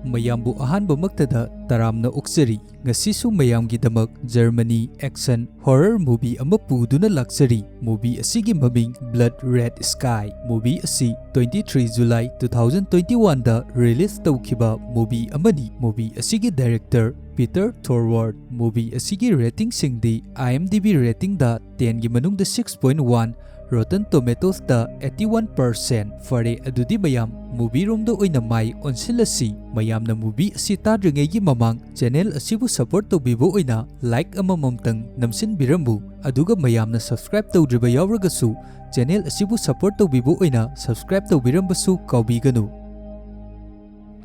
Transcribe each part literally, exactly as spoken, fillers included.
ꯃꯌꯥꯝꯕꯨ ꯑꯍꯥꯟꯕꯃꯛꯇꯗ ꯇꯔꯥꯝꯅ ꯑꯣꯛꯆꯔꯤ꯫ ꯉꯁꯤꯁꯨ ꯃꯌꯥꯝꯒꯤꯗꯃꯛ Germany action horror movie ꯑꯃ ꯄꯨꯗꯨꯅ ꯂꯥꯛꯆꯔꯤ꯫ Movie ꯑꯁꯤꯒꯤ ꯃꯃꯤꯡ Blood Red Sky꯫ Movie ꯑꯁꯤ twenty three July two thousand twenty one ꯗ release ꯇꯧꯈꯤꯕ movie ꯑꯃꯅꯤ꯫ Movie ꯑꯁꯤꯒꯤ director Peter Thorwarth꯫ Movie ꯑꯁꯤꯒꯤ rating ꯁꯤꯡꯗꯤ IMDb rating ꯗ ten ꯒꯤ ꯃꯅꯨꯡꯗ six point one, Rotten Tomatoes ꯇ eighty one percent꯫ ꯐꯔꯦ, ꯑꯗꯨꯗꯤ ꯃꯌꯥꯝ movie ꯔꯣꯝꯗ ꯑꯣꯏꯅ ꯃꯥꯏ ꯑꯣꯟꯁꯤꯜꯂꯁꯤ꯫ ꯃꯌꯥꯝꯅ movie ꯑꯁꯤ ꯇꯥꯗ꯭ꯔꯤꯉꯩꯒꯤ ꯃꯃꯥꯡ channel ꯑꯁꯤꯕꯨ support ꯇꯧꯕꯤꯕ ꯑꯣꯏꯅ like ꯑꯃꯃꯝꯇꯪ ꯅꯝꯁꯤꯟꯕꯤꯔꯝꯃꯨ, ꯑꯗꯨꯒ ꯃꯌꯥꯝꯅ subscribe ꯇꯧꯗ꯭ꯔꯤꯕ ꯌꯥꯎꯔꯒꯁꯨ channel ꯑꯁꯤꯕꯨ support ꯇꯧꯕꯤꯕ ꯑꯣꯏꯅ subscribe ꯇꯧꯕꯤꯔꯝꯕꯁꯨ ꯀꯥꯎꯕꯤꯒꯅꯨ꯫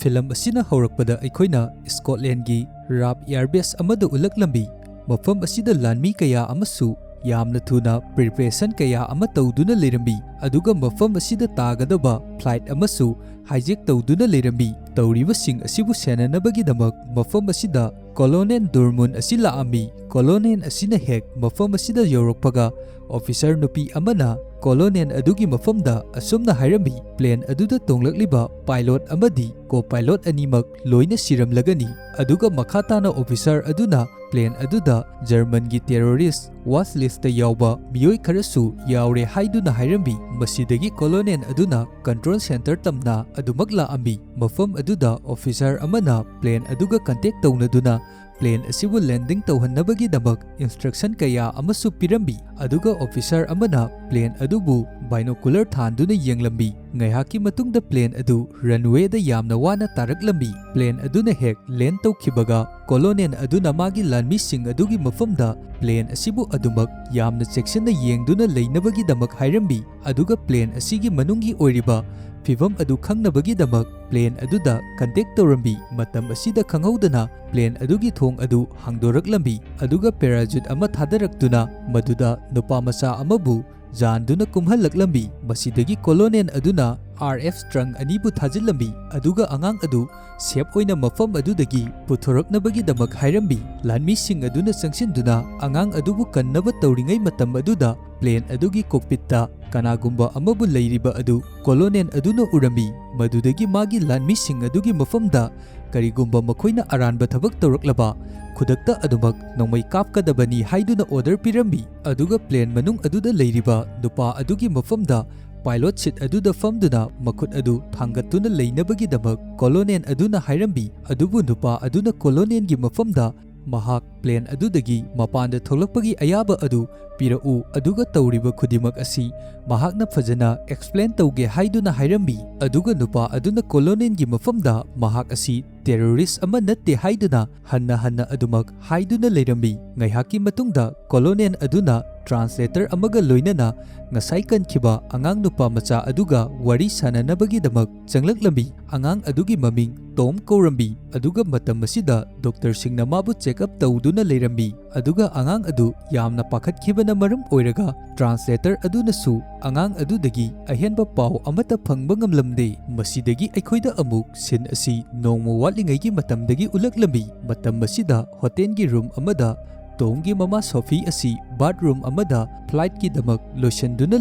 Film ꯑꯁꯤꯅ ꯍꯧꯔꯛꯄꯗ ꯑꯩꯈꯣꯏꯅ Scotland ꯒꯤ Raab air base ꯑꯃꯗ ꯎꯠꯂꯛꯂꯝꯃꯤ꯫ ꯃꯐꯝ ꯑꯁꯤꯗ ꯂꯥꯟꯃꯤ ꯀꯌꯥ ꯑꯃꯁꯨ ꯌꯥꯝꯅ ꯊꯨꯅ preparation ꯀꯌꯥ ꯑꯃ ꯇꯧꯗꯨꯅ ꯂꯩꯔꯝꯃꯤ, ꯑꯗꯨꯒ ꯃꯐꯝ ꯑꯁꯤꯗ ꯇꯥꯒꯗꯕ flight ꯑꯃꯁꯨ hijack ꯇꯧꯗꯨꯅ ꯂꯩꯔꯝꯃꯤ꯫ ꯇꯧꯔꯤꯕꯁꯤꯡ ꯑꯁꯤꯕꯨ ꯁꯦꯟꯅꯅꯕꯒꯤꯗꯃꯛ ꯃꯐꯝ ꯑꯁꯤꯗ Colonel Dormoon ꯑꯁꯤ ꯂꯥꯛꯑꯝꯃꯤ꯫ Colonel ꯑꯁꯤꯅ ꯍꯦꯛ ꯃꯐꯝ ꯑꯁꯤꯗ ꯌꯧꯔꯛꯄꯒ, officer ꯅꯨꯄꯤ ꯑꯃꯅ colonel ꯑꯗꯨꯒꯤ ꯃꯐꯝꯗ ꯑꯁꯨꯝꯅ ꯍꯥꯏꯔꯝꯃꯤ, "Plane ꯑꯗꯨꯗ ꯇꯣꯡꯂꯛꯂꯤꯕ pilot ꯑꯃꯗꯤ co-pilot ꯑꯅꯤꯃꯛ ꯂꯣꯏꯅ ꯁꯤꯔꯝꯂꯒꯅꯤ"꯫ ꯑꯗꯨꯒ ꯃꯈꯥ ꯇꯥꯅ officer ꯑꯗꯨꯅ plane ꯑꯗꯨꯗ German ꯒꯤ terrorist watch list ꯇ ꯌꯥꯎꯕ ꯃꯤꯑꯣꯏ ꯈꯔꯁꯨ ꯌꯥꯎꯔꯦ ꯍꯥꯏꯗꯨꯅ ꯍꯥꯏꯔꯝꯃꯤ꯫ ꯃꯁꯤꯗꯒꯤ colonel ꯑꯗꯨꯅ control center ꯇꯝꯅ ꯑꯗꯨꯃꯛ ꯂꯥꯛꯑꯝꯃꯤ꯫ ꯃꯐꯝ ꯑꯗꯨꯗ officer ꯑꯃꯅ plane ꯑꯗꯨꯒ contact ꯇꯧꯅꯗꯨꯅ plane ꯑꯁꯤꯕꯨ landing ꯇꯧꯍꯟꯅꯕꯒꯤꯗꯃꯛ instruction ꯀꯌꯥ ꯑꯃꯁꯨ ꯄꯤꯔꯝꯃꯤ꯫ ꯑꯗꯨꯒ officer ꯑꯃꯅ plane ꯑꯗꯨꯕꯨ binocular ꯊꯥꯟꯗꯨꯅ ꯌꯦꯡꯂꯝꯃꯤ꯫ ꯉꯥꯏꯍꯥꯛꯀꯤ ꯃꯇꯨꯡꯗ plane ꯑꯗꯨ runway ꯗ ꯌꯥꯝꯅ ꯋꯥꯅ ꯇꯥꯔꯛꯂꯝꯃꯤ꯫ Plane ꯑꯗꯨꯅ ꯍꯦꯛ land ꯇꯧꯈꯤꯕꯒ, colonel ꯑꯗꯨꯅ ꯃꯥꯒꯤ ꯂꯥꯟꯃꯤꯁꯤꯡ ꯑꯗꯨꯒꯤ ꯃꯐꯝꯗ plane ꯑꯁꯤꯕꯨ ꯑꯗꯨꯃꯛ ꯌꯥꯝꯅ ꯆꯦꯛꯁꯤꯟꯅ ꯌꯦꯡꯗꯨꯅ ꯂꯩꯅꯕꯒꯤꯗꯃꯛ ꯍꯥꯏꯔꯝꯃꯤ꯫ ꯑꯗꯨꯒ plane ꯑꯁꯤꯒꯤ ꯃꯅꯨꯡꯒꯤ ꯑꯣꯏꯔꯤꯕ ꯐꯤꯚꯝ ꯑꯗꯨ ꯈꯪꯅꯕꯒꯤꯗꯃꯛ plane ꯑꯗꯨꯗ contact ꯇꯧꯔꯝꯃꯤ꯫ ꯃꯇꯝ ꯑꯁꯤꯗ ꯈꯪꯍꯧꯗꯅ plane ꯑꯗꯨꯒꯤ ꯊꯣꯡ ꯑꯗꯨ ꯍꯥꯡꯗꯣꯔꯛꯂꯝꯃꯤ, ꯑꯗꯨꯒ parachute ꯑꯃ ꯊꯥꯗꯔꯛꯇꯨꯅ ꯃꯗꯨꯗ ꯅꯨꯄꯥ ꯃꯆꯥ ꯑꯃꯕꯨ ꯌꯥꯟꯗꯨꯅ ꯀꯨꯝꯍꯜꯂꯛꯂꯝꯃꯤ꯫ ꯃꯁꯤꯗꯒꯤ ꯀꯣꯂꯣꯅꯦꯜ ꯑꯗꯨꯅ RF ꯇ꯭ꯔꯪ ꯑꯅꯤꯕꯨ ꯊꯥꯖꯤꯜꯂꯝꯃꯤ, ꯑꯗꯨꯒ ꯑꯉꯥꯡ ꯑꯗꯨ ꯁꯦꯐ ꯑꯣꯏꯅ ꯃꯐꯝ ꯑꯗꯨꯗꯒꯤ ꯄꯨꯊꯣꯔꯛꯅꯕꯒꯤꯗꯃꯛ ꯍꯥꯏꯔꯝꯃꯤ꯫ ꯂꯥꯟꯃꯤꯁꯤꯡ ꯑꯗꯨꯅ ꯆꯪꯁꯤꯟꯗꯨꯅ ꯑꯉꯥꯡ ꯑꯗꯨꯕꯨ ꯀꯟꯅꯕ ꯇꯧꯔꯤꯉꯩ ꯃꯇꯝ ꯑꯗꯨꯗ, ꯄ꯭ꯂꯦꯟ ꯑꯗꯨꯒꯤ ꯀꯣꯛꯄꯤꯠꯇ ꯀꯅꯥꯒꯨꯝꯕ ꯑꯃꯕꯨ ꯂꯩꯔꯤꯕ ꯑꯗꯨ ꯀꯣꯂꯣꯅꯦꯜ ꯑꯗꯨꯅ ꯎꯔꯝꯃꯤ꯫ ꯃꯗꯨꯗꯒꯤ ꯃꯥꯒꯤ ꯂꯥꯟꯃꯤꯁꯤꯡ ꯑꯗꯨꯒꯤ ꯃꯐꯝꯗ ꯀꯔꯤꯒꯨꯝꯕ ꯃꯈꯣꯏꯅ ꯑꯔꯥꯟꯕ ꯊꯕꯛ ꯇꯧꯔꯛꯂꯕ, ꯈꯨꯗꯛꯇ ꯑꯗꯨꯃꯛ ꯅꯣꯡꯃꯩ ꯀꯥꯞꯀꯗꯕꯅꯤ ꯍꯥꯏꯗꯨꯅ ꯑꯣꯔꯗꯔ ꯄꯤꯔꯝꯃꯤ꯫ ꯑꯗꯨꯒ ꯄ꯭ꯂꯦꯟ ꯃꯅꯨꯡ ꯑꯗꯨꯗ ꯂꯩꯔꯤꯕ ꯅꯨꯄꯥ ꯑꯗꯨꯒꯤ ꯃꯐꯝꯗ ꯄꯥꯏꯂꯣꯠ ꯁꯤꯠ ꯑꯗꯨꯗ ꯐꯝꯗꯨꯅ ꯃꯈꯨꯠ ꯑꯗꯨ ꯊꯥꯡꯒꯠꯇꯨꯅ ꯂꯩꯅꯕꯒꯤꯗꯃꯛ ꯀꯣꯂꯣꯅꯦꯜ ꯑꯗꯨꯅ ꯍꯥꯏꯔꯝꯃꯤ꯫ ꯑꯗꯨꯕꯨ ꯅꯨꯄꯥ ꯑꯗꯨꯅ ꯀꯣꯂꯣꯅꯦꯜꯒꯤ ꯃꯐꯝꯗ ꯃꯍꯥꯛ ꯄ꯭ꯂꯦꯟ ꯑꯗꯨꯗꯒꯤ ꯃꯄꯥꯟꯗ ꯊꯣꯛꯂꯛꯄꯒꯤ ꯑꯌꯥꯕ ꯑꯗꯨ ꯄꯤꯔꯛꯎ, ꯑꯗꯨꯒ ꯇꯧꯔꯤꯕ ꯈꯨꯗꯤꯡꯃꯛ ꯑꯁꯤ ꯃꯍꯥꯛꯅ ꯐꯖꯅ ꯑꯦꯛꯁꯄ꯭ꯂꯦꯟ ꯇꯧꯒꯦ ꯍꯥꯏꯗꯨꯅ ꯍꯥꯏꯔꯝꯃꯤ꯫ ꯑꯗꯨꯒ ꯅꯨꯄꯥ ꯑꯗꯨꯅ ꯀꯣꯂꯣꯅꯦꯜꯒꯤ ꯃꯐꯝꯗ ꯃꯍꯥꯛ ꯑꯁꯤ ꯇꯦꯔꯣꯔꯤꯁ ꯑꯃ ꯅꯠꯇꯦ ꯍꯥꯏꯗꯨꯅ ꯍꯟꯅ ꯍꯟꯅ ꯑꯗꯨꯃꯛ ꯍꯥꯏꯗꯨꯅ ꯂꯩꯔꯝꯃꯤ꯫ ꯉꯥꯏꯍꯥꯛꯀꯤ ꯃꯇꯨꯡꯗ ꯀꯣꯂꯣꯅꯦꯜ ꯑꯗꯨꯅ ꯇ꯭ꯔꯥꯟꯁꯂꯦꯇꯔ ꯑꯃꯒ ꯂꯣꯏꯅꯅ ꯉꯁꯥꯏ ꯀꯟꯈꯤꯕ ꯑꯉꯥꯡ ꯅꯨꯄꯥ ꯃꯆꯥ ꯑꯗꯨꯒ ꯋꯥꯔꯤ ꯁꯥꯟꯅꯅꯕꯒꯤꯗꯃꯛ ꯆꯪꯂꯛꯂꯝꯃꯤ꯫ ꯑꯉꯥꯡ ꯑꯗꯨꯒꯤ ꯃꯃꯤꯡ ꯇꯣꯝ ꯀꯧꯔꯝꯃꯤ, ꯑꯗꯨꯒ ꯃꯇꯝ ꯑꯁꯤꯗ ꯗꯣꯛꯇꯔꯁꯤꯡꯅ ꯃꯥꯕꯨ ꯆꯦꯛ ꯑꯞ ꯇꯧꯗꯨꯅ ꯂꯩꯔꯝꯃꯤ꯫ ꯑꯗꯨꯒ ꯑꯉꯥꯡ ꯑꯗꯨ ꯌꯥꯝꯅ ꯄꯥꯈꯠꯈꯤꯕꯅ ꯃꯔꯝ ꯑꯣꯏꯔꯒ ꯇ꯭ꯔꯥꯟꯁꯂꯦꯇꯔ ꯑꯗꯨꯅꯁꯨ ꯑꯉꯥꯡ ꯑꯗꯨꯗꯒꯤ ꯑꯍꯦꯟꯕ ꯄꯥꯎ ꯑꯃꯠꯇ ꯐꯪꯕ ꯉꯝꯂꯝꯗꯦ꯫ ꯃꯁꯤꯗꯒꯤ ꯑꯩꯈꯣꯏꯗ ꯑꯃꯨꯛ ꯁꯤꯟ ꯑꯁꯤ ꯅꯣꯡꯃ ꯋꯥꯠꯂꯤꯉꯩꯒꯤ ꯃꯇꯝꯗꯒꯤ ꯎꯠꯂꯛꯂꯝꯃꯤ꯫ ꯃꯇꯝ ꯑꯁꯤꯗ ꯍꯣꯇꯦꯜꯒꯤ ꯔꯨꯝ ꯑꯃꯗ ꯇꯣꯝꯒꯤ ꯃꯃꯥ ꯁꯣꯐꯤ ꯑꯁꯤ ꯕꯥꯠꯔꯨꯝ ꯑꯃꯗ ꯐ꯭ꯂꯥꯏꯠꯀꯤꯗꯃꯛ ꯂꯣꯏꯁꯤꯟꯗꯨꯅ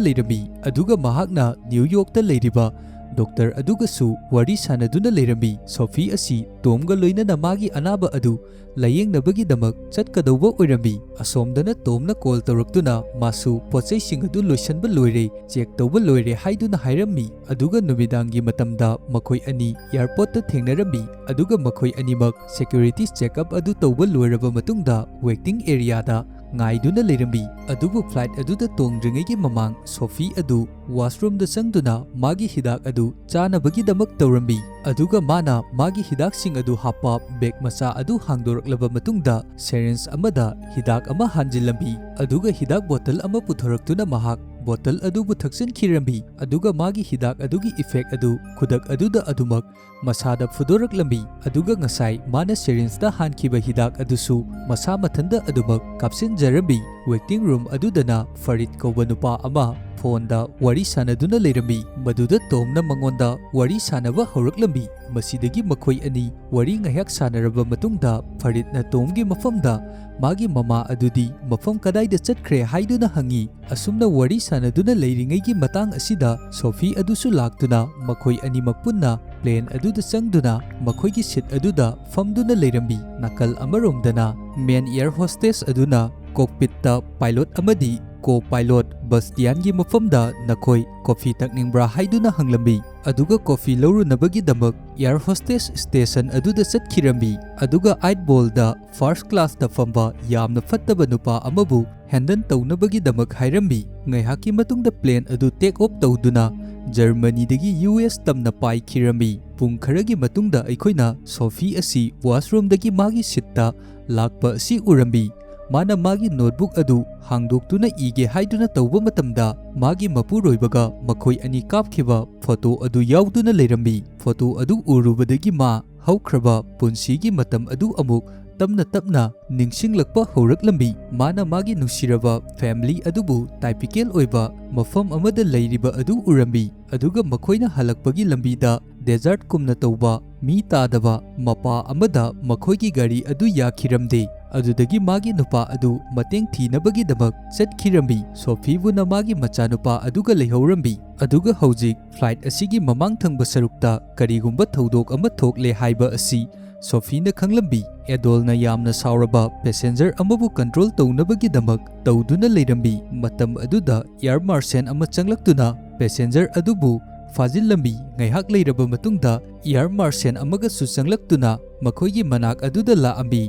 ꯂꯩꯔꯝꯃꯤ, ꯑꯗꯨꯒ ꯃꯍꯥꯛꯅ ꯅ꯭ꯌꯨ ꯌꯣꯔꯛꯇ ꯂꯩꯔꯤꯕ ꯗꯣꯛꯇꯔ ꯑꯗꯨꯒꯁꯨ ꯋꯥꯔꯤ ꯁꯥꯟꯅꯗꯨꯅ ꯂꯩꯔꯝꯃꯤ꯫ ꯁꯣꯐꯤ ꯑꯁꯤ ꯇꯣꯝꯒ ꯂꯣꯏꯅꯅ ꯃꯥꯒꯤ ꯑꯅꯥꯕ ꯑꯗꯨ ꯂꯥꯌꯦꯡꯅꯕꯒꯤꯗꯃꯛ ꯆꯠꯀꯗꯧꯕ ꯑꯣꯏꯔꯝꯃꯤ꯫ ꯑꯁꯣꯝꯗꯅ ꯇꯣꯝꯅ ꯀꯣꯜ ꯇꯧꯔꯛꯇꯨꯅ ꯃꯥꯁꯨ ꯄꯣꯠꯆꯩꯁꯤꯡ ꯑꯗꯨ ꯂꯣꯏꯁꯤꯟꯕ ꯂꯣꯏꯔꯦ, ꯆꯦꯛ ꯇꯧꯕ ꯂꯣꯏꯔꯦ ꯍꯥꯏꯗꯨꯅ ꯍꯥꯏꯔꯝꯃꯤ꯫ ꯑꯗꯨꯒ ꯅꯨꯃꯤꯗꯥꯡꯒꯤ ꯃꯇꯝꯗ ꯃꯈꯣꯏ ꯑꯅꯤ ꯑꯦꯌꯔꯄꯣꯔꯠꯇ ꯊꯦꯡꯅꯔꯝꯃꯤ, ꯑꯗꯨꯒ ꯃꯈꯣꯏ ꯑꯅꯤꯃꯛ ꯁꯦꯀ꯭ꯌꯨꯔꯤꯇꯤ ꯆꯦꯛ ꯑꯞ ꯑꯗꯨ ꯇꯧꯕ ꯂꯣꯏꯔꯕ ꯃꯇꯨꯡꯗ ꯋꯦꯇꯤꯡ ꯑꯦꯔꯤꯌꯥꯗ ꯉꯥꯏꯗꯨꯅ ꯂꯩꯔꯝꯃꯤ꯫ ꯑꯗꯨꯕꯨ ꯐ꯭ꯂꯥꯏꯠ ꯑꯗꯨꯗ ꯇꯣꯡꯗ꯭ꯔꯤꯉꯩꯒꯤ ꯃꯃꯥꯡ ꯁꯣꯐꯤ ꯑꯗꯨ ꯋꯥꯁꯔꯨꯝꯗ ꯆꯪꯗꯨꯅ ꯃꯥꯒꯤ ꯍꯤꯗꯥꯛ ꯑꯗꯨ ꯆꯥꯅꯕꯒꯤꯗꯃꯛ ꯇꯧꯔꯝꯃꯤ꯫ ꯑꯗꯨꯒ ꯃꯥꯅ ꯃꯥꯒꯤ ꯍꯤꯗꯥꯛꯁꯤꯡ ꯑꯗꯨ ꯍꯥꯞꯄ ꯕꯦꯒ ꯃꯆꯥ ꯑꯗꯨ ꯍꯥꯡꯗꯣꯔꯛꯂꯕ ꯃꯇꯨꯡꯗ ꯁꯦꯔꯤꯟꯖ ꯑꯃꯗ ꯍꯤꯗꯥꯛ ꯑꯃ ꯍꯥꯟꯖꯤꯜꯂꯝꯃꯤ꯫ ꯑꯗꯨꯒ ꯍꯤꯗꯥꯛ ꯕꯣꯇꯜ ꯑꯃ ꯄꯨꯊꯣꯔꯛꯇꯨꯅ ꯃꯍꯥꯛ ꯕꯣꯇꯜ ꯑꯗꯨꯕꯨ ꯊꯛꯆꯤꯟꯈꯤꯔꯝꯃꯤ, ꯑꯗꯨꯒ ꯃꯥꯒꯤ ꯍꯤꯗꯥꯛ ꯑꯗꯨꯒꯤ effect ꯑꯗꯨ ꯈꯨꯗꯛ ꯑꯗꯨꯗ ꯑꯗꯨꯃꯛ ꯃꯁꯥꯗ ꯐꯨꯗꯣꯔꯛꯂꯝꯃꯤ꯫ ꯑꯗꯨꯒ ꯉꯁꯥꯏ ꯃꯥꯅ syringeꯇ ꯍꯥꯟꯈꯤꯕ ꯍꯤꯗꯥꯛ ꯑꯗꯨꯁꯨ ꯃꯁꯥ ꯃꯊꯟꯇ ꯑꯗꯨꯃꯛ ꯀꯥꯞꯁꯤꯟꯖꯔꯝꯃꯤ꯫ Waiting room ꯑꯗꯨꯗꯅ ꯐꯔꯤꯗ ꯀꯧꯕ ꯅꯨꯄꯥ ꯑꯃ phoneꯗ ꯋꯥꯔꯤ ꯁꯥꯟꯅꯗꯨꯅ ꯂꯩꯔꯝꯃꯤ꯫ ꯃꯗꯨꯗ ꯇꯣꯝꯅ ꯃꯉꯣꯟꯗ ꯋꯥꯔꯤ ꯁꯥꯟꯅꯕ ꯍꯧꯔꯛꯂꯝꯃꯤ꯫ ꯃꯁꯤꯗꯒꯤ ꯃꯈꯣꯏ ꯑꯅꯤ ꯋꯥꯔꯤ ꯉꯥꯏꯍꯥꯛ ꯁꯥꯟꯅꯔꯕ ꯃꯇꯨꯡꯗ, ꯐꯔꯤꯗꯅ ꯇꯣꯝꯒꯤ ꯃꯐꯝꯗ ꯃꯥꯒꯤ ꯃꯃꯥ ꯑꯗꯨꯗꯤ ꯃꯐꯝ ꯀꯗꯥꯏꯗ ꯆꯠꯈ꯭ꯔꯦ ꯍꯥꯏꯗꯨꯅ ꯍꯪꯉꯤ꯫ ꯑꯁꯨꯝꯅ ꯋꯥꯔꯤ ꯁꯥꯟꯅꯗꯨꯅ ꯂꯩꯔꯤꯉꯩꯒꯤ ꯃꯇꯥꯡ ꯑꯁꯤꯗ ꯁꯣꯐꯤ ꯑꯗꯨꯁꯨ ꯂꯥꯛꯇꯨꯅ ꯃꯈꯣꯏ ꯑꯅꯤꯃꯛ ꯄꯨꯟꯅ plane ꯑꯗꯨꯗ ꯆꯪꯗꯨꯅ ꯃꯈꯣꯏꯒꯤ seat ꯑꯗꯨꯗ ꯐꯝꯗꯨꯅ ꯂꯩꯔꯝꯃꯤ꯫ ꯅꯥꯀꯜ ꯑꯃꯔꯣꯝꯗꯅ main air hostess ꯑꯗꯨꯅ cockpitꯇ pilot ꯑꯃꯗꯤ co-pilot ꯕꯁꯇꯤꯌꯥꯟꯒꯤ ꯃꯐꯝꯗ ꯅꯈꯣꯏ coffee ꯊꯛꯅꯤꯡꯕ꯭ꯔꯥ ꯍꯥꯏꯗꯨꯅ ꯍꯪꯂꯝꯃꯤ꯫ ꯑꯗꯨꯒ coffee ꯂꯧꯔꯨꯅꯕꯒꯤꯗꯃꯛ air hostess station ꯑꯗꯨꯗ ꯆꯠꯈꯤꯔꯝꯃꯤ꯫ ꯑꯗꯨꯒ eight ballꯗ first classꯇ ꯐꯝꯕ ꯌꯥꯝꯅ ꯐꯠꯇꯕ ꯅꯨꯄꯥ ꯑꯃꯕꯨ handle ꯇꯧꯅꯕꯒꯤꯗꯃꯛ ꯍꯥꯏꯔꯝꯃꯤ꯫ ꯉꯥꯏꯍꯥꯛꯀꯤ ꯃꯇꯨꯡꯗ plane ꯑꯗꯨ take off ꯇꯧꯗꯨꯅ ꯖꯔꯃꯅꯤꯗꯒꯤ ꯌꯨ ꯑꯦꯁ ꯇꯝꯅ ꯄꯥꯏꯈꯤꯔꯝꯃꯤ꯫ ꯄꯨꯡ ꯈꯔꯒꯤ ꯃꯇꯨꯡꯗ ꯑꯩꯈꯣꯏꯅ ꯁꯣꯐꯤ ꯑꯁꯤ washroomꯗꯒꯤ ꯃꯥꯒꯤ seatꯇ ꯂꯥꯛꯄ ꯑꯁꯤ ꯎꯔꯝꯃꯤ꯫ ꯃꯥꯅ ꯃꯥꯒꯤ notebook ꯑꯗꯨ ꯍꯥꯡꯗꯣꯛꯇꯨꯅ ꯏꯒꯦ ꯍꯥꯏꯗꯨꯅ ꯇꯧꯕ ꯃꯇꯝꯗ, ꯃꯥꯒꯤ ꯃꯄꯨꯔꯣꯏꯕꯒ ꯃꯈꯣꯏ ꯑꯅꯤ ꯀꯥꯞꯈꯤꯕ photo ꯑꯗꯨ ꯌꯥꯎꯗꯨꯅ ꯂꯩꯔꯝꯃꯤ꯫ Photo ꯑꯗꯨ ꯎꯔꯨꯕꯗꯒꯤ ꯃꯥ ꯍꯧꯈ꯭ꯔꯕ ꯄꯨꯟꯁꯤꯒꯤ ꯃꯇꯝ ꯑꯗꯨ ꯑꯃꯨꯛ ꯇꯞꯅ ꯇꯞꯅ ꯅꯤꯡꯁꯤꯡꯂꯛꯄ ꯍꯧꯔꯛꯂꯝꯃꯤ꯫ ꯃꯥꯅ ꯃꯥꯒꯤ ꯅꯨꯡꯁꯤꯔꯕ family ꯑꯗꯨꯕꯨ typical ꯑꯣꯏꯕ ꯃꯐꯝ ꯑꯃꯗ ꯂꯩꯔꯤꯕ ꯑꯗꯨ ꯎꯔꯝꯃꯤ, ꯑꯗꯨꯒ ꯃꯈꯣꯏꯅ ꯍꯜꯂꯛꯄꯒꯤ ꯂꯝꯕꯤꯗ desert ꯀꯨꯝꯅ ꯇꯧꯕ, ꯃꯤ ꯇꯥꯗꯕ ꯃꯄꯥ ꯑꯃꯗ ꯃꯈꯣꯏꯒꯤ ꯒꯥꯔꯤ ꯑꯗꯨ ꯌꯥꯈꯤꯔꯝꯗꯦ꯫ ꯑꯗꯨꯗꯒꯤ ꯃꯥꯒꯤ ꯅꯨꯄꯥ ꯑꯗꯨ ꯃꯇꯦꯡ ꯊꯤꯅꯕꯒꯤꯗꯃꯛ ꯆꯠꯈꯤꯔꯝꯃꯤ꯫ ꯁꯣꯐꯤꯕꯨꯅ ꯃꯥꯒꯤ ꯃꯆꯥꯅꯨꯄꯥ ꯑꯗꯨꯒ ꯂꯩꯍꯧꯔꯝꯃꯤ꯫ ꯑꯗꯨꯒ ꯍꯧꯖꯤꯛ flight ꯑꯁꯤꯒꯤ ꯃꯃꯥꯡ ꯊꯪꯕ ꯁꯔꯨꯛꯇ ꯀꯔꯤꯒꯨꯝꯕ ꯊꯧꯗꯣꯛ ꯑꯃ ꯊꯣꯛꯂꯦ ꯍꯥꯏꯕ ꯑꯁꯤ ꯁꯣꯐꯤꯅ ꯈꯪꯂꯝꯃꯤ꯫ ꯑꯦꯗꯣꯜꯅ ꯌꯥꯝꯅ ꯁꯥꯎꯔꯕ passenger ꯑꯃꯕꯨ control ꯇꯧꯅꯕꯒꯤꯗꯃꯛ ꯇꯧꯗꯨꯅ ꯂꯩꯔꯝꯃꯤ꯫ ꯃꯇꯝ ꯑꯗꯨꯗ air marshal ꯑꯃ ꯆꯪꯂꯛꯇꯨꯅ passenger ꯑꯗꯨꯕꯨ ꯐꯥꯖꯤꯜꯂꯝꯃꯤ꯫ ꯉꯥꯏꯍꯥꯛ ꯂꯩꯔꯕ ꯃꯇꯨꯡꯗ air marshal ꯑꯃꯒꯁꯨ ꯆꯪꯂꯛꯇꯨꯅ ꯃꯈꯣꯏꯒꯤ ꯃꯅꯥꯛ ꯑꯗꯨꯗ ꯂꯥꯛꯑꯝꯃꯤ꯫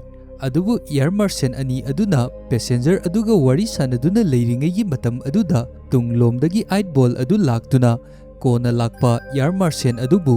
ꯑꯗꯨꯕꯨ air marshal ꯑꯅꯤ ꯑꯗꯨꯅ passenger ꯑꯗꯨꯒ ꯋꯥꯔꯤ ꯁꯥꯟꯅꯗꯨꯅ ꯂꯩꯔꯤꯉꯩꯒꯤ ꯃꯇꯝ ꯑꯗꯨꯗ ꯇꯨꯡꯂꯣꯝꯗꯒꯤ eight ball ꯑꯗꯨ ꯂꯥꯛꯇꯨꯅ ꯀꯣꯟꯅ ꯂꯥꯛꯄ air marshal ꯑꯗꯨꯕꯨ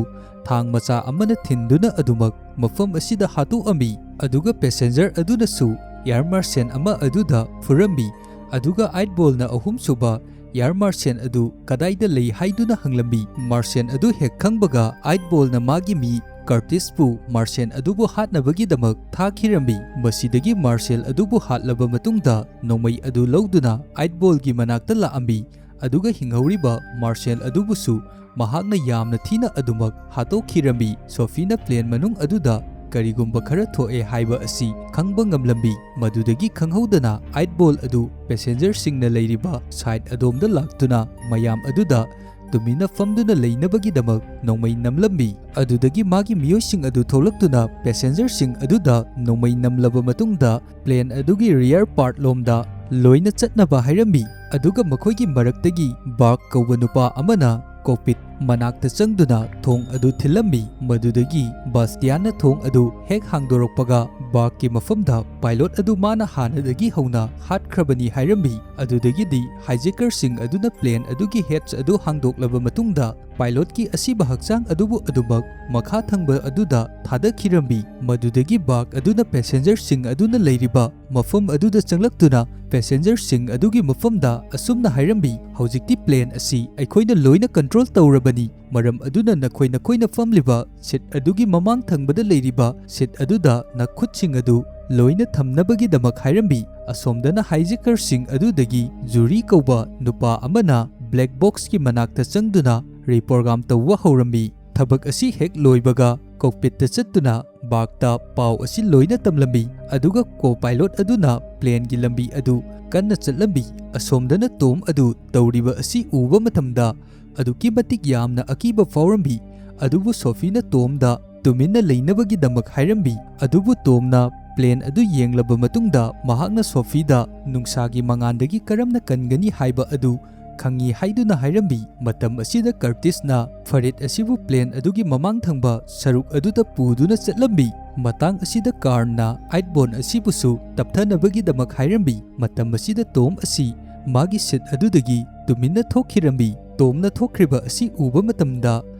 ꯊꯥꯡ ꯃꯆꯥ ꯑꯃꯅ ꯊꯤꯟꯗꯨꯅ ꯑꯗꯨꯃꯛ ꯃꯐꯝ ꯑꯁꯤꯗ ꯍꯥꯠꯇꯣꯛꯑꯝꯃꯤ꯫ ꯑꯗꯨꯒ passenger ꯑꯗꯨꯅꯁꯨ air marshal ꯑꯃ ꯑꯗꯨꯗ ꯐꯨꯔꯝꯃꯤ꯫ ꯑꯗꯨꯒ eight ballꯅ ꯑꯍꯨꯝꯁꯨꯕ ꯑꯦꯌꯔ ꯃꯥꯔꯁꯦꯜ ꯑꯗꯨ ꯀꯗꯥꯏꯗ ꯂꯩ ꯍꯥꯏꯗꯨꯅ ꯍꯪꯂꯝꯃꯤ꯫ ꯃꯥꯔꯁꯦꯜ ꯑꯗꯨ ꯍꯦꯛ ꯈꯪꯕꯒ ꯑꯥꯏꯠ ꯕꯣꯜꯅ ꯃꯥꯒꯤ ꯃꯤ ꯀꯔꯇꯤꯁꯄꯨ ꯃꯥꯔꯁꯦꯜ ꯑꯗꯨꯕꯨ ꯍꯥꯠꯅꯕꯒꯤꯗꯃꯛ ꯊꯥꯈꯤꯔꯝꯃꯤ꯫ ꯃꯁꯤꯗꯒꯤ ꯃꯥꯔꯁꯦꯜ ꯑꯗꯨꯕꯨ ꯍꯥꯠꯂꯕ ꯃꯇꯨꯡꯗ ꯅꯣꯡꯃꯩ ꯑꯗꯨ ꯂꯧꯗꯨꯅ ꯑꯥꯏꯠ ꯕꯣꯜꯒꯤ ꯃꯅꯥꯛꯇ ꯂꯥꯛꯑꯝꯃꯤ꯫ ꯑꯗꯨꯒ ꯍꯤꯡꯍꯧꯔꯤꯕ ꯃꯥꯔꯁꯦꯜ ꯑꯗꯨꯕꯨꯁꯨ ꯃꯍꯥꯛꯅ ꯌꯥꯝꯅ ꯊꯤꯅ ꯑꯗꯨꯃꯛ ꯍꯥꯠꯇꯣꯛꯈꯤꯔꯝꯃꯤ꯫ ꯁꯣꯐꯤꯅ ꯄ꯭ꯂꯦꯟ ꯃꯅꯨꯡ ꯑꯗꯨꯗ ꯀꯔꯤꯒꯨꯝꯕ ꯈꯔ ꯊꯣꯛꯑꯦ ꯍꯥꯏꯕ ꯑꯁꯤ ꯈꯪꯕ ꯉꯝꯂꯝꯃꯤ꯫ ꯃꯗꯨꯗꯒꯤ ꯈꯪꯍꯧꯗꯅ ꯑꯥꯏꯠ ꯕꯣꯜ ꯑꯗꯨ ꯄꯦꯁꯦꯟꯖꯔꯁꯤꯡꯅ ꯂꯩꯔꯤꯕ ꯁꯥꯏꯠ ꯑꯗꯣꯝꯗ ꯂꯥꯛꯇꯨꯅ ꯃꯌꯥꯝ ꯑꯗꯨꯗ ꯇꯨꯃꯤꯟꯅ ꯐꯝꯗꯨꯅ ꯂꯩꯅꯕꯒꯤꯗꯃꯛ ꯅꯣꯡꯃꯩ ꯅꯝꯂꯝꯃꯤ꯫ ꯑꯗꯨꯗꯒꯤ ꯃꯥꯒꯤ ꯃꯤꯑꯣꯏꯁꯤꯡ ꯑꯗꯨ ꯊꯣꯛꯂꯛꯇꯨꯅ ꯄꯦꯁꯦꯟꯖꯔꯁꯤꯡ ꯑꯗꯨꯗ ꯅꯣꯡꯃꯩ ꯅꯝꯂꯕ ꯃꯇꯨꯡꯗ ꯄ꯭ꯂꯦꯟ ꯑꯗꯨꯒꯤ ꯔꯤꯌꯔ ꯄꯥꯔꯠ ꯂꯣꯝꯗ ꯂꯣꯏꯅ ꯆꯠꯅꯕ ꯍꯥꯏꯔꯝꯃꯤ꯫ ꯑꯗꯨꯒ ꯃꯈꯣꯏꯒꯤ ꯃꯔꯛꯇꯒꯤ ꯕꯥꯔꯛ ꯀꯧꯕ ꯅꯨꯄꯥ ꯑꯃꯅ ꯀꯣꯛꯄꯤꯠ ꯃꯅꯥꯛꯇ ꯆꯪꯗꯨꯅ ꯊꯣꯡ ꯑꯗꯨ ꯊꯤꯜꯂꯝꯃꯤ꯫ ꯃꯗꯨꯗꯒꯤ ꯕꯥꯁꯇꯤꯌꯥꯟꯅ ꯊꯣꯡ ꯑꯗꯨ ꯍꯦꯛ ꯍꯥꯡꯗꯣꯔꯛꯄꯒ ꯕꯥꯔꯛꯀꯤ ꯃꯐꯝꯗ ꯄꯥꯏꯂꯣꯠ ꯑꯗꯨ ꯃꯥꯅ ꯍꯥꯟꯅꯗꯒꯤ ꯍꯧꯅ ꯍꯥꯠꯈ꯭ꯔꯕꯅꯤ ꯍꯥꯏꯔꯝꯃꯤ꯫ ꯑꯗꯨꯗꯒꯤꯗꯤ ꯍꯥꯏꯖꯦꯀꯔꯁꯤꯡ ꯑꯗꯨꯅ ꯄ꯭ꯂꯦꯟ ꯑꯗꯨꯒꯤ ꯍꯦꯠꯆ ꯑꯗꯨ ꯍꯥꯡꯗꯣꯛꯂꯕ ꯃꯇꯨꯡꯗ ꯄꯥꯏꯂꯣꯠꯀꯤ ꯑꯁꯤꯕ ꯍꯛꯆꯥꯡ ꯑꯗꯨꯕꯨ ꯑꯗꯨꯃꯛ ꯃꯈꯥ ꯊꯪꯕ ꯑꯗꯨꯗ ꯊꯥꯗꯈꯤꯔꯝꯃꯤ꯫ ꯃꯗꯨꯗꯒꯤ ꯕꯥꯔꯛ ꯑꯗꯨꯅ ꯄꯦꯁꯦꯟꯖꯔꯁꯤꯡ ꯑꯗꯨꯅ ꯂꯩꯔꯤꯕ ꯃꯐꯝ ꯑꯗꯨꯗ ꯆꯪꯂꯛꯇꯨꯅ ꯄꯦꯁꯦꯟꯖꯔꯁꯤꯡ ꯑꯗꯨꯒꯤ ꯃꯐꯝꯗ ꯑꯁꯨꯝꯅ ꯍꯥꯏꯔꯝꯃꯤ, "ꯍꯧꯖꯤꯛꯇꯤ ꯄ꯭ꯂꯦꯟ ꯑꯁꯤ ꯑꯩꯈꯣꯏꯅ ꯂꯣꯏꯅ ꯀꯟꯇ꯭ꯔꯣꯜ ꯇꯧꯔꯕꯅꯤ꯫ ꯃꯔꯝ ꯑꯗꯨꯅ ꯅꯈꯣꯏ ꯅꯈꯣꯏꯅ ꯐꯝꯂꯤꯕ ꯁꯤꯠ ꯑꯗꯨꯒꯤ ꯃꯃꯥꯡ ꯊꯪꯕꯗ ꯂꯩꯔꯤꯕ ꯁꯤꯠ ꯑꯗꯨꯗ ꯅꯈꯨꯠꯁꯤꯡ ꯑꯗꯨ ꯂꯣꯏꯅ ꯊꯝꯅꯕꯒꯤꯗꯃꯛ ꯍꯥꯏꯔꯝꯃꯤ"꯫ ꯑꯁꯣꯝꯗꯅ ꯍꯥꯏꯖꯦꯀꯔꯁꯤꯡ ꯑꯗꯨꯗꯒꯤ ꯖꯨꯔꯤ ꯀꯧꯕ ꯅꯨꯄꯥ ꯑꯃꯅ ꯕ꯭ꯂꯦꯛ ꯕꯣꯛꯁꯀꯤ ꯃꯅꯥꯛꯇ ꯆꯪꯗꯨꯅ ꯔꯤꯄ꯭ꯔꯣꯒ꯭ꯔꯥꯝ ꯇꯧꯕ ꯍꯧꯔꯝꯃꯤ꯫ ꯊꯕꯛ ꯑꯁꯤ ꯍꯦꯛ ꯂꯣꯏꯕꯒ ꯀꯣꯛꯄꯤꯠꯇ ꯆꯠꯇꯨꯅ ꯕꯥꯔꯛꯇ ꯄꯥꯎ ꯑꯁꯤ ꯂꯣꯏꯅ ꯇꯝꯂꯝꯃꯤ꯫ ꯑꯗꯨꯒ ꯀꯣ ꯄꯥꯏꯂꯣꯠ ꯑꯗꯨꯅ ꯄ꯭ꯂꯦꯟꯒꯤ ꯂꯝꯕꯤ ꯑꯗꯨ ꯀꯟꯅ ꯆꯠꯂꯝꯃꯤ꯫ ꯑꯁꯣꯝꯗꯅ ꯇꯣꯝ ꯑꯗꯨ ꯇꯧꯔꯤꯕ ꯑꯁꯤ ꯎꯕ ꯃꯇꯝꯗ ꯑꯗꯨꯛꯀꯤ ꯃꯇꯤꯛ ꯌꯥꯝꯅ ꯑꯀꯤꯕ ꯐꯥꯎꯔꯝꯃꯤ꯫ ꯑꯗꯨꯕꯨ ꯁꯣꯐꯤꯅ ꯇꯣꯝꯗ ꯇꯨꯃꯤꯟꯅ ꯂꯩꯅꯕꯒꯤꯗꯃꯛ ꯍꯥꯏꯔꯝꯃꯤ꯫ ꯑꯗꯨꯕꯨ ꯇꯣꯝꯅ ꯄ꯭ꯂꯦꯟ ꯑꯗꯨ ꯌꯦꯡꯂꯕ ꯃꯇꯨꯡꯗ ꯃꯍꯥꯛꯅ ꯁꯣꯐꯤꯗ ꯅꯨꯡꯁꯥꯒꯤ ꯃꯉꯥꯟꯗꯒꯤ ꯀꯔꯝꯅ ꯀꯟꯒꯅꯤ ꯍꯥꯏꯕ ꯑꯗꯨ ꯈꯪꯉꯤ ꯍꯥꯏꯗꯨꯅ ꯍꯥꯏꯔꯝꯃꯤ꯫ ꯃꯇꯝ ꯑꯁꯤꯗ ꯀꯔꯇꯤꯁꯅ ꯐꯔꯤꯠ ꯑꯁꯤꯕꯨ ꯄ꯭ꯂꯦꯟ ꯑꯗꯨꯒꯤ ꯃꯃꯥꯡ ꯊꯪꯕ ꯁꯔꯨꯛ ꯑꯗꯨꯗ ꯄꯨꯗꯨꯅ ꯆꯠꯂꯝꯃꯤ꯫ ꯃꯇꯥꯡ ꯑꯁꯤꯗ ꯀꯥꯔꯟꯅ ꯑꯥꯏꯠ ꯕꯣꯜ ꯑꯁꯤꯕꯨꯁꯨ ꯇꯞꯊꯅꯕꯒꯤꯗꯃꯛ ꯍꯥꯏꯔꯝꯃꯤ꯫ ꯃꯇꯝ ꯑꯁꯤꯗ ꯇꯣꯝ ꯑꯁꯤ ꯃꯥꯒꯤ ꯁꯤꯠ ꯑꯗꯨꯗꯒꯤ ꯇꯨꯃꯤꯟꯅ ꯊꯣꯛꯈꯤꯔꯝꯃꯤ꯫ ꯇꯣꯝꯅ ꯊꯣꯛꯈ꯭ꯔꯤꯕ ꯑꯁꯤ ꯎꯕ ꯃꯇꯝꯗ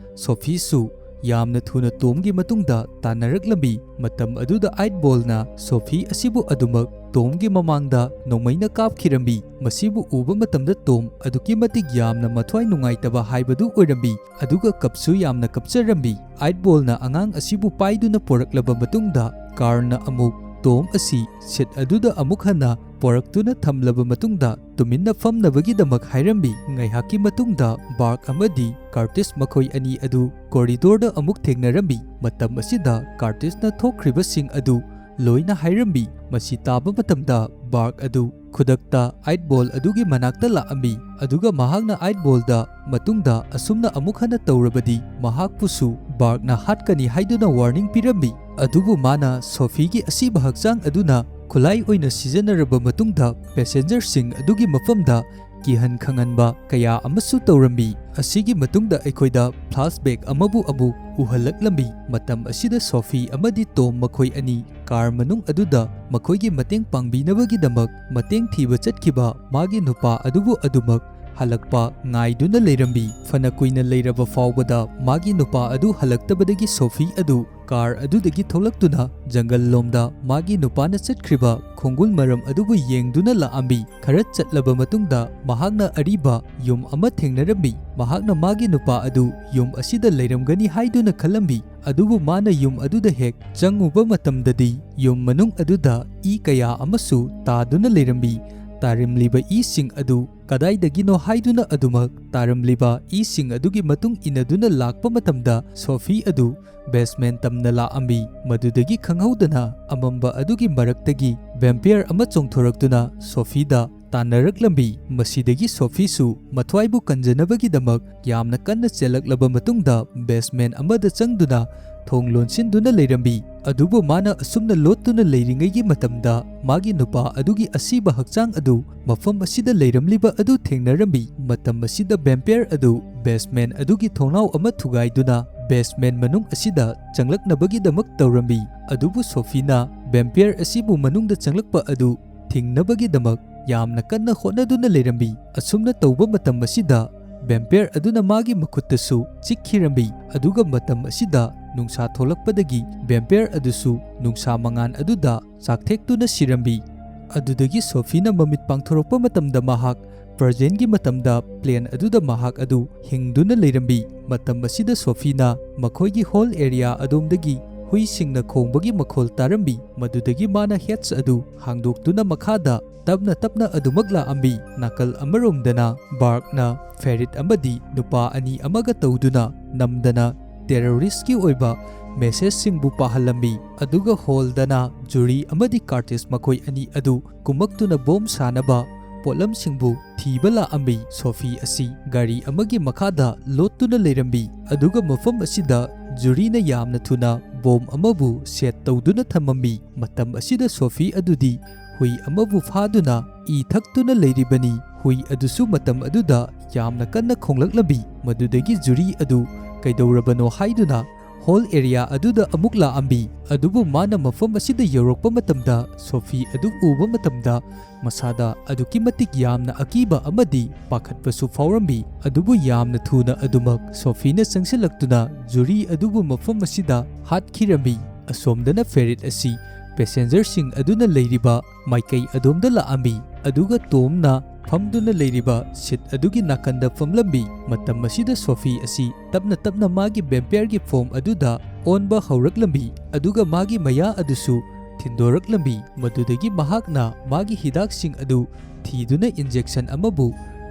ꯁꯣꯐꯤꯁꯨ ꯌꯥꯝꯅ ꯊꯨꯅ ꯇꯣꯝꯒꯤ ꯃꯇꯨꯡꯗ ꯇꯥꯟꯅꯔꯛꯂꯝꯃꯤ꯫ ꯃꯇꯝ ꯑꯗꯨꯗ ꯑꯥꯏꯠ ꯕꯣꯜꯅ ꯁꯣꯐꯤ ꯑꯁꯤꯕꯨ ꯑꯗꯨꯃꯛ ꯇꯣꯝꯒꯤ ꯃꯃꯥꯡꯗ ꯅꯣꯡꯃꯩꯅ ꯀꯥꯞꯈꯤꯔꯝꯃꯤ꯫ ꯃꯁꯤꯕꯨ ꯎꯕ ꯃꯇꯝꯗ ꯇꯣꯝ ꯑꯗꯨꯛꯀꯤ ꯃꯇꯤꯛ ꯌꯥꯝꯅ ꯃꯊ꯭ꯋꯥꯏ ꯅꯨꯡꯉꯥꯏꯇꯕ ꯍꯥꯏꯕꯗꯨ ꯑꯣꯏꯔꯝꯃꯤ, ꯑꯗꯨꯒ ꯀꯞꯁꯨ ꯌꯥꯝꯅ ꯀꯞꯆꯔꯝꯃꯤ꯫ ꯑꯥꯏꯠ ꯕꯣꯜꯅ ꯑꯉꯥꯡ ꯑꯁꯤꯕꯨ ꯄꯥꯏꯗꯨꯅ ꯄꯣꯔꯛꯂꯕ ꯃꯇꯨꯡꯗ, ꯀꯥꯔꯜꯅ ꯑꯃꯨꯛ ꯇꯣꯝ ꯑꯁꯤ ꯁꯤꯠ ꯑꯗꯨꯗ ꯑꯃꯨꯛ ꯍꯟꯅ ꯄꯣꯔꯛꯇꯨꯅ ꯊꯝꯂꯕ ꯃꯇꯨꯡꯗ, ꯇꯨꯃꯤꯟꯅ ꯐꯝꯅꯕꯒꯤꯗꯃꯛ ꯍꯥꯏꯔꯝꯃꯤ꯫ ꯉꯥꯏꯍꯥꯛꯀꯤ ꯃꯇꯨꯡꯗ ꯕꯥꯔꯛ ꯑꯃꯗꯤ ꯀꯥꯔꯇꯤꯁ ꯃꯈꯣꯏ ꯑꯅꯤ ꯑꯗꯨ ꯀꯣꯔꯤꯗꯣꯔꯗ ꯑꯃꯨꯛ ꯊꯦꯡꯅꯔꯝꯃꯤ꯫ ꯃꯇꯝ ꯑꯁꯤꯗ ꯀꯥꯔꯇꯤꯁꯅ ꯊꯣꯛꯈ꯭ꯔꯤꯕꯁꯤꯡ ꯑꯗꯨ ꯂꯣꯏꯅ ꯍꯥꯏꯔꯝꯃꯤ꯫ ꯃꯁꯤ ꯇꯥꯕ ꯃꯇꯝꯗ ꯕꯥꯔꯛ ꯑꯗꯨ ꯈꯨꯗꯛꯇ ꯑꯥꯏꯠ ꯕꯣꯜ ꯑꯗꯨꯒꯤ ꯃꯅꯥꯛꯇ ꯂꯥꯛꯑꯝꯃꯤ, ꯑꯗꯨꯒ ꯃꯍꯥꯛꯅ ꯑꯥꯏꯠ ꯕꯣꯜꯗ ꯃꯇꯨꯡꯗ ꯑꯁꯨꯝꯅ ꯑꯃꯨꯛ ꯍꯟꯅ ꯇꯧꯔꯕꯗꯤ ꯃꯍꯥꯛꯄꯨꯁꯨ ꯕꯥꯔꯛꯅ ꯍꯥꯠꯀꯅꯤ ꯍꯥꯏꯗꯨꯅ ꯋꯥꯔꯅꯤꯡ ꯄꯤꯔꯝꯃꯤ꯫ ꯑꯗꯨꯕꯨ ꯃꯥꯅ ꯁꯣꯐꯤꯒꯤ ꯑꯁꯤꯕ ꯍꯛꯆꯥꯡ ꯑꯗꯨꯅ ꯈꯨꯠꯂꯥꯏ ꯑꯣꯏꯅ ꯁꯤꯖꯤꯟꯅꯔꯕ ꯃꯇꯨꯡꯗ ꯄꯦꯁꯦꯟꯖꯔꯁꯤꯡ ꯑꯗꯨꯒꯤ ꯃꯐꯝꯗ ꯀꯤꯍꯟ ꯈꯪꯍꯟꯕ ꯀꯌꯥ ꯑꯃꯁꯨ ꯇꯧꯔꯝꯃꯤ꯫ ꯑꯁꯤꯒꯤ ꯃꯇꯨꯡꯗ ꯑꯩꯈꯣꯏꯗ ꯐ꯭ꯂꯥꯁꯕꯦꯛ ꯑꯃꯕꯨ ꯑꯃꯨꯛ ꯎꯍꯜꯂꯛꯂꯝꯃꯤ꯫ ꯃꯇꯝ ꯑꯁꯤꯗ ꯁꯣꯐꯤ ꯑꯃꯗꯤ ꯇꯣꯝ ꯃꯈꯣꯏ ꯑꯅꯤ ꯀꯥꯔ ꯃꯅꯨꯡ ꯑꯗꯨꯗ ꯃꯈꯣꯏꯒꯤ ꯃꯇꯦꯡ ꯄꯥꯡꯕꯤꯅꯕꯒꯤꯗꯃꯛ ꯃꯇꯦꯡ ꯊꯤꯕ ꯆꯠꯈꯤꯕ ꯃꯥꯒꯤ ꯅꯨꯄꯥ ꯑꯗꯨꯕꯨ ꯑꯗꯨꯃꯛ ꯍꯜꯂꯛꯄ ꯉꯥꯏꯗꯨꯅ ꯂꯩꯔꯝꯃꯤ꯫ ꯐꯅ ꯀꯨꯏꯅ ꯂꯩꯔꯕ ꯐꯥꯎꯕꯗ ꯃꯥꯒꯤ ꯅꯨꯄꯥ ꯑꯗꯨ ꯍꯜꯂꯛꯇꯕꯗꯒꯤ ꯁꯣꯐꯤ ꯑꯗꯨ ꯀꯥꯔ ꯑꯗꯨꯗꯒꯤ ꯊꯣꯛꯂꯛꯇꯨꯅ ꯖꯪꯒꯜ ꯂꯣꯝꯗ ꯃꯥꯒꯤ ꯅꯨꯄꯥꯅ ꯆꯠꯈ꯭ꯔꯤꯕ ꯈꯣꯡꯒꯨꯜ ꯃꯔꯝ ꯑꯗꯨꯕꯨ ꯌꯦꯡꯗꯨꯅ ꯂꯥꯛꯑꯝꯃꯤ꯫ ꯈꯔ ꯆꯠꯂꯕ ꯃꯇꯨꯡꯗ ꯃꯍꯥꯛꯅ ꯑꯔꯤꯕ ꯌꯨꯝ ꯑꯃ ꯊꯦꯡꯅꯔꯝꯃꯤ꯫ ꯃꯍꯥꯛꯅ ꯃꯥꯒꯤ ꯅꯨꯄꯥ ꯑꯗꯨ ꯌꯨꯝ ꯑꯁꯤꯗ ꯂꯩꯔꯝꯒꯅꯤ ꯍꯥꯏꯗꯨꯅ ꯈꯜꯂꯝꯃꯤ꯫ ꯑꯗꯨꯕꯨ ꯃꯥꯅ ꯌꯨꯝ ꯑꯗꯨꯗ ꯍꯦꯛ ꯆꯪꯉꯨꯕ ꯃꯇꯝꯗꯗꯤ ꯌꯨꯝ ꯃꯅꯨꯡ ꯑꯗꯨꯗ ꯏ ꯀꯌꯥ ꯑꯃꯁꯨ ꯇꯥꯗꯨꯅ ꯂꯩꯔꯝꯃꯤ꯫ ꯇꯥꯔꯝꯂꯤꯕ ꯏꯁꯤꯡ ꯑꯗꯨ ꯀꯗꯥꯏꯗꯒꯤꯅꯣ ꯍꯥꯏꯗꯨꯅ ꯑꯗꯨꯃꯛ ꯇꯥꯔꯝꯂꯤꯕ ꯏꯁꯤꯡ ꯑꯗꯨꯒꯤ ꯃꯇꯨꯡ ꯏꯟꯅꯗꯨꯅ ꯂꯥꯛꯄ ꯃꯇꯝꯗ ꯁꯣꯐꯤ ꯑꯗꯨ ꯕꯦꯁꯃꯦꯟ ꯇꯝꯅ ꯂꯥꯛꯑꯝꯃꯤ꯫ ꯃꯗꯨꯗꯒꯤ ꯈꯪꯍꯧꯗꯅ ꯑꯃꯝꯕ ꯑꯗꯨꯒꯤ ꯃꯔꯛꯇꯒꯤ ꯚꯦꯝꯄꯤꯌꯔ ꯑꯃ ꯆꯣꯡꯊꯣꯔꯛꯇꯨꯅ ꯁꯣꯐꯤꯗ ꯇꯥꯟꯅꯔꯛꯂꯝꯃꯤ꯫ ꯃꯁꯤꯗꯒꯤ ꯁꯣꯐꯤꯁꯨ ꯃꯊ꯭ꯋꯥꯏꯕꯨ ꯀꯟꯖꯅꯕꯒꯤꯗꯃꯛ ꯌꯥꯝꯅ ꯀꯟꯅ ꯆꯦꯜꯂꯛꯂꯕ ꯃꯇꯨꯡꯗ ꯕꯦꯁꯃꯦꯟ ꯑꯃꯗ ꯆꯪꯗꯨꯅ ꯊꯣꯡ ꯂꯣꯟꯁꯤꯟꯗꯨꯅ ꯂꯩꯔꯝꯃꯤ꯫ ꯑꯗꯨꯕꯨ ꯃꯥꯅ ꯑꯁꯨꯝꯅ ꯂꯣꯠꯇꯨꯅ ꯂꯩꯔꯤꯉꯩꯒꯤ ꯃꯇꯝꯗ ꯃꯥꯒꯤ ꯅꯨꯄꯥ ꯑꯗꯨꯒꯤ ꯑꯁꯤꯕ ꯍꯛꯆꯥꯡ ꯑꯗꯨ ꯃꯐꯝ ꯑꯁꯤꯗ ꯂꯩꯔꯝꯂꯤꯕ ꯑꯗꯨ ꯊꯦꯡꯅꯔꯝꯃꯤ꯫ ꯃꯇꯝ ꯑꯁꯤꯗ ꯚꯦꯝꯄꯤꯌꯔ ꯑꯗꯨ ꯕꯦꯁꯃꯦꯟ ꯑꯗꯨꯒꯤ ꯊꯣꯡꯅꯥꯎ ꯑꯃ ꯊꯨꯒꯥꯏꯗꯨꯅ ꯕꯦꯁꯃꯦꯟ ꯃꯅꯨꯡ ꯑꯁꯤꯗ ꯆꯪꯂꯛꯅꯕꯒꯤꯗꯃꯛ ꯇꯧꯔꯝꯃꯤ꯫ ꯑꯗꯨꯕꯨ ꯁꯣꯐꯤꯅ ꯚꯦꯝꯄꯤꯌꯔ ꯑꯁꯤꯕꯨ ꯃꯅꯨꯡꯗ ꯆꯪꯂꯛꯄ ꯑꯗꯨ ꯊꯤꯡꯅꯕꯒꯤꯗꯃꯛ ꯌꯥꯝꯅ ꯀꯟꯅ ꯍꯣꯠꯅꯗꯨꯅ ꯂꯩꯔꯝꯃꯤ꯫ ꯑꯁꯨꯝꯅ ꯇꯧꯕ ꯃꯇꯝ ꯑꯁꯤꯗ vampire ꯑꯗꯨꯅ ꯃꯥꯒꯤ ꯃꯈꯨꯠꯇꯁꯨ ꯆꯤꯛꯈꯤꯔꯝꯃꯤ꯫ ꯑꯗꯨꯒ ꯃꯇꯝ ꯑꯁꯤꯗ ꯅꯨꯡꯁꯥ ꯊꯣꯛꯂꯛꯄꯗꯒꯤ vampire ꯑꯗꯨꯁꯨ ꯅꯨꯡꯁꯥ ꯃꯉꯥꯜ ꯑꯗꯨꯗ ꯆꯥꯛꯊꯦꯛꯇꯨꯅ ꯁꯤꯔꯝꯃꯤ꯫ ꯑꯗꯨꯗꯒꯤ ꯁꯣꯐꯤꯅ ꯃꯃꯤꯠ ꯄꯥꯡꯊꯣꯔꯛꯄ ꯃꯇꯝꯗ ꯃꯍꯥꯛ presentꯒꯤ ꯃꯇꯝꯗ plane ꯑꯗꯨꯗ ꯃꯍꯥꯛ ꯑꯗꯨ ꯍꯤꯡꯗꯨꯅ ꯂꯩꯔꯝꯃꯤ꯫ ꯃꯇꯝ ꯑꯁꯤꯗ ꯁꯣꯐꯤꯅ ꯃꯈꯣꯏꯒꯤ whole area ꯑꯗꯣꯝꯗꯒꯤ ꯍꯨꯏꯁꯤꯡꯅ ꯈꯣꯡꯕꯒꯤ ꯃꯈꯣꯜ ꯇꯥꯔꯝꯃꯤ꯫ ꯃꯗꯨꯗꯒꯤ ꯃꯥꯅ hatch ꯑꯗꯨ ꯍꯥꯡꯗꯣꯛꯇꯨꯅ ꯃꯈꯥꯗ ꯇꯞꯅ ꯇꯞꯅ ꯑꯗꯨꯃꯛ ꯂꯥꯛꯑꯝꯃꯤ꯫ ꯅꯥꯀꯜ ꯑꯃꯔꯣꯝꯗꯅ ꯕꯥꯔꯛꯅ ꯐꯦꯔꯤꯠ ꯑꯃꯗꯤ ꯅꯨꯄꯥ ꯑꯅꯤ ꯑꯃꯒ ꯇꯧꯗꯨꯅ ꯅꯝꯗꯅ terroristꯀꯤ ꯑꯣꯏꯕ messageꯁꯤꯡꯕꯨ ꯄꯥꯍꯜꯂꯝꯃꯤ꯫ ꯑꯗꯨꯒ ꯍꯣꯜꯗꯅ ꯖꯨꯔꯤ ꯑꯃꯗꯤ ꯀꯥꯔꯇꯤꯁ ꯃꯈꯣꯏ ꯑꯅꯤ ꯑꯗꯨ ꯀꯨꯝꯃꯛꯇꯨꯅ ꯕꯣꯝ ꯁꯥꯅꯕ ꯄꯣꯠꯂꯝꯁꯤꯡꯕꯨ ꯊꯤꯕ ꯂꯥꯛꯑꯝꯃꯤ꯫ ꯁꯣꯐꯤ ꯑꯁꯤ ꯒꯥꯔꯤ ꯑꯃꯒꯤ ꯃꯈꯥꯗ ꯂꯣꯠꯇꯨꯅ ꯂꯩꯔꯝꯃꯤ꯫ ꯑꯗꯨꯒ ꯃꯐꯝ ꯑꯁꯤꯗ ꯖꯨꯔꯤꯅ ꯌꯥꯝꯅ ꯊꯨꯅ ꯕꯣꯝ ꯑꯃꯕꯨ set ꯇꯧꯗꯨꯅ ꯊꯝꯃꯝꯃꯤ꯫ ꯃꯇꯝ ꯑꯁꯤꯗ ꯁꯣꯐꯤ ꯑꯗꯨꯗꯤ ꯍꯨꯏ ꯑꯃꯕꯨ ꯐꯥꯗꯨꯅ ꯏ ꯊꯛꯇꯨꯅ ꯂꯩꯔꯤꯕꯅꯤ꯫ ꯍꯨꯏ ꯑꯗꯨꯁꯨ ꯃꯇꯝ ꯑꯗꯨꯗ ꯌꯥꯝꯅ ꯀꯟꯅ ꯈꯣꯡꯂꯛꯂꯝꯃꯤ꯫ ꯃꯗꯨꯗꯒꯤ ꯖꯨꯔꯤ ꯑꯗꯨ ꯀꯩꯗꯧꯔꯕꯅꯣ ꯍꯥꯏꯗꯨꯅ whole area ꯑꯗꯨꯗ ꯑꯃꯨꯛ ꯂꯥꯛꯑꯝꯃꯤ꯫ ꯑꯗꯨꯕꯨ ꯃꯥꯅ ꯃꯐꯝ ꯑꯁꯤꯗ ꯌꯧꯔꯛꯄ ꯃꯇꯝꯗ ꯁꯣꯐꯤ ꯑꯗꯨ ꯎꯕ ꯃꯇꯝꯗ ꯃꯁꯥꯗ ꯑꯗꯨꯛꯀꯤ ꯃꯇꯤꯛ ꯌꯥꯝꯅ ꯑꯀꯤꯕ ꯑꯃꯗꯤ ꯄꯥꯈꯠꯄꯁꯨ ꯐꯥꯎꯔꯝꯃꯤ꯫ ꯑꯗꯨꯕꯨ ꯌꯥꯝꯅ ꯊꯨꯅ ꯑꯗꯨꯃꯛ ꯁꯣꯐꯤꯅ ꯆꯪꯁꯤꯜꯂꯛꯇꯨꯅ ꯖꯨꯔꯤ ꯑꯗꯨꯕꯨ ꯃꯐꯝ ꯑꯁꯤꯗ ꯍꯥꯠꯈꯤꯔꯝꯃꯤ꯫ ꯑꯁꯣꯝꯗꯅ ꯐꯦꯔꯤꯠ ꯑꯁꯤ passengerꯁꯤꯡ ꯑꯗꯨꯅ ꯂꯩꯔꯤꯕ ꯃꯥꯏꯀꯩ ꯑꯗꯣꯝꯗ ꯂꯥꯛꯑꯝꯃꯤ꯫ ꯑꯗꯨꯒ ꯇꯣꯝꯅ ꯐꯝꯗꯨꯅ ꯂꯩꯔꯤꯕ seat ꯑꯗꯨꯒꯤ ꯅꯥꯀꯟꯗ ꯐꯝꯂꯝꯃꯤ꯫ ꯃꯇꯝ ꯑꯁꯤꯗ ꯁꯣꯐꯤ ꯑꯁꯤ ꯇꯞꯅ ꯇꯞꯅ ꯃꯥꯒꯤ vampireꯒꯤ form ꯑꯗꯨꯗ ꯑꯣꯟꯕ ꯍꯧꯔꯛꯂꯝꯃꯤ꯫ ꯑꯗꯨꯒ ꯃꯥꯒꯤ ꯃꯌꯥ ꯑꯗꯨꯁꯨ ꯊꯤꯟꯗꯣꯔꯛꯂꯝꯃꯤ꯫ ꯃꯗꯨꯗꯒꯤ ꯃꯍꯥꯛꯅ ꯃꯥꯒꯤ ꯍꯤꯗꯥꯛꯁꯤꯡ ꯑꯗꯨ ꯊꯤꯗꯨꯅ injection ꯑꯃꯕꯨ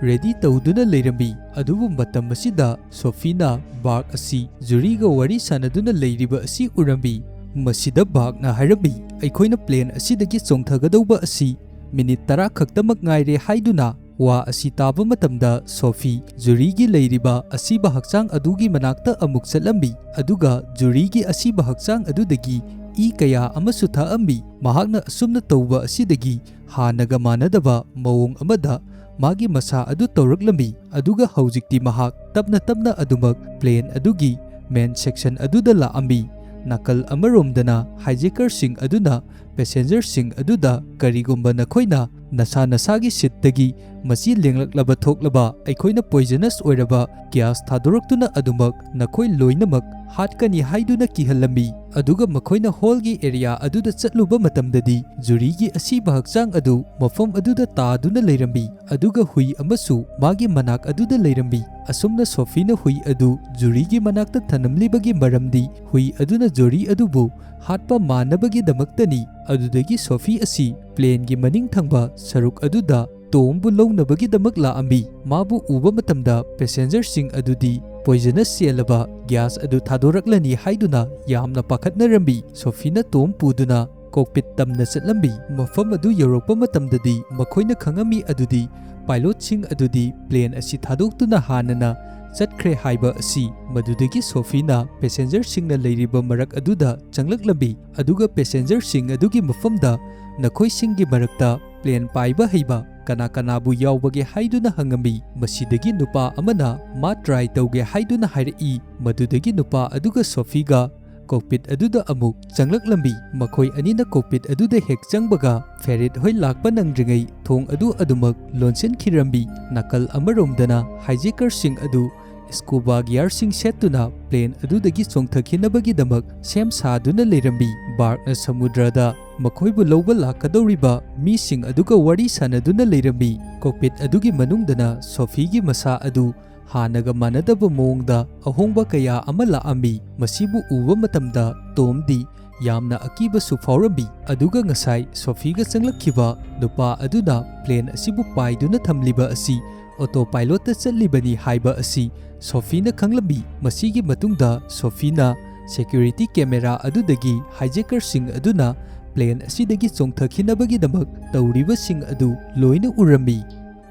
ready ꯇꯧꯗꯨꯅ ꯂꯩꯔꯝꯃꯤ꯫ ꯑꯗꯨꯕꯨ ꯃꯇꯝ ꯑꯁꯤꯗ ꯁꯣꯐꯤꯅ ꯕꯥꯔꯛ ꯑꯁꯤ ꯖꯨꯔꯤꯒ ꯋꯥꯔꯤ ꯁꯥꯟꯅꯗꯨꯅ ꯂꯩꯔꯤꯕ ꯑꯁꯤ ꯎꯔꯝꯃꯤ꯫ ꯃꯁꯤꯗ ꯕꯥꯔꯛꯅ ꯍꯥꯏꯔꯝꯃꯤ, "ꯑꯩꯈꯣꯏꯅ plane ꯑꯁꯤꯗꯒꯤ ꯆꯣꯡꯊꯒꯗꯧꯕ ꯑꯁꯤ minute ꯇꯔꯥ ꯈꯛꯇꯃꯛ ꯉꯥꯏꯔꯦ" ꯍꯥꯏꯗꯨꯅ꯫ ꯋꯥ ꯑꯁꯤ ꯇꯥꯕ ꯃꯇꯝꯗ ꯁꯣꯐꯤ ꯖꯨꯔꯤꯒꯤ ꯂꯩꯔꯤꯕ ꯑꯁꯤꯕ ꯍꯛꯆꯥꯡ ꯑꯗꯨꯒꯤ ꯃꯅꯥꯛꯇ ꯑꯃꯨꯛ ꯆꯠꯂꯝꯃꯤ, ꯑꯗꯨꯒ ꯖꯨꯔꯤꯒꯤ ꯑꯁꯤꯕ ꯍꯛꯆꯥꯡ ꯑꯗꯨꯗꯒꯤ ꯏ ꯀꯌꯥ ꯑꯃꯁꯨ ꯊꯛꯑꯝꯃꯤ꯫ ꯃꯍꯥꯛꯅ ꯑꯁꯨꯝꯅ ꯇꯧꯕ ꯑꯁꯤꯗꯒꯤ ꯍꯥꯟꯅꯒ ꯃꯥꯟꯅꯗꯕ ꯃꯑꯣꯡ ꯑꯃꯗ ꯃꯥꯒꯤ ꯃꯁꯥ ꯑꯗꯨ ꯇꯧꯔꯛꯂꯝꯃꯤ꯫ ꯑꯗꯨꯒ ꯍꯧꯖꯤꯛꯇꯤ ꯃꯍꯥꯛ ꯇꯞꯅ ꯇꯞꯅ ꯑꯗꯨꯃꯛ plane ꯑꯗꯨꯒꯤ main section ꯑꯗꯨꯗ ꯂꯥꯛꯑꯝꯃꯤ꯫ ꯅꯥꯀꯜ ꯑꯃꯔꯣꯝꯗꯅ hijackerꯁꯤꯡ ꯑꯗꯨꯅ passengerꯁꯤꯡ ꯑꯗꯨꯗ, "ꯀꯔꯤꯒꯨꯝꯕ ꯅꯈꯣꯏꯅ "ꯅꯁꯥ ꯅꯁꯥꯒꯤ ꯁꯤꯠꯇꯒꯤ ꯃꯁꯤ ꯂꯦꯡꯂꯛꯂꯕ ꯊꯣꯛꯂꯕ ꯑꯩꯈꯣꯏꯅ ꯄꯣꯏꯖꯅꯁ ꯑꯣꯏꯔꯕ ꯒ꯭ꯌꯥꯁ ꯊꯥꯗꯣꯔꯛꯇꯨꯅ ꯑꯗꯨꯃꯛ ꯅꯈꯣꯏ ꯂꯣꯏꯅꯃꯛ ꯍꯥꯠꯀꯅꯤ" ꯍꯥꯏꯗꯨꯅ ꯀꯤꯍꯜꯂꯝꯃꯤ꯫ ꯑꯗꯨꯒ ꯃꯈꯣꯏꯅ ꯍꯣꯜꯒꯤ ꯑꯦꯔꯤꯌꯥ ꯑꯗꯨꯗ ꯆꯠꯂꯨꯕ ꯃꯇꯝꯗꯗꯤ ꯖꯨꯔꯤꯒꯤ ꯑꯁꯤꯕ ꯍꯛꯆꯥꯡ ꯑꯗꯨ ꯃꯐꯝ ꯑꯗꯨꯗ ꯇꯥꯗꯨꯅ ꯂꯩꯔꯝꯃꯤ, ꯑꯗꯨꯒ ꯍꯨꯏ ꯑꯃꯁꯨ ꯃꯥꯒꯤ ꯃꯅꯥꯛ ꯑꯗꯨꯗ ꯂꯩꯔꯝꯃꯤ꯫ ꯑꯁꯨꯝꯅ ꯁꯣꯐꯤꯅ ꯍꯨꯏ ꯑꯗꯨ ꯖꯨꯔꯤꯒꯤ ꯃꯅꯥꯛꯇ ꯊꯅꯝꯂꯤꯕꯒꯤ ꯃꯔꯝꯗꯤ ꯍꯨꯏ ꯑꯗꯨꯅ ꯖꯨꯔꯤ ꯑꯗꯨꯕꯨ ꯍꯥꯠꯄ ꯃꯥꯟꯅꯕꯒꯤꯗꯃꯛꯇꯅꯤ꯫ ꯑꯗꯨꯗꯒꯤ ꯁꯣꯐꯤ ꯑꯁꯤ ꯄ꯭ꯂꯦꯟꯒꯤ ꯃꯅꯤꯡ ꯊꯪꯕ ꯁꯔꯨꯛ ꯑꯗꯨꯗ ꯇꯣꯝꯕꯨ ꯂꯧꯅꯕꯒꯤꯗꯃꯛ ꯂꯥꯛꯑꯝꯃꯤ꯫ ꯃꯥꯕꯨ ꯎꯕ ꯃꯇꯝꯗ ꯄꯦꯁꯦꯟꯖꯔꯁꯤꯡ ꯑꯗꯨꯗꯤ ꯄꯣꯏꯖꯅꯁ ꯆꯦꯜꯂꯕ ꯒ꯭ꯌꯥꯁ ꯑꯗꯨ ꯊꯥꯗꯣꯔꯛꯂꯅꯤ ꯍꯥꯏꯗꯨꯅ ꯌꯥꯝꯅ ꯄꯥꯈꯠꯅꯔꯝꯃꯤ꯫ ꯁꯣꯐꯤꯅ ꯇꯣꯝ ꯄꯨꯗꯨꯅ ꯀꯣꯛꯄꯤꯠ ꯇꯝꯅ ꯆꯠꯂꯝꯃꯤ꯫ ꯃꯐꯝ ꯑꯗꯨ ꯌꯧꯔꯛꯄ ꯃꯇꯝꯗꯗꯤ ꯃꯈꯣꯏꯅ ꯈꯪꯉꯝꯃꯤ ꯑꯗꯨꯗꯤ ꯄꯥꯏꯂꯣꯠꯁꯤꯡ ꯑꯗꯨꯗꯤ ꯄ꯭ꯂꯦꯟ ꯑꯁꯤ ꯊꯥꯗꯣꯛꯇꯨꯅ ꯍꯥꯟꯅꯅ ꯆꯠꯈ꯭ꯔꯦ ꯍꯥꯏꯕ ꯑꯁꯤ꯫ ꯃꯗꯨꯗꯒꯤ ꯁꯣꯐꯤꯅ ꯄꯦꯁꯦꯟꯖꯔꯁꯤꯡꯅ ꯂꯩꯔꯤꯕ ꯃꯔꯛ ꯑꯗꯨꯗ ꯆꯪꯂꯛꯂꯝꯃꯤ, ꯑꯗꯨꯒ ꯄꯦꯁꯦꯟꯖꯔꯁꯤꯡ ꯑꯗꯨꯒꯤ ꯃꯐꯝꯗ ꯅꯈꯣꯏꯁꯤꯡꯒꯤ ꯃꯔꯛꯇ ꯄ꯭ꯂꯦꯟ ꯄꯥꯏꯕ ꯍꯩꯕ ꯀꯅꯥ ꯀꯅꯥꯕꯨ ꯌꯥꯎꯕꯒꯦ ꯍꯥꯏꯗꯨꯅ ꯍꯪꯉꯝꯃꯤ꯫ ꯃꯁꯤꯗꯒꯤ ꯅꯨꯄꯥ ꯑꯃꯅ ꯃꯥ ꯇ꯭ꯔꯥꯏ ꯇꯧꯒꯦ ꯍꯥꯏꯗꯨꯅ ꯍꯥꯏꯔꯛꯏ꯫ ꯃꯗꯨꯗꯒꯤ ꯅꯨꯄꯥ ꯑꯗꯨꯒ ꯁꯣꯐꯤꯒ ꯀꯣꯛꯄꯤꯠ ꯑꯗꯨꯗ ꯑꯃꯨꯛ ꯆꯪꯂꯛꯂꯝꯃꯤ꯫ ꯃꯈꯣꯏ ꯑꯅꯤꯅ ꯀꯣꯛꯄꯤꯠ ꯑꯗꯨꯗ ꯍꯦꯛ ꯆꯪꯕꯒ ꯐꯦꯔꯤꯠ ꯍꯣꯏ ꯂꯥꯛꯄ ꯅꯪꯗ꯭ꯔꯤꯉꯩ ꯊꯣꯡ ꯑꯗꯨ ꯑꯗꯨꯃꯛ ꯂꯣꯟꯁꯤꯟꯈꯤꯔꯝꯃꯤ꯫ ꯅꯥꯀꯜ ꯑꯃꯔꯣꯝꯗꯅ ꯍꯥꯏꯖꯦꯀꯔꯁꯤꯡ ꯑꯗꯨ ꯁ꯭ꯀꯨꯕꯥ ꯒꯤꯌꯥꯔꯁꯤꯡ ꯁꯦꯠꯇꯨꯅ ꯄ꯭ꯂꯦꯟ ꯑꯗꯨꯗꯒꯤ ꯆꯣꯡꯊꯈꯤꯅꯕꯒꯤꯗꯃꯛ ꯁꯦꯝ ꯁꯥꯗꯨꯅ ꯂꯩꯔꯝꯃꯤ꯫ ꯕꯥꯔꯛꯅ ꯁꯃꯨꯗ꯭ꯔꯗ ꯃꯈꯣꯏꯕꯨ ꯂꯧꯕ ꯂꯥꯛꯀꯗꯧꯔꯤꯕ ꯃꯤꯁꯤꯡ ꯑꯗꯨꯒ ꯋꯥꯔꯤ ꯁꯥꯅꯗꯨꯅ ꯂꯩꯔꯝꯃꯤ꯫ ꯀꯣꯛꯄꯤꯠ ꯑꯗꯨꯒꯤ ꯃꯅꯨꯡꯗꯅ ꯁꯣꯐꯤꯒꯤ ꯃꯁꯥ ꯑꯗꯨ ꯍꯥꯟꯅꯒ ꯃꯥꯟꯅꯗꯕ ꯃꯑꯣꯡꯗ ꯑꯍꯣꯡꯕ ꯀꯌꯥ ꯑꯃ ꯂꯥꯛꯑꯝꯃꯤ꯫ ꯃꯁꯤꯕꯨ ꯎꯕ ꯃꯇꯝꯗ ꯇꯣꯝꯗꯤ ꯌꯥꯝꯅ ꯑꯀꯤꯕꯁꯨ ꯐꯥꯎꯔꯝꯃꯤ꯫ ꯑꯗꯨꯒ ꯉꯁꯥꯏ ꯁꯣꯐꯤꯒ ꯆꯪꯂꯛꯈꯤꯕ ꯅꯨꯄꯥ ꯑꯗꯨꯅ ꯄ꯭ꯂꯦꯟ ꯑꯁꯤꯕꯨ ꯄꯥꯏꯗꯨꯅ ꯊꯝꯂꯤꯕ ꯑꯁꯤ ꯑꯣꯇꯣ ꯄꯥꯏꯂꯣꯠꯇ ꯆꯠꯂꯤꯕꯅꯤ ꯍꯥꯏꯕ ꯑꯁꯤ ꯁꯣꯐꯤꯅ ꯈꯪꯂꯝꯃꯤ꯫ ꯃꯁꯤꯒꯤ ꯃꯇꯨꯡꯗ ꯁꯣꯐꯤꯅ ꯁꯦꯀ꯭ꯌꯨꯔꯤꯇꯤ ꯀꯦꯃꯦꯔꯥ ꯑꯗꯨꯗꯒꯤ ꯍꯥꯏꯖꯦꯀꯔꯁꯤꯡ ꯑꯗꯨꯅ ꯄ꯭ꯂꯦꯟ ꯑꯁꯤꯗꯒꯤ ꯆꯣꯡꯊꯈꯤꯅꯕꯒꯤꯗꯃꯛ ꯇꯧꯔꯤꯕꯁꯤꯡ ꯑꯗꯨ ꯂꯣꯏꯅ ꯎꯔꯝꯃꯤ꯫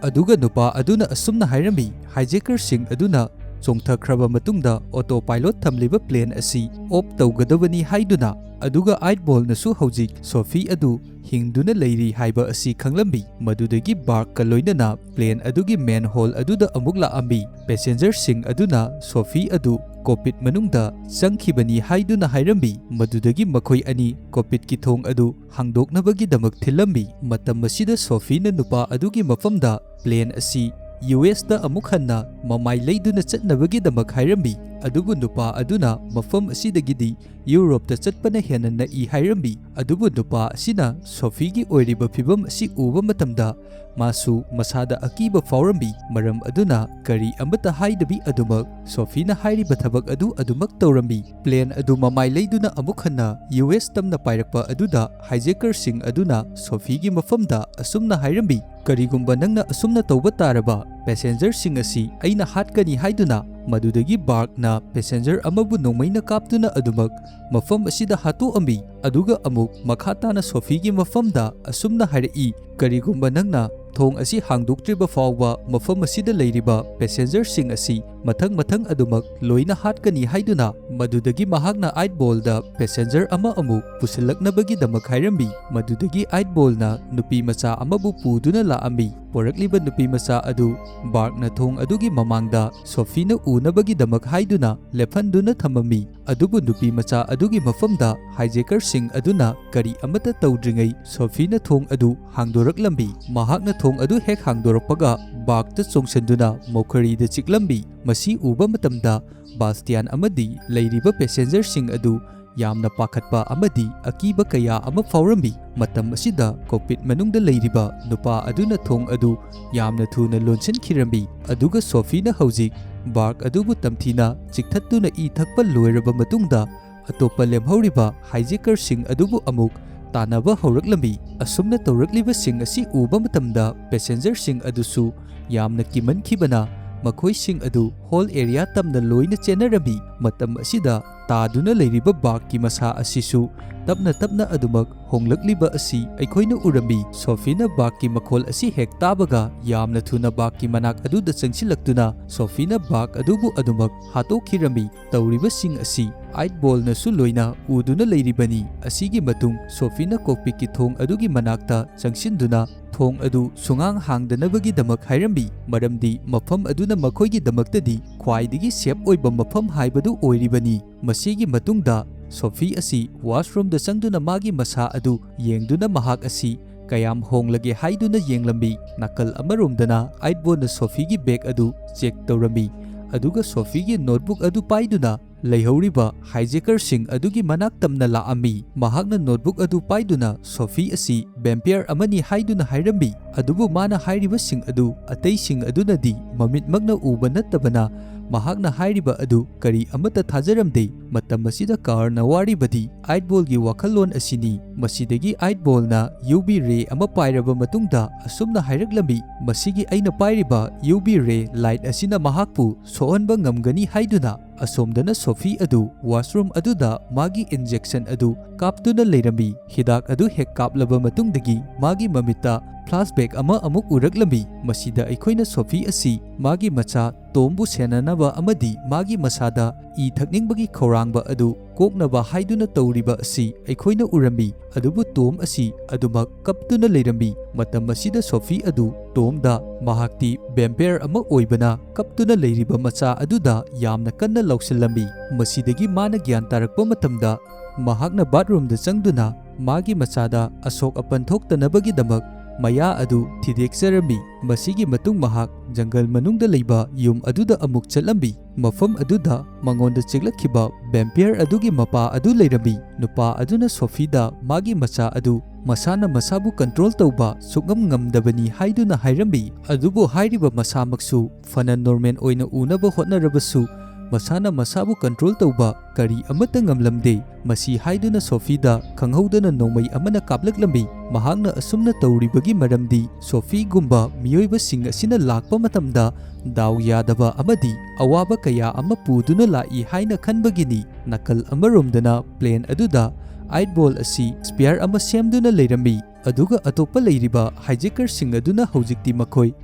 ꯑꯗꯨꯒ ꯅꯨꯄꯥ ꯑꯗꯨꯅ ꯑꯁꯨꯝꯅ ꯍꯥꯏꯔꯝꯃꯤ, ꯍꯥꯏꯖꯦꯀꯔꯁꯤꯡ ꯑꯗꯨꯅ ꯆꯣꯡꯊꯈ꯭ꯔꯕ ꯃꯇꯨꯡꯗ ꯑꯣꯇꯣ ꯄꯥꯏꯂꯣꯠ ꯊꯝꯂꯤꯕ ꯄ꯭ꯂꯦꯟ ꯑꯁꯤ ꯑꯣꯞ ꯇꯧꯒꯗꯕꯅꯤ ꯍꯥꯏꯗꯨꯅ꯫ ꯑꯗꯨꯒ ꯑꯥꯏꯠ ꯕꯣꯜꯅꯁꯨ ꯍꯧꯖꯤꯛ ꯁꯣꯐꯤ ꯑꯗꯨ ꯍꯤꯡꯗꯨꯅ ꯂꯩꯔꯤ ꯍꯥꯏꯕ ꯑꯁꯤ ꯈꯪꯂꯝꯃꯤ꯫ ꯃꯗꯨꯗꯒꯤ ꯕꯥꯔꯛꯀ ꯂꯣꯏꯅꯅ ꯄ꯭ꯂꯦꯟ ꯑꯗꯨꯒꯤ ꯃꯦꯟ ꯍꯣꯜ ꯑꯗꯨꯗ ꯑꯃꯨꯛ ꯂꯥꯛꯑꯝꯃꯤ꯫ ꯄꯦꯁꯦꯟꯖꯔꯁꯤꯡ ꯑꯗꯨꯅ ꯁꯣꯐꯤ ꯑꯗꯨ ꯀꯣꯛꯄꯤꯠ ꯃꯅꯨꯡꯗ ꯆꯪꯈꯤꯕꯅꯤ ꯍꯥꯏꯗꯨꯅ ꯍꯥꯏꯔꯝꯃꯤ꯫ ꯃꯗꯨꯗꯒꯤ ꯃꯈꯣꯏ ꯑꯅꯤ ꯀꯣꯛꯄꯤꯠꯀꯤ ꯊꯣꯡ ꯑꯗꯨ ꯍꯥꯡꯗꯣꯛꯅꯕꯒꯤꯗꯃꯛ ꯊꯤꯜꯂꯝꯃꯤ꯫ ꯃꯇꯝ ꯑꯁꯤꯗ ꯁꯣꯐꯤꯅ ꯅꯨꯄꯥ ꯑꯗꯨꯒꯤ ꯃꯐꯝꯗ ꯄ꯭ꯂꯦꯟ ꯑꯁꯤ ꯌꯨ ꯑꯦꯁꯇ ꯑꯃꯨꯛ ꯍꯟꯅ ꯃꯃꯥꯏ ꯂꯩꯗꯨꯅ ꯆꯠꯅꯕꯒꯤꯗꯃꯛ ꯍꯥꯏꯔꯝꯃꯤ꯫ ꯑꯗꯨꯕꯨ ꯅꯨꯄꯥ ꯑꯗꯨꯅ ꯃꯐꯝ ꯑꯁꯤꯗꯒꯤꯗꯤ ꯌꯨꯔꯣꯞꯇ ꯆꯠꯄꯅ ꯍꯦꯟꯅ ꯅꯛꯏ ꯍꯥꯏꯔꯝꯃꯤ꯫ ꯑꯗꯨꯕꯨ ꯅꯨꯄꯥ ꯑꯁꯤꯅ ꯁꯣꯐꯤꯒꯤ ꯑꯣꯏꯔꯤꯕ ꯐꯤꯚꯝ ꯑꯁꯤ ꯎꯕ ꯃꯇꯝꯗ ꯃꯥꯁꯨ ꯃꯁꯥꯗ ꯑꯀꯤꯕ ꯐꯥꯎꯔꯝꯃꯤ꯫ ꯃꯔꯝ ꯑꯗꯨꯅ ꯀꯔꯤ ꯑꯃꯠꯇ ꯍꯥꯏꯗꯕꯤ ꯑꯗꯨꯃꯛ ꯁꯣꯐꯤꯅ ꯍꯥꯏꯔꯤꯕ ꯊꯕꯛ ꯑꯗꯨ ꯑꯗꯨꯃꯛ ꯇꯧꯔꯝꯃꯤ꯫ ꯄ꯭ꯂꯦꯟ ꯑꯗꯨ ꯃꯃꯥꯏ ꯂꯩꯗꯨꯅ ꯑꯃꯨꯛ ꯍꯟꯅ ꯌꯨ ꯑꯦꯁ ꯇꯝꯅ ꯄꯥꯏꯔꯛꯄ ꯑꯗꯨꯗ ꯍꯥꯏꯖꯦꯀꯔꯁꯤꯡ ꯑꯗꯨꯅ ꯁꯣꯐꯤꯒꯤ ꯃꯐꯝꯗ ꯑꯁꯨꯝꯅ ꯍꯥꯏꯔꯝꯃꯤ, "ꯀꯔꯤꯒꯨꯝꯕ ꯅꯪꯅ ꯑꯁꯨꯝꯅ ꯇꯧꯕ ꯇꯥꯔꯕ, ꯄꯦꯁꯦꯟꯖꯔꯁꯤꯡ ꯑꯁꯤ ꯑꯩꯅ ꯍꯥꯠꯀꯅꯤ" ꯍꯥꯏꯗꯨꯅ꯫ ꯃꯗꯨꯗꯒꯤ ꯕꯥꯔꯛꯅ ꯄꯦꯁꯦꯟꯖꯔ ꯑꯃꯕꯨ ꯅꯣꯡꯃꯩꯅ ꯀꯥꯞꯇꯨꯅ ꯑꯗꯨꯃꯛ ꯃꯐꯝ ꯑꯁꯤꯗ ꯍꯥꯠꯇꯣꯛꯑꯝꯃꯤ꯫ ꯑꯗꯨꯒ ꯑꯃꯨꯛ ꯃꯈꯥ ꯇꯥꯅ ꯁꯣꯐꯤꯒꯤ ꯃꯐꯝꯗ ꯑꯁꯨꯝꯅ ꯍꯥꯏꯔꯛꯏ, "ꯀꯔꯤꯒꯨꯝꯕ ꯅꯪꯅ ꯊꯣꯡ ꯑꯁꯤ ꯍꯥꯡꯗꯣꯛꯇ꯭ꯔꯤꯕ ꯐꯥꯎꯕ ꯃꯐꯝ ꯑꯁꯤꯗ ꯂꯩꯔꯤꯕ ꯄꯦꯁꯦꯟꯖꯔꯁꯤꯡ ꯑꯁꯤ ꯃꯊꯪ ꯃꯊꯪ ꯑꯗꯨꯃꯛ ꯂꯣꯏꯅ ꯍꯥꯠꯀꯅꯤ" ꯍꯥꯏꯗꯨꯅ꯫ ꯃꯗꯨꯗꯒꯤ ꯃꯍꯥꯛꯅ ꯑꯥꯏꯠ ꯕꯣꯜꯗ ꯄꯦꯁꯦꯟꯖꯔ ꯑꯃ ꯑꯃꯨꯛ ꯄꯨꯁꯤꯜꯂꯛꯅꯕꯒꯤꯗꯃꯛ ꯍꯥꯏꯔꯝꯃꯤ꯫ ꯃꯗꯨꯗꯒꯤ ꯑꯥꯏꯠ ꯕꯣꯜꯅ ꯅꯨꯄꯤ ꯃꯆꯥ ꯑꯃꯕꯨ ꯄꯨꯗꯨꯅ ꯂꯥꯛꯑꯝꯃꯤ꯫ ꯄꯣꯔꯛꯂꯤꯕ ꯅꯨꯄꯤ ꯃꯆꯥ ꯑꯗꯨ ꯕꯥꯔꯛꯅ ꯊꯣꯡ ꯑꯗꯨꯒꯤ ꯃꯃꯥꯡꯗ ꯁꯣꯐꯤꯅ ꯎꯅꯕꯒꯤꯗꯃꯛ ꯍꯥꯏꯗꯨꯅ ꯂꯦꯞꯍꯟꯗꯨꯅ ꯊꯝꯃꯝꯃꯤ꯫ ꯑꯗꯨꯕꯨ ꯅꯨꯄꯤ ꯃꯆꯥ ꯑꯗꯨꯒꯤ ꯃꯐꯝꯗ ꯍꯥꯏꯖꯦꯀꯔꯁꯤꯡ ꯑꯗꯨꯅ ꯀꯔꯤ ꯑꯃꯠꯇ ꯇꯧꯗ꯭ꯔꯤꯉꯩ ꯁꯣꯐꯤꯅ ꯊꯣꯡ ꯑꯗꯨ ꯍꯥꯡꯗꯣꯔꯛꯂꯝꯃꯤ꯫ ꯃꯍꯥꯛꯅ ꯊꯣꯡ ꯑꯗꯨ ꯍꯦꯛ ꯍꯥꯡꯗꯣꯔꯛꯄꯒ ꯕꯥꯔꯛꯇ ꯆꯣꯡꯁꯤꯟꯗꯨꯅ ꯃꯣꯈꯔꯤꯗ ꯆꯤꯛꯂꯝꯃꯤ꯫ ꯃꯁꯤ ꯎꯕ ꯃꯇꯝꯗ ꯕꯥꯁꯇꯤꯌꯥꯟ ꯑꯃꯗꯤ ꯂꯩꯔꯤꯕ ꯄꯦꯁꯦꯟꯖꯔꯁꯤꯡ ꯑꯗꯨ ꯌꯥꯝꯅ ꯄꯥꯈꯠꯄ ꯑꯃꯗꯤ ꯑꯀꯤꯕ ꯀꯌꯥ ꯑꯃ ꯐꯥꯎꯔꯝꯃꯤ꯫ ꯃꯇꯝ ꯑꯁꯤꯗ ꯀꯣꯛꯄꯤꯠ ꯃꯅꯨꯡꯗ ꯂꯩꯔꯤꯕ ꯅꯨꯄꯥ ꯑꯗꯨꯅ ꯊꯣꯡ ꯑꯗꯨ ꯌꯥꯝꯅ ꯊꯨꯅ ꯂꯣꯟꯁꯤꯟꯈꯤꯔꯝꯃꯤ꯫ ꯑꯗꯨꯒ ꯁꯣꯐꯤꯅ ꯍꯧꯖꯤꯛ ꯕꯥꯔꯛ ꯑꯗꯨꯕꯨ ꯇꯝꯊꯤꯅ ꯆꯤꯛꯊꯠꯇꯨꯅ ꯏ ꯊꯛꯄ ꯂꯣꯏꯔꯕ ꯃꯇꯨꯡꯗ, ꯑꯇꯣꯞꯄ ꯂꯦꯝꯍꯧꯔꯤꯕ ꯍꯥꯏꯖꯦꯀꯔꯁꯤꯡ ꯑꯗꯨꯕꯨ ꯑꯃꯨꯛ ꯇꯥꯟꯅꯕ ꯍꯧꯔꯛꯂꯝꯃꯤ꯫ ꯑꯁꯨꯝꯅ ꯇꯧꯔꯛꯂꯤꯕꯁꯤꯡ ꯑꯁꯤ ꯎꯕ ꯃꯇꯝꯗ ꯄꯦꯁꯦꯟꯖꯔꯁꯤꯡ ꯑꯗꯨꯁꯨ ꯌꯥꯝꯅ ꯀꯤꯃꯟꯈꯤꯕꯅ ꯃꯈꯣꯏꯁꯤꯡ ꯑꯗꯨ ꯍꯣꯜ ꯑꯦꯔꯤꯌꯥ ꯇꯝꯅ ꯂꯣꯏꯅ ꯆꯦꯟꯅꯔꯝꯃꯤ꯫ ꯃꯇꯝ ꯑꯁꯤꯗ ꯇꯥꯗꯨꯅ ꯂꯩꯔꯤꯕ ꯕꯥꯔꯛꯀꯤ ꯃꯁꯥ ꯑꯁꯤꯁꯨ ꯇꯞꯅ ꯇꯞꯅ ꯑꯗꯨꯃꯛ ꯍꯣꯡꯂꯛꯂꯤꯕ ꯑꯁꯤ ꯑꯩꯈꯣꯏꯅ ꯎꯔꯝꯃꯤ꯫ ꯁꯣꯐꯤꯅ ꯕꯥꯔꯛꯀꯤ ꯃꯈꯣꯜ ꯑꯁꯤ ꯍꯦꯛ ꯇꯥꯕꯒ ꯌꯥꯝꯅ ꯊꯨꯅ ꯕꯥꯔꯛꯀꯤ ꯃꯅꯥꯛ ꯑꯗꯨꯗ ꯆꯪꯁꯤꯜꯂꯛꯇꯨꯅ ꯁꯣꯐꯤꯅ ꯕꯥꯔꯛ ꯑꯗꯨꯕꯨ ꯑꯗꯨꯃꯛ ꯍꯥꯠꯇꯣꯛꯈꯤꯔꯝꯃꯤ꯫ ꯇꯧꯔꯤꯕꯁꯤꯡ ꯑꯁꯤ ꯑꯥꯏꯠ ꯕꯣꯜꯅꯁꯨ ꯂꯣꯏꯅ ꯎꯗꯨꯅ ꯂꯩꯔꯤꯕꯅꯤ꯫ ꯑꯁꯤꯒꯤ ꯃꯇꯨꯡ ꯁꯣꯐꯤꯅ ꯀꯣꯛꯄꯤꯠꯀꯤ ꯊꯣꯡ ꯑꯗꯨꯒꯤ ꯃꯅꯥꯛꯇ ꯆꯪꯁꯤꯟꯗꯨꯅ ꯊꯣꯡ ꯑꯗꯨ ꯁꯨꯡꯍꯥꯡ ꯍꯥꯡꯗꯅꯕꯒꯤꯗꯃꯛ ꯍꯥꯏꯔꯝꯃꯤ, ꯃꯔꯝꯗꯤ ꯃꯐꯝ ꯑꯗꯨꯅ ꯃꯈꯣꯏꯒꯤꯗꯃꯛꯇꯗꯤ ꯈ꯭ꯋꯥꯏꯗꯒꯤ ꯁꯦꯐ ꯑꯣꯏꯕ ꯃꯐꯝ ꯍꯥꯏꯕꯗꯨ ꯑꯣꯏꯔꯤꯕꯅꯤ꯫ ꯃꯁꯤꯒꯤ ꯃꯇꯨꯡꯗ ꯁꯣꯐꯤ ꯑꯁꯤ ꯋꯥꯁꯔꯨꯝꯗ ꯆꯪꯗꯨꯅ ꯃꯥꯒꯤ ꯃꯁꯥ ꯑꯗꯨ ꯌꯦꯡꯗꯨꯅ ꯃꯍꯥꯛ ꯑꯁꯤ ꯀꯌꯥꯝ ꯍꯣꯡꯂꯒꯦ ꯍꯥꯏꯗꯨꯅ ꯌꯦꯡꯂꯝꯃꯤ꯫ ꯅꯥꯀꯜ ꯑꯃꯔꯣꯝꯗꯅ ꯑꯥꯏꯠ ꯕꯣꯜꯅ ꯁꯣꯐꯤꯒꯤ ꯕꯦꯒ ꯑꯗꯨ ꯆꯦꯛ ꯇꯧꯔꯝꯃꯤ, ꯑꯗꯨꯒ ꯁꯣꯐꯤꯒꯤ ꯅꯣꯠꯕꯨꯛ ꯑꯗꯨ ꯄꯥꯏꯗꯨꯅ ꯂꯩꯍꯧꯔꯤꯕ ꯍꯥꯏꯖꯦꯀꯔꯁꯤꯡ ꯑꯗꯨꯒꯤ ꯃꯅꯥꯛ ꯇꯝꯅ ꯂꯥꯛꯑꯝꯃꯤ꯫ ꯃꯍꯥꯛꯅ ꯅꯣꯠꯕꯨꯛ ꯑꯗꯨ ꯄꯥꯏꯗꯨꯅ ꯁꯣꯐꯤ ꯑꯁꯤ ꯚꯦꯝꯄꯤꯌꯔ ꯑꯃꯅꯤ ꯍꯥꯏꯗꯨꯅ ꯍꯥꯏꯔꯝꯃꯤ, ꯑꯗꯨꯕꯨ ꯃꯥꯅ ꯍꯥꯏꯔꯤꯕꯁꯤꯡ ꯑꯗꯨ ꯑꯇꯩꯁꯤꯡ ꯑꯗꯨꯅꯗꯤ ꯃꯃꯤꯠꯃꯛꯅ ꯎꯕ ꯅꯠꯇꯕꯅ ꯃꯍꯥꯛꯅ ꯍꯥꯏꯔꯤꯕ ꯑꯗꯨ ꯀꯔꯤ ꯑꯃꯠꯇ ꯊꯥꯖꯔꯝꯗꯦ꯫ ꯃꯇꯝ ꯑꯁꯤꯗ ꯀꯥꯔꯅ ꯋꯥꯔꯤꯕꯗꯤ ꯑꯥꯏꯠ ꯕꯣꯜꯒꯤ ꯋꯥꯈꯜꯂꯣꯟ ꯑꯁꯤꯅꯤ꯫ ꯃꯁꯤꯗꯒꯤ ꯑꯥꯏꯠ ꯕꯣꯜꯅ ꯌꯨ ꯚꯤ ꯔꯦ ꯑꯃ ꯄꯥꯏꯔꯕ ꯃꯇꯨꯡꯗ ꯑꯁꯨꯝꯅ ꯍꯥꯏꯔꯛꯂꯝꯃꯤ, "ꯃꯁꯤꯒꯤ ꯑꯩꯅ ꯄꯥꯏꯔꯤꯕ ꯌꯨ ꯚꯤ ꯔꯦ ꯂꯥꯏꯠ ꯑꯁꯤꯅ ꯃꯍꯥꯛꯄꯨ ꯁꯣꯛꯍꯟꯕ ꯉꯝꯒꯅꯤ" ꯍꯥꯏꯗꯨꯅ꯫ ꯑꯁꯣꯝꯗꯅ ꯁꯣꯐꯤ ꯑꯗꯨ ꯋꯥꯁꯔꯨꯝ ꯑꯗꯨꯗ ꯃꯥꯒꯤ ꯏꯟꯖꯦꯛꯁꯟ ꯑꯗꯨ ꯀꯥꯞꯇꯨꯅ ꯂꯩꯔꯝꯃꯤ꯫ ꯍꯤꯗꯥꯛ ꯑꯗꯨ ꯍꯦꯛ ꯀꯥꯞꯂꯕ ꯃꯇꯨꯡꯗꯒꯤ ꯃꯥꯒꯤ ꯃꯃꯤꯠꯇ ꯐ꯭ꯂꯥꯁꯕꯦꯛ ꯑꯃ ꯑꯃꯨꯛ ꯎꯔꯛꯂꯝꯃꯤ꯫ ꯃꯁꯤꯗ ꯑꯩꯈꯣꯏꯅ ꯁꯣꯐꯤ ꯑꯁꯤ ꯃꯥꯒꯤ ꯃꯆꯥ ꯇꯣꯝꯕꯨ ꯁꯦꯟꯅꯅꯕ ꯑꯃꯗꯤ ꯃꯥꯒꯤ ꯃꯁꯥꯗ ꯏ ꯊꯛꯅꯤꯡꯕꯒꯤ ꯈꯧꯔꯥꯡꯕ ꯑꯗꯨ ꯀꯣꯛꯅꯕ ꯍꯥꯏꯗꯨꯅ ꯇꯧꯔꯤꯕ ꯑꯁꯤ ꯑꯩꯈꯣꯏꯅ ꯎꯔꯝꯃꯤ꯫ ꯑꯗꯨꯕꯨ ꯇꯣꯝ ꯑꯁꯤ ꯑꯗꯨꯃꯛ ꯀꯞꯇꯨꯅ ꯂꯩꯔꯝꯃꯤ꯫ ꯃꯇꯝ ꯑꯁꯤꯗ ꯁꯣꯐꯤ ꯑꯗꯨ ꯇꯣꯝꯗ ꯃꯍꯥꯛꯇꯤ ꯚꯦꯝꯄꯤꯌꯔ ꯑꯃ ꯑꯣꯏꯕꯅ ꯀꯞꯇꯨꯅ ꯂꯩꯔꯤꯕ ꯃꯆꯥ ꯑꯗꯨꯗ ꯌꯥꯝꯅ ꯀꯟꯅ ꯂꯥꯎꯁꯤꯜꯂꯝꯃꯤ꯫ ꯃꯁꯤꯗꯒꯤ ꯃꯥꯅ ꯒ꯭ꯌꯥꯟ ꯇꯥꯔꯛꯄ ꯃꯇꯝꯗ ꯃꯍꯥꯛꯅ ꯕꯥꯊꯔꯨꯝꯗ ꯆꯪꯗꯨꯅ ꯃꯥꯒꯤ ꯃꯆꯥꯗ ꯑꯁꯣꯛ ꯑꯄꯟ ꯊꯣꯛꯇꯅꯕꯒꯤꯗꯃꯛ ꯃꯌꯥ ꯑꯗꯨ ꯊꯤꯗꯦꯛꯆꯔꯝꯃꯤ꯫ ꯃꯁꯤꯒꯤ ꯃꯇꯨꯡ ꯃꯍꯥꯛ ꯖꯪꯒꯜ ꯃꯅꯨꯡꯗ ꯂꯩꯕ ꯌꯨꯝ ꯑꯗꯨꯗ ꯑꯃꯨꯛ ꯆꯠꯂꯝꯃꯤ꯫ ꯃꯐꯝ ꯑꯗꯨꯗ ꯃꯉꯣꯟꯗ ꯆꯤꯛꯂꯛꯈꯤꯕ ꯚꯦꯝꯄꯤꯌꯔ ꯑꯗꯨꯒꯤ ꯃꯄꯥ ꯑꯗꯨ ꯂꯩꯔꯝꯃꯤ꯫ ꯅꯨꯄꯥ ꯑꯗꯨꯅ ꯁꯣꯐꯤꯗ ꯃꯥꯒꯤ ꯃꯆꯥ ꯑꯗꯨ ꯃꯁꯥꯅ ꯃꯁꯥꯕꯨ ꯀꯟꯇ꯭ꯔꯣꯜ ꯇꯧꯕ ꯁꯨꯛꯉꯝ ꯉꯝꯗꯕꯅꯤ ꯍꯥꯏꯗꯨꯅ ꯍꯥꯏꯔꯝꯃꯤ꯫ ꯑꯗꯨꯕꯨ ꯍꯥꯏꯔꯤꯕ ꯃꯁꯥꯃꯛꯁꯨ ꯐꯅ ꯅꯣꯔꯃꯦꯜ ꯑꯣꯏꯅ ꯎꯅꯕ ꯍꯣꯠꯅꯔꯕꯁꯨ ꯃꯁꯥꯅ ꯃꯁꯥꯕꯨ ꯀꯟꯇ꯭ꯔꯣꯜ ꯇꯧꯕ ꯀꯔꯤ ꯑꯃꯠꯇ ꯉꯝꯂꯝꯗꯦ꯫ ꯃꯁꯤ ꯍꯥꯏꯗꯨꯅ ꯁꯣꯐꯤꯗ ꯈꯪꯍꯧꯗꯅ ꯅꯣꯡꯃꯩ ꯑꯃꯅ ꯀꯥꯞꯂꯛꯂꯝꯃꯤ꯫ ꯃꯍꯥꯛꯅ ꯑꯁꯨꯝꯅ ꯇꯧꯔꯤꯕꯒꯤ ꯃꯔꯝꯗꯤ ꯁꯣꯐꯤꯒꯨꯝꯕ ꯃꯤꯑꯣꯏꯕꯁꯤꯡ ꯑꯁꯤꯅ ꯂꯥꯛꯄ ꯃꯇꯝꯗ ꯗꯥꯎ ꯌꯥꯗꯕ ꯑꯃꯗꯤ ꯑꯋꯥꯕ ꯀꯌꯥ ꯑꯃ ꯄꯨꯗꯨꯅ ꯂꯥꯛꯏ ꯍꯥꯏꯅ ꯈꯟꯕꯒꯤꯅꯤ꯫ ꯅꯥꯀꯜ ꯑꯃꯔꯣꯝꯗꯅ ꯄ꯭ꯂꯦꯟ ꯑꯗꯨꯗ ꯑꯥꯏꯠ ꯕꯣꯜ ꯑꯁꯤ ꯁ꯭ꯄꯤꯌꯔ ꯑꯃ ꯁꯦꯝꯗꯨꯅ ꯂꯩꯔꯝꯃꯤ꯫ ꯑꯗꯨꯒ ꯑꯇꯣꯞꯄ ꯂꯩꯔꯤꯕ ꯍꯥꯏꯖꯦꯀꯔꯁꯤꯡ ꯑꯗꯨꯅ ꯍꯧꯖꯤꯛꯇꯤ ꯃꯈꯣꯏ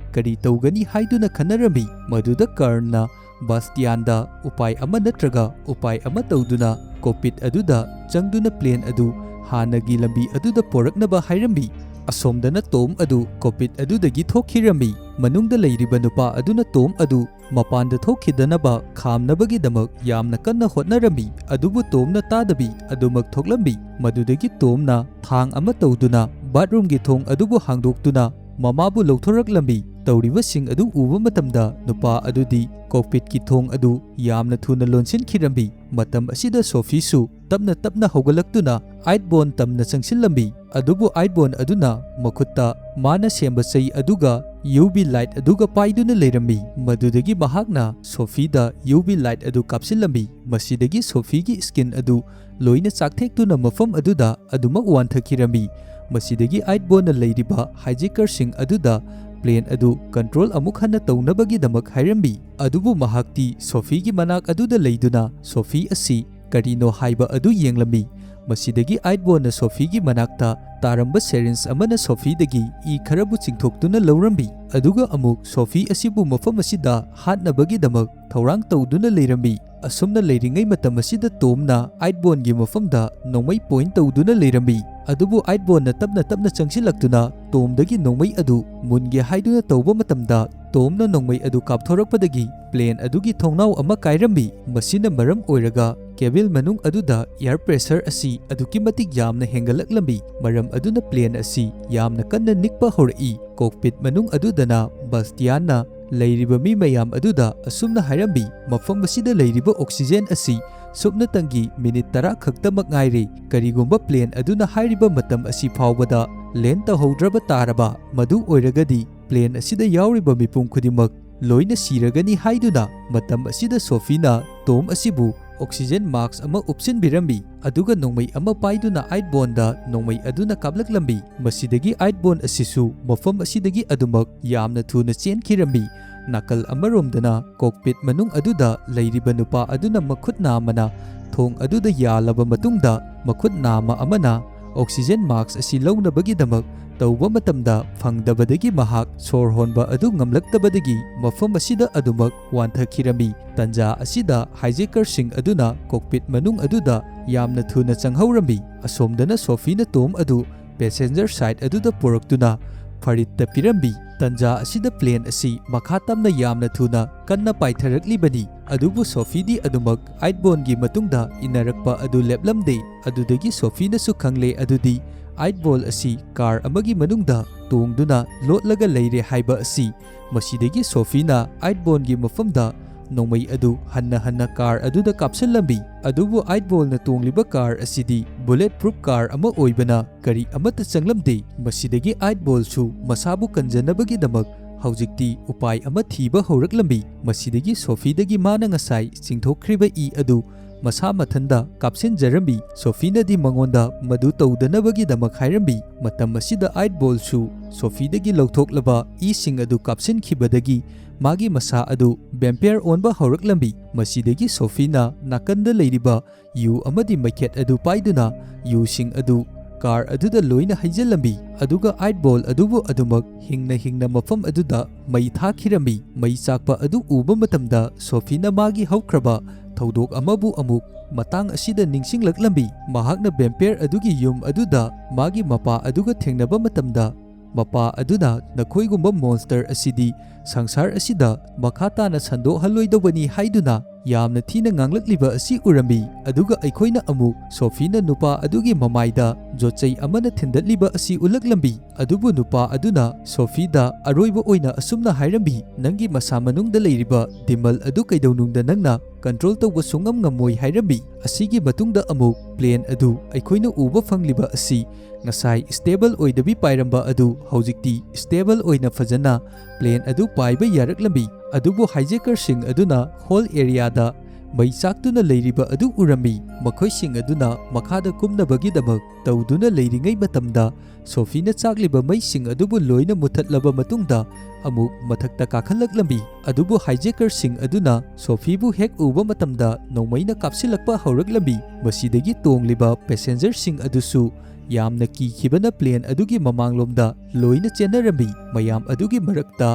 ꯀꯔꯤ ꯇꯧꯒꯅꯤ ꯍꯥꯏꯗꯨꯅ ꯈꯟꯅꯔꯝꯃꯤ꯫ ꯃꯗꯨꯗ ꯀꯥꯔꯟꯅ ꯕꯥꯁꯇꯤꯌꯥꯟꯗ ꯎꯄꯥꯏ ꯑꯃ ꯅꯠꯇ꯭ꯔꯒ ꯎꯄꯥꯏ ꯑꯃ ꯇꯧꯗꯨꯅ ꯀꯣꯛꯄꯤꯠ ꯑꯗꯨꯗ ꯆꯪꯗꯨꯅ ꯄ꯭ꯂꯦꯟ ꯑꯗꯨ ꯍꯥꯟꯅꯒꯤ ꯂꯝꯕꯤ ꯑꯗꯨꯗ ꯄꯣꯔꯛꯅꯕ ꯍꯥꯏꯔꯝꯃꯤ꯫ ꯑꯁꯣꯝꯗꯅ ꯇꯣꯝ ꯑꯗꯨ ꯀꯣꯛꯄꯤꯠ ꯑꯗꯨꯗꯒꯤ ꯊꯣꯛꯈꯤꯔꯝꯃꯤ꯫ ꯃꯅꯨꯡꯗ ꯂꯩꯔꯤꯕ ꯅꯨꯄꯥ ꯑꯗꯨꯅ ꯇꯣꯝ ꯑꯗꯨ ꯃꯄꯥꯟꯗ ꯊꯣꯛꯈꯤꯗꯅꯕ ꯈꯥꯝꯅꯕꯒꯤꯗꯃꯛ ꯌꯥꯝꯅ ꯀꯟꯅ ꯍꯣꯠꯅꯔꯝꯃꯤ, ꯑꯗꯨꯕꯨ ꯇꯣꯝꯅ ꯇꯥꯗꯕꯤ ꯑꯗꯨꯃꯛ ꯊꯣꯛꯂꯝꯃꯤ꯫ ꯃꯗꯨꯗꯒꯤ ꯇꯣꯝꯅ ꯊꯥꯡ ꯑꯃ ꯇꯧꯗꯨꯅ ꯕꯥꯠꯔꯨꯝꯒꯤ ꯊꯣꯡ ꯑꯗꯨꯕꯨ ꯍꯥꯡꯗꯣꯛꯇꯨꯅ ꯃꯃꯥꯕꯨ ꯂꯧꯊꯣꯔꯛꯂꯝꯃꯤ꯫ ꯇꯧꯔꯤꯕꯁꯤꯡ ꯑꯗꯨ ꯎꯕ ꯃꯇꯝꯗ ꯅꯨꯄꯥ ꯑꯗꯨꯗꯤ ꯀꯣꯛꯄꯤꯠꯀꯤ ꯊꯣꯡ ꯑꯗꯨ ꯌꯥꯝꯅ ꯊꯨꯅ ꯂꯣꯟꯁꯤꯟꯈꯤꯔꯝꯃꯤ꯫ ꯃꯇꯝ ꯑꯁꯤꯗ ꯁꯣꯐꯤꯁꯨ ꯇꯞꯅ ꯇꯞꯅ ꯍꯧꯒꯠꯂꯛꯇꯨꯅ ꯑꯥꯏꯠ ꯕꯣꯟ ꯇꯝꯅ ꯆꯪꯁꯤꯜꯂꯝꯃꯤ꯫ ꯑꯗꯨꯕꯨ ꯑꯥꯏꯠ ꯕꯣꯟ ꯑꯗꯨꯅ ꯃꯈꯨꯠꯇ ꯃꯥꯅ ꯁꯦꯝꯕ ꯆꯩ ꯑꯗꯨꯒ ꯌꯨ ꯚꯤ ꯂꯥꯏꯠ ꯑꯗꯨꯒ ꯄꯥꯏꯗꯨꯅ ꯂꯩꯔꯝꯃꯤ꯫ ꯃꯗꯨꯗꯒꯤ ꯃꯍꯥꯛꯅ ꯁꯣꯐꯤꯗ ꯌꯨ ꯚꯤ ꯂꯥꯏꯠ ꯑꯗꯨ ꯀꯥꯞꯁꯤꯜꯂꯝꯃꯤ꯫ ꯃꯁꯤꯗꯒꯤ ꯁꯣꯐꯤꯒꯤ ꯁ꯭ꯀꯤꯟ ꯑꯗꯨ ꯂꯣꯏꯅ ꯆꯥꯛꯊꯦꯛꯇꯨꯅ ꯃꯐꯝ ꯑꯗꯨꯗ ꯑꯗꯨꯃꯛ ꯋꯥꯟꯊꯈꯤꯔꯝꯃꯤ꯫ ꯃꯁꯤꯗꯒꯤ ꯑꯥꯏꯠ ꯕꯣꯟꯅ ꯂꯩꯔꯤꯕ ꯍꯥꯏꯖꯦꯀꯔꯁꯤꯡ ꯑꯗꯨꯗ ꯄ꯭ꯂꯦꯟ ꯑꯗꯨ ꯀꯟꯇ꯭ꯔꯣꯜ ꯑꯃꯨꯛ ꯍꯟꯅ ꯇꯧꯅꯕꯒꯤꯗꯃꯛ ꯍꯥꯏꯔꯝꯃꯤ꯫ ꯑꯗꯨꯕꯨ ꯃꯍꯥꯛꯇꯤ ꯁꯣꯐꯤꯒꯤ ꯃꯅꯥꯛ ꯑꯗꯨꯗ ꯂꯩꯗꯨꯅ ꯁꯣꯐꯤ ꯑꯁꯤ ꯀꯔꯤꯅꯣ ꯍꯥꯏꯕ ꯑꯗꯨ ꯌꯦꯡꯂꯝꯃꯤ꯫ ꯃꯁꯤꯗꯒꯤ ꯑꯥꯏꯠ ꯕꯣꯟꯅ ꯁꯣꯐꯤꯒꯤ ꯃꯅꯥꯛꯇ ꯇꯥꯔꯝꯕ ꯁꯦꯔꯤꯟꯖ ꯑꯃꯅ ꯁꯣꯐꯤꯗꯒꯤ ꯏ ꯈꯔꯕꯨ ꯆꯤꯡꯊꯣꯛꯇꯨꯅ ꯂꯧꯔꯝꯃꯤ꯫ ꯑꯗꯨꯒ ꯑꯃꯨꯛ ꯁꯣꯐꯤ ꯑꯁꯤꯕꯨ ꯃꯐꯝ ꯑꯁꯤꯗ ꯍꯥꯠꯅꯕꯒꯤꯗꯃꯛ ꯊꯧꯔꯥꯡ ꯇꯧꯗꯨꯅ ꯂꯩꯔꯝꯃꯤ꯫ ꯑꯁꯨꯝꯅ ꯂꯩꯔꯤꯉꯩ ꯃꯇꯝ ꯑꯁꯤꯗ ꯇꯣꯝꯅ ꯑꯥꯏꯠ ꯕꯣꯟꯒꯤ ꯃꯐꯝꯗ ꯅꯣꯡꯃꯩ ꯄꯣꯏꯟ ꯇꯧꯗꯨꯅ ꯂꯩꯔꯝꯃꯤ꯫ ꯑꯗꯨꯕꯨ ꯑꯥꯏꯠ ꯕꯣꯟꯅ ꯇꯞꯅ ꯇꯞꯅ ꯆꯪꯁꯤꯜꯂꯛꯇꯨꯅ ꯇꯣꯝꯗꯒꯤ ꯅꯣꯡꯃꯩ ꯑꯗꯨ ꯃꯨꯟꯒꯦ ꯍꯥꯏꯗꯨꯅ ꯇꯧꯕ ꯃꯇꯝꯗ ꯇꯣꯝꯅ ꯅꯣꯡꯃꯩ ꯑꯗꯨ ꯀꯥꯞꯊꯣꯔꯛꯄꯗꯒꯤ ꯄ꯭ꯂꯦꯟ ꯑꯗꯨꯒꯤ ꯊꯣꯡꯅꯥꯎ ꯑꯃ ꯀꯥꯏꯔꯝꯃꯤ꯫ ꯃꯁꯤꯅ ꯃꯔꯝ ꯑꯣꯏꯔꯒ ꯀꯦꯕꯤꯜ ꯃꯅꯨꯡ ꯑꯗꯨꯗ ꯑꯦꯌꯔ ꯄ꯭ꯔꯦꯁꯔ ꯑꯁꯤ ꯑꯗꯨꯛꯀꯤ ꯃꯇꯤꯛ ꯌꯥꯝꯅ ꯍꯦꯟꯒꯠꯂꯛꯂꯝꯃꯤ꯫ ꯃꯔꯝ ꯑꯗꯨꯅ ꯄ꯭ꯂꯦꯟ ꯑꯁꯤ ꯌꯥꯝꯅ ꯀꯟꯅ ꯅꯤꯛꯄ ꯍꯧꯔꯛꯏ꯫ ꯀꯣꯛꯄꯤꯠ ꯃꯅꯨꯡ ꯑꯗꯨꯗꯅ ꯕꯥꯁꯇꯤꯌꯥꯟꯅ ꯂꯩꯔꯤꯕ ꯃꯤ ꯃꯌꯥꯝ ꯑꯗꯨꯗ ꯑꯁꯨꯝꯅ ꯍꯥꯏꯔꯝꯃꯤ, "ꯃꯐꯝ ꯑꯁꯤꯗ ꯂꯩꯔꯤꯕ ꯑꯣꯛꯁꯤꯖꯦꯟ ꯑꯁꯤ ꯁꯨꯞꯅꯇꯪꯒꯤ ꯃꯤꯅꯤꯠ ꯇꯔꯥ ꯈꯛꯇꯃꯛ ꯉꯥꯏꯔꯦ꯫ ꯀꯔꯤꯒꯨꯝꯕ ꯄ꯭ꯂꯦꯟ ꯑꯗꯨꯅ ꯍꯥꯏꯔꯤꯕ ꯃꯇꯝ ꯑꯁꯤ ꯐꯥꯎꯕꯗ ꯂꯦꯟ ꯇꯧꯍꯧꯗ꯭ꯔꯕ ꯇꯥꯔꯕ, ꯃꯗꯨ ꯑꯣꯏꯔꯒꯗꯤ ꯄ꯭ꯂꯦꯟ ꯑꯁꯤꯗ ꯌꯥꯎꯔꯤꯕ ꯃꯤꯄꯨꯝ ꯈꯨꯗꯤꯡꯃꯛ ꯂꯣꯏꯅ ꯁꯤꯔꯒꯅꯤ" ꯍꯥꯏꯗꯨꯅ ꯃꯇꯝ ꯑꯁꯤꯗ ꯁꯣꯐꯤꯅ ꯇꯣꯝ ꯑꯁꯤꯕꯨ ꯑꯣꯛꯁꯤꯖꯦꯟ ꯃꯥꯛꯁ ꯑꯃ ꯎꯞꯁꯤꯟꯕꯤꯔꯝꯃꯤ꯫ ꯑꯗꯨꯒ ꯅꯣꯡꯃꯩ ꯑꯃ ꯄꯥꯏꯗꯨꯅ ꯑꯥꯏꯠ ꯕꯣꯟꯗ ꯅꯣꯡꯃꯩ ꯑꯗꯨꯅ ꯀꯥꯞꯂꯛꯂꯝꯃꯤ꯫ ꯃꯁꯤꯗꯒꯤ ꯑꯥꯏꯠ ꯕꯣꯟ ꯑꯁꯤꯁꯨ ꯃꯐꯝ ꯑꯁꯤꯗꯒꯤ ꯑꯗꯨꯃꯛ ꯌꯥꯝꯅ ꯊꯨꯅ ꯆꯦꯟꯈꯤꯔꯝꯃꯤ꯫ ꯅꯥꯀꯜ ꯑꯃꯔꯣꯝꯗꯅ ꯀꯣꯛꯄꯤꯠ ꯃꯅꯨꯡ ꯑꯗꯨꯗ ꯂꯩꯔꯤꯕ ꯅꯨꯄꯥ ꯑꯗꯨꯅ ꯃꯈꯨꯠ ꯅꯥꯝꯃꯅ ꯊꯣꯡ ꯑꯗꯨꯗ ꯌꯥꯜꯂꯕ ꯃꯇꯨꯡꯗ ꯃꯈꯨꯠ ꯅꯥꯝꯃ ꯑꯃꯅ ꯑꯣꯛꯁꯤꯖꯦꯟ ꯃꯥꯁ꯭ꯛ ꯑꯁꯤ ꯂꯧꯅꯕꯒꯤꯗꯃꯛ ꯇꯧꯕ ꯃꯇꯝꯗ ꯐꯪꯗꯕꯗꯒꯤ ꯃꯍꯥꯛ ꯁꯣꯔ ꯍꯣꯟꯕ ꯑꯗꯨ ꯉꯝꯂꯛꯇꯕꯗꯒꯤ ꯃꯐꯝ ꯑꯁꯤꯗ ꯑꯗꯨꯃꯛ ꯋꯥꯟꯊꯈꯤꯔꯝꯃꯤ꯫ ꯇꯟꯖꯥ ꯑꯁꯤꯗ hijacker ꯁꯤꯡ ꯑꯗꯨꯅ cockpit ꯃꯅꯨꯡ ꯑꯗꯨꯗ ꯌꯥꯝꯅ ꯊꯨꯅ ꯆꯪꯍꯧꯔꯝꯃꯤ꯫ ꯑꯁꯣꯝꯗꯅ ꯁꯣꯐꯤꯅ ꯇꯣꯝ ꯑꯗꯨ passenger side ꯑꯗꯨꯗ ꯄꯨꯔꯛꯇꯨꯅ ꯐꯔꯤꯠꯇ ꯄꯤꯔꯝꯃꯤ꯫ ꯇꯟꯖꯥ ꯑꯁꯤꯗ plane ꯑꯁꯤ ꯃꯈꯥ ꯇꯝꯅ ꯌꯥꯝꯅ ꯊꯨꯅ ꯀꯟꯅ ꯄꯥꯏꯊꯔꯛꯂꯤꯕꯅꯤ꯫ ꯑꯗꯨꯕꯨ ꯁꯣꯐꯤꯗꯤ ꯑꯗꯨꯃꯛ ꯑꯥꯏꯠꯕꯣꯜꯒꯤ ꯃꯇꯨꯡꯗ ꯏꯟꯅꯔꯛꯄ ꯑꯗꯨ ꯂꯦꯞꯂꯝꯗꯦ꯫ ꯑꯗꯨꯗꯒꯤ ꯁꯣꯐꯤꯅꯁꯨ ꯈꯪꯂꯦ ꯑꯗꯨꯗꯤ ꯑꯥꯏꯠꯕꯣꯜ ꯑꯁꯤ ꯀꯥꯔ ꯑꯃꯒꯤ ꯃꯅꯨꯡꯗ ꯇꯣꯡꯗꯨꯅ ꯂꯣꯠꯂꯒ ꯂꯩꯔꯦ ꯍꯥꯏꯕ ꯑꯁꯤ꯫ ꯃꯁꯤꯗꯒꯤ ꯁꯣꯐꯤꯅ ꯑꯥꯏꯠꯕꯣꯜꯒꯤ ꯃꯐꯝꯗ ꯅꯣꯡꯃꯩ ꯑꯗꯨ ꯍꯟꯅ ꯍꯟꯅ ꯀꯥꯔ ꯑꯗꯨꯗ ꯀꯥꯞꯁꯤꯜꯂꯝꯃꯤ꯫ ꯑꯗꯨꯕꯨ ꯑꯥꯏꯠꯕꯣꯜꯅ ꯇꯣꯡꯂꯤꯕ ꯀꯥꯔ ꯑꯁꯤꯗꯤ bullet proof ꯀꯥꯔ ꯑꯃ ꯑꯣꯏꯕꯅ ꯀꯔꯤ ꯑꯃꯠꯇ ꯆꯪꯂꯝꯗꯦ꯫ ꯃꯁꯤꯗꯒꯤ ꯑꯥꯏꯠꯕꯣꯜꯁꯨ ꯃꯁꯥꯕꯨ ꯀꯟꯖꯅꯕꯒꯤꯗꯃꯛ ꯍꯧꯖꯤꯛꯇꯤ ꯎꯄꯥꯏ ꯑꯃ ꯊꯤꯕ ꯍꯧꯔꯛꯂꯝꯃꯤ꯫ ꯃꯁꯤꯗꯒꯤ ꯁꯣꯐꯤꯗꯒꯤ ꯃꯥꯅ ꯉꯁꯥꯏ ꯆꯤꯡꯊꯣꯛꯈ꯭ꯔꯤꯕ ꯏ ꯑꯗꯨ ꯃꯁꯥ ꯃꯊꯟꯗ ꯀꯥꯞꯁꯤꯟꯖꯔꯝꯃꯤ꯫ ꯁꯣꯐꯤꯅꯗꯤ ꯃꯉꯣꯟꯗ ꯃꯗꯨ ꯇꯧꯗꯅꯕꯒꯤꯗꯃꯛ ꯍꯥꯏꯔꯝꯃꯤ꯫ ꯃꯇꯝ ꯑꯁꯤꯗ ꯑꯥꯏꯠꯕꯣꯜꯁꯨ ꯁꯣꯐꯤꯗꯒꯤ ꯂꯧꯊꯣꯛꯂꯕ ꯏꯁꯤꯡ ꯑꯗꯨ ꯀꯥꯞꯁꯤꯟꯈꯤꯕꯗꯒꯤ ꯃꯥꯒꯤ ꯃꯁꯥ ꯑꯗꯨ vampire ꯑꯣꯟꯕ ꯍꯧꯔꯛꯂꯝꯃꯤ꯫ ꯃꯁꯤꯗꯒꯤ ꯁꯣꯐꯤꯅ ꯅꯥꯀꯟꯗ ꯂꯩꯔꯤꯕ ꯌꯨ ꯑꯃꯗꯤ ꯃꯩꯈꯦꯠ ꯑꯗꯨ ꯄꯥꯏꯗꯨꯅ ꯌꯨꯁꯤꯡ ꯑꯗꯨ ꯀꯥꯔ ꯑꯗꯨꯗ ꯂꯣꯏꯅ ꯍꯩꯖꯤꯜꯂꯝꯃꯤ꯫ ꯑꯗꯨꯒ ꯑꯥꯏꯠꯕꯣꯜ ꯑꯗꯨꯕꯨ ꯑꯗꯨꯃꯛ ꯍꯤꯡꯅ ꯍꯤꯡꯅ ꯃꯐꯝ ꯑꯗꯨꯗ ꯃꯩ ꯊꯥꯈꯤꯔꯝꯃꯤ꯫ ꯃꯩ ꯆꯥꯛꯄ ꯑꯗꯨ ꯎꯕ ꯃꯇꯝꯗ ꯁꯣꯐꯤꯅ ꯃꯥꯒꯤ ꯍꯧꯈ꯭ꯔꯕ ꯊꯧꯗꯣꯛ ꯑꯃꯕꯨ ꯑꯃꯨꯛ ꯃꯇꯥꯡ ꯑꯁꯤꯗ ꯅꯤꯡꯁꯤꯡꯂꯛꯂꯝꯃꯤ꯫ ꯃꯍꯥꯛꯅ vampire ꯑꯗꯨꯒꯤ ꯌꯨꯝ ꯑꯗꯨꯗ ꯃꯥꯒꯤ ꯃꯄꯥ ꯑꯗꯨꯒ ꯊꯦꯡꯅꯕ ꯃꯇꯝꯗ, ꯃꯄꯥ ꯑꯗꯨꯅ "ꯅꯈꯣꯏꯒꯨꯝꯕ monster ꯑꯁꯤꯗꯤ ꯁꯪꯁꯥꯔ ꯑꯁꯤꯗ ꯃꯈꯥ ꯇꯥꯅ ꯁꯟꯗꯣꯛꯍꯜꯂꯣꯏꯗꯧꯕꯅꯤ" ꯍꯥꯏꯗꯨꯅ ꯌꯥꯝꯅ ꯊꯤꯅ ꯉꯥꯡꯂꯛꯂꯤꯕ ꯑꯁꯤ ꯎꯔꯝꯃꯤ꯫ ꯑꯗꯨꯒ ꯑꯩꯈꯣꯏꯅ ꯑꯃꯨꯛ ꯁꯣꯐꯤꯅ ꯅꯨꯄꯥ ꯑꯗꯨꯒꯤ ꯃꯃꯥꯏꯗ ꯌꯣꯠꯆꯩ ꯑꯃꯅ ꯊꯤꯟꯗꯠꯂꯤꯕ ꯑꯁꯤ ꯎꯠꯂꯛꯂꯝꯃꯤ꯫ ꯑꯗꯨꯕꯨ ꯅꯨꯄꯥ ꯑꯗꯨꯅ ꯁꯣꯐꯤꯗ ꯑꯔꯣꯏꯕ ꯑꯣꯏꯅ ꯑꯁꯨꯝꯅ ꯍꯥꯏꯔꯝꯃꯤ, "ꯅꯪꯒꯤ ꯃꯁꯥ ꯃꯅꯨꯡꯗ ꯂꯩꯔꯤꯕ demon ꯑꯗꯨ ꯀꯩꯗꯧꯅꯨꯡꯗ ꯅꯪꯅ control ꯇꯧꯕ ꯁꯨꯡꯉꯝ ꯉꯝꯃꯣꯏ" ꯍꯥꯏꯔꯝꯃꯤ꯫ ꯑꯁꯤꯒꯤ ꯃꯇꯨꯡꯗ ꯑꯃꯨꯛ plane ꯑꯗꯨ ꯑꯩꯈꯣꯏꯅ ꯎꯕ ꯐꯪꯂꯤꯕ ꯑꯁꯤ ꯉꯁꯥꯏ stable ꯑꯣꯏꯗꯕꯤ ꯄꯥꯏꯔꯝꯕ ꯑꯗꯨ ꯍꯧꯖꯤꯛꯇꯤ stable ꯑꯣꯏꯅ ꯐꯖꯅ plane ꯑꯗꯨ ꯄꯥꯏꯕ ꯌꯥꯔꯛꯂꯝꯃꯤ꯫ ꯑꯗꯨꯕꯨ hijacker ꯁꯤꯡ ꯑꯗꯨꯅ whole area ꯗ ꯃꯩ ꯆꯥꯛꯇꯨꯅ ꯂꯩꯔꯤꯕ ꯑꯗꯨ ꯎꯔꯝꯃꯤ꯫ ꯃꯈꯣꯏꯁꯤꯡ ꯑꯗꯨꯅ ꯃꯈꯥꯗ ꯀꯨꯝꯅꯕꯒꯤꯗꯃꯛ ꯇꯧꯗꯨꯅ ꯂꯩꯔꯤꯉꯩ ꯃꯇꯝꯗ ꯁꯣꯐꯤꯅ ꯆꯥꯛꯂꯤꯕ ꯃꯩꯁꯤꯡ ꯑꯗꯨꯕꯨ ꯂꯣꯏꯅ ꯃꯨꯊꯠꯂꯕ ꯃꯇꯨꯡꯗ ꯑꯃꯨꯛ ꯃꯊꯛꯇ ꯀꯥꯈꯠꯂꯛꯂꯝꯃꯤ꯫ ꯑꯗꯨꯕꯨ hijacker ꯁꯤꯡ ꯑꯗꯨꯅ ꯁꯣꯐꯤꯕꯨ ꯍꯦꯛ ꯎꯕ ꯃꯇꯝꯗ ꯅꯣꯡꯃꯩꯅ ꯀꯥꯞꯁꯤꯜꯂꯛꯄ ꯍꯧꯔꯛꯂꯝꯃꯤ꯫ ꯃꯁꯤꯗꯒꯤ ꯇꯣꯡꯂꯤꯕ passenger ꯁꯤꯡ ꯑꯗꯨꯁꯨ ꯌꯥꯝꯅ ꯀꯤꯈꯤꯕꯅ plane ꯑꯗꯨꯒꯤ ꯃꯃꯥꯡꯂꯣꯝꯗ ꯂꯣꯏꯅ ꯆꯦꯟꯅꯔꯝꯃꯤ꯫ ꯃꯌꯥꯝ ꯑꯗꯨꯒꯤ ꯃꯔꯛꯇ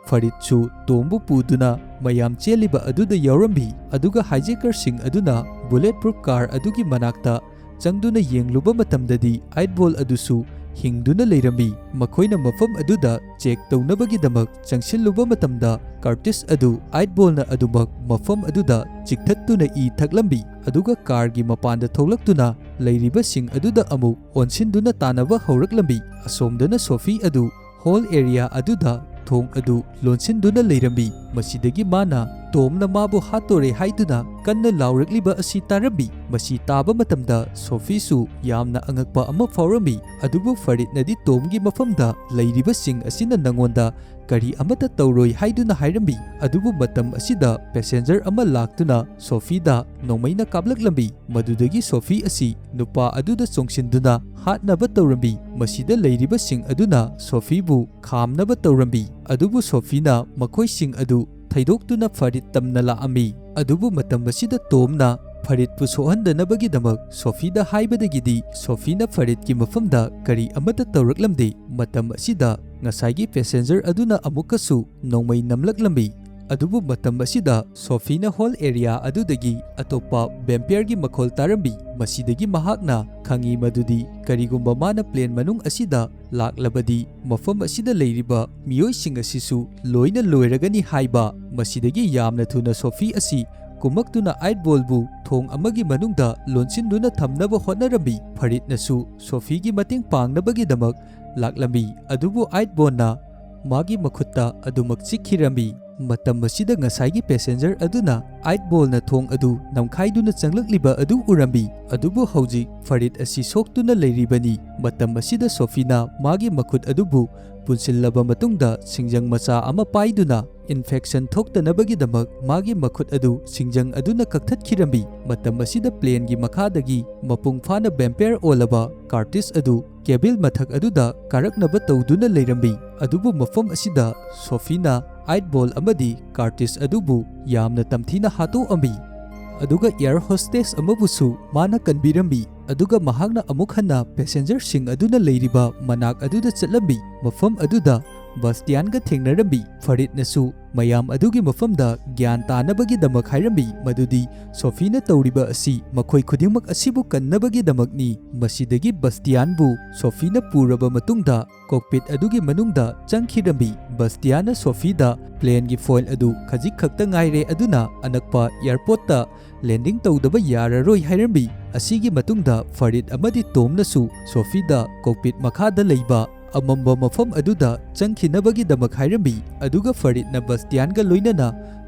ꯐꯔꯤꯠꯁꯨ ꯇꯣꯝꯕꯨ ꯄꯨꯗꯨꯅ ꯃꯌꯥꯝ ꯆꯦꯜꯂꯤꯕ ꯑꯗꯨꯗ ꯌꯥꯎꯔꯝꯃꯤ꯫ ꯑꯗꯨꯒ hijackers ꯁꯤꯡ ꯑꯗꯨꯅ bullet proof car ꯑꯗꯨꯒꯤ ꯃꯅꯥꯛꯇ ꯆꯪꯗꯨꯅ ꯌꯦꯡꯂꯨꯕ ꯃꯇꯝꯗꯗꯤ eight ball ꯑꯗꯨꯁꯨ ꯍꯤꯡꯗꯨꯅ ꯂꯩꯔꯝꯃꯤ꯫ ꯃꯈꯣꯏꯅ ꯃꯐꯝ ꯑꯗꯨꯗ check ꯇꯧꯅꯕꯒꯤꯗꯃꯛ ꯆꯪꯁꯤꯜꯂꯨꯕ ꯃꯇꯝꯗ Curtis ꯑꯗꯨ eight ball ꯅ ꯑꯗꯨꯃꯛ ꯃꯐꯝ ꯑꯗꯨꯗ ꯆꯤꯛꯊꯠꯇꯨꯅ ꯏ ꯊꯛꯂꯝꯃꯤ꯫ ꯑꯗꯨꯒ car ꯒꯤ ꯃꯄꯥꯟꯗ ꯊꯣꯛꯂꯛꯇꯨꯅ ꯂꯩꯔꯤꯕꯁꯤꯡ ꯑꯗꯨꯗ ꯑꯃꯨꯛ ꯑꯣꯟꯁꯤꯟꯗꯨꯅ ꯇꯥꯟꯅꯕ ꯍꯧꯔꯛꯂꯝꯃꯤ꯫ ꯑꯁꯣꯝꯗꯅ Sophie ꯑꯗꯨ whole area ꯑꯗꯨꯗ ꯊꯣꯡ ꯑꯗꯨ ꯂꯣꯟꯁꯤꯟꯗꯨꯅ ꯂꯩꯔꯝꯃꯤ꯫ ꯃꯁꯤꯗꯒꯤ ꯃꯥꯅ ꯇꯣꯝꯅ ꯃꯥꯕꯨ ꯍꯥꯠꯇꯣꯔꯦ ꯍꯥꯏꯗꯨꯅ ꯀꯟꯅ ꯂꯥꯎꯔꯛꯂꯤꯕ ꯑꯁꯤ ꯇꯥꯔꯝꯃꯤ꯫ ꯃꯁꯤ ꯇꯥꯕ ꯃꯇꯝꯗ Sophie ꯁꯨ ꯌꯥꯝꯅ ꯑꯉꯛꯄ ꯑꯃ ꯐꯥꯎꯔꯝꯃꯤ꯫ ꯑꯗꯨꯕꯨ ꯐꯔꯤꯠꯅꯗꯤ ꯇꯣꯝꯒꯤ ꯃꯐꯝꯗ ꯂꯩꯔꯤꯕꯁꯤꯡ ꯑꯁꯤꯅ ꯅꯉꯣꯟꯗ ꯀꯔꯤ ꯑꯃꯠꯇ ꯇꯧꯔꯣꯏ ꯍꯥꯏꯗꯨꯅ ꯍꯥꯏꯔꯝꯃꯤ꯫ ꯑꯗꯨꯕꯨ ꯃꯇꯝ ꯑꯁꯤꯗ passenger ꯑꯃ ꯂꯥꯛꯇꯨꯅ Sophie ꯗ ꯅꯣꯡꯃꯩꯅ ꯀꯥꯞꯂꯛꯂꯝꯃꯤ꯫ ꯃꯗꯨꯗꯒꯤ Sophie ꯑꯁꯤ ꯅꯨꯄꯥ ꯑꯗꯨꯗ ꯆꯣꯡꯁꯤꯟꯗꯨꯅ ꯍꯥꯠꯅꯕ ꯇꯧꯔꯝꯃꯤ꯫ ꯃꯁꯤꯗ ꯂꯩꯔꯤꯕꯁꯤꯡ ꯑꯗꯨꯅ Sophie ꯕꯨ ꯈꯥꯝꯅꯕ ꯇꯧꯔꯝꯃꯤ꯫ ꯑꯗꯨꯕꯨ Sophie ꯅ ꯃꯈꯣꯏꯁꯤꯡ ꯑꯗꯨ ꯊꯩꯗꯣꯛꯇꯨꯅ ꯐꯔꯤꯠ ꯇꯝꯅ ꯂꯥꯛꯑꯝꯃꯤ꯫ ꯑꯗꯨꯕꯨ ꯃꯇꯝ ꯑꯁꯤꯗ ꯇꯣꯝꯅ ꯐꯔꯤꯠꯄꯨ ꯁꯣꯛꯍꯟꯗꯅꯕꯒꯤꯗꯃꯛ Sophie ꯗ ꯍꯥꯏꯕꯗꯒꯤꯗꯤ Sophie ꯅ ꯐꯔꯤꯠꯀꯤ ꯃꯐꯝꯗ ꯀꯔꯤ ꯑꯃꯠꯇ ꯇꯧꯔꯛꯂꯝꯗꯦ꯫ ꯃꯇꯝ ꯑꯁꯤꯗ ꯉꯁꯥꯏꯒꯤ passenger ꯑꯗꯨꯅ ꯑꯃꯨꯛꯀꯁꯨ ꯅꯣꯡꯃꯩ ꯅꯝꯂꯛꯂꯝꯃꯤ꯫ ꯑꯗꯨꯕꯨ ꯃꯇꯝ ꯑꯁꯤꯗ Sophie ꯅ whole area ꯑꯗꯨꯗꯒꯤ ꯑꯇꯣꯞꯄ vampire ꯒꯤ ꯃꯈꯣꯜ ꯇꯥꯔꯝꯃꯤ꯫ ꯃꯁꯤꯗꯒꯤ ꯃꯍꯥꯛꯅ ꯈꯪꯉꯤ ꯃꯗꯨꯗꯤ ꯀꯔꯤꯒꯨꯝꯕ ꯃꯥꯅ plane ꯃꯅꯨꯡ ꯑꯁꯤꯗ ꯂꯥꯛꯂꯕꯗꯤ ꯃꯐꯝ ꯑꯁꯤꯗ ꯂꯩꯔꯤꯕ ꯃꯤꯑꯣꯏꯁꯤꯡ ꯑꯁꯤꯁꯨ ꯂꯣꯏꯅ ꯂꯣꯏꯔꯒꯅꯤ ꯍꯥꯏꯕ꯫ ꯃꯁꯤꯗꯒꯤ ꯌꯥꯝꯅ ꯊꯨꯅ Sophie ꯑꯁꯤ ꯀꯨꯝꯃꯛꯇꯨꯅ eight ball ꯕꯨ ꯊꯣꯡ ꯑꯃꯒꯤ ꯃꯅꯨꯡꯗ ꯂꯣꯟꯁꯤꯟꯗꯨꯅ ꯊꯝꯅꯕ ꯍꯣꯠꯅꯔꯝꯃꯤ꯫ ꯐꯔꯤꯠꯅꯁꯨ Sophie ꯒꯤ ꯃꯇꯦꯡ ꯄꯥꯡꯅꯕꯒꯤꯗꯃꯛ ꯂꯥꯛꯂꯝꯃꯤ꯫ ꯑꯗꯨꯕꯨ eight ball ꯅ ꯃꯥꯒꯤ ꯃꯈꯨꯠꯇ ꯑꯗꯨꯃꯛ ꯆꯤꯛꯈꯤꯔꯝꯃꯤ꯫ ꯃꯇꯝ ꯑꯁꯤꯗ ꯉꯁꯥꯏꯒꯤ passenger ꯑꯗꯨꯅ eight ball ꯅ ꯊꯣꯡ ꯑꯗꯨ ꯅꯝꯈꯥꯏꯗꯨꯅ ꯆꯪꯂꯛꯂꯤꯕ ꯑꯗꯨ ꯎꯔꯝꯃꯤ꯫ ꯑꯗꯨꯕꯨ ꯍꯧꯖꯤꯛ ꯐꯔꯤꯠ ꯑꯁꯤ ꯁꯣꯛꯇꯨꯅ ꯂꯩꯔꯤꯕꯅꯤ꯫ ꯃꯇꯝ ꯑꯁꯤꯗ Sophie ꯅ ꯃꯥꯒꯤ ꯃꯈꯨꯠ ꯑꯗꯨꯕꯨ ꯄꯨꯟꯁꯤꯜꯂꯕ ꯃꯇꯨꯡꯗ ꯁꯤꯡꯖꯪ ꯃꯆꯥ ꯑꯃ ꯄꯥꯏꯗꯨꯅ infection ꯊꯣꯛꯇꯅꯕꯒꯤꯗꯃꯛ ꯃꯥꯒꯤ ꯃꯈꯨꯠ ꯑꯗꯨ ꯁꯤꯡꯖꯪ ꯑꯗꯨꯅ ꯀꯛꯊꯠꯈꯤꯔꯝꯃꯤ꯫ ꯃꯇꯝ ꯑꯁꯤꯗ plane ꯒꯤ ꯃꯈꯥꯗꯒꯤ ꯃꯄꯨꯡ ꯐꯥꯅ vampire ꯑꯣꯜꯂꯕ Curtis ꯑꯗꯨ cabin ꯃꯊꯛ ꯑꯗꯨꯗ ꯀꯥꯔꯛꯅꯕ ꯇꯧꯗꯨꯅ ꯂꯩꯔꯝꯃꯤ꯫ ꯑꯗꯨꯕꯨ ꯃꯐꯝ ꯑꯁꯤꯗ Sophie ꯅ eight ball ꯑꯃꯗꯤ Curtis ꯑꯗꯨꯕꯨ ꯌꯥꯝꯅ ꯇꯝꯊꯤꯅ ꯍꯥꯠꯇꯣꯛꯑꯝꯃꯤ꯫ ꯑꯗꯨꯒ air hostess ꯑꯃꯕꯨꯁꯨ ꯃꯥꯅ ꯀꯟꯕꯤꯔꯝꯃꯤ꯫ ꯑꯗꯨꯒ ꯃꯍꯥꯛꯅ ꯑꯃꯨꯛ ꯍꯟꯅ passengerꯁꯤꯡ ꯑꯗꯨꯅ ꯂꯩꯔꯤꯕ ꯃꯅꯥꯛ ꯑꯗꯨꯗ ꯆꯠꯂꯝꯃꯤ꯫ ꯃꯐꯝ ꯑꯗꯨꯗ ꯕꯥꯁꯇꯤꯌꯥꯟꯒ ꯊꯦꯡꯅꯔꯝꯃꯤ꯫ ꯐꯔꯤꯗꯅꯁꯨ ꯃꯌꯥꯝ ꯑꯗꯨꯒꯤ ꯃꯐꯝꯗ ꯒ꯭ꯌꯥꯟ ꯇꯥꯅꯕꯒꯤꯗꯃꯛ ꯍꯥꯏꯔꯝꯃꯤ ꯃꯗꯨꯗꯤ ꯁꯣꯐꯤꯅ ꯇꯧꯔꯤꯕ ꯑꯁꯤ ꯃꯈꯣꯏ ꯈꯨꯗꯤꯡꯃꯛ ꯑꯁꯤꯕꯨ ꯀꯟꯅꯕꯒꯤꯗꯃꯛꯅꯤ꯫ ꯃꯁꯤꯗꯒꯤ ꯕꯥꯁꯇꯤꯌꯥꯟꯕꯨ ꯁꯣꯐꯤꯅ ꯄꯨꯔꯕ ꯃꯇꯨꯡꯗ cockpit ꯑꯗꯨꯒꯤ ꯃꯅꯨꯡꯗ ꯆꯪꯈꯤꯔꯝꯃꯤ꯫ ꯕꯥꯁꯇꯤꯌꯥꯟꯅ ꯁꯣꯐꯤꯗ planeꯒꯤ foil ꯑꯗꯨ ꯈꯖꯤꯛ ꯈꯛꯇ ꯉꯥꯏꯔꯦ, ꯑꯗꯨꯅ ꯑꯅꯛꯄ airportꯇ landing ꯇꯧꯗꯕ ꯌꯥꯔꯔꯣꯏ ꯍꯥꯏꯔꯝꯃꯤ꯫ ꯑꯁꯤꯒꯤ ꯃꯇꯨꯡꯗ ꯐꯔꯤꯗ ꯑꯃꯗꯤ ꯇꯣꯝꯅꯁꯨ ꯁꯣꯐꯤꯗ cockpit ꯃꯈꯥꯗ ꯂꯩꯕ ꯑꯃꯝꯕ ꯃꯐꯝ ꯑꯗꯨꯗ ꯆꯪꯈꯤꯅꯕꯒꯤꯗꯃꯛ ꯍꯥꯏꯔꯝꯃꯤ, ꯑꯗꯨꯒ ꯐꯔꯤꯗꯅ ꯕꯥꯁꯇꯤꯌꯥꯟꯒ ꯂꯣꯏꯅꯅ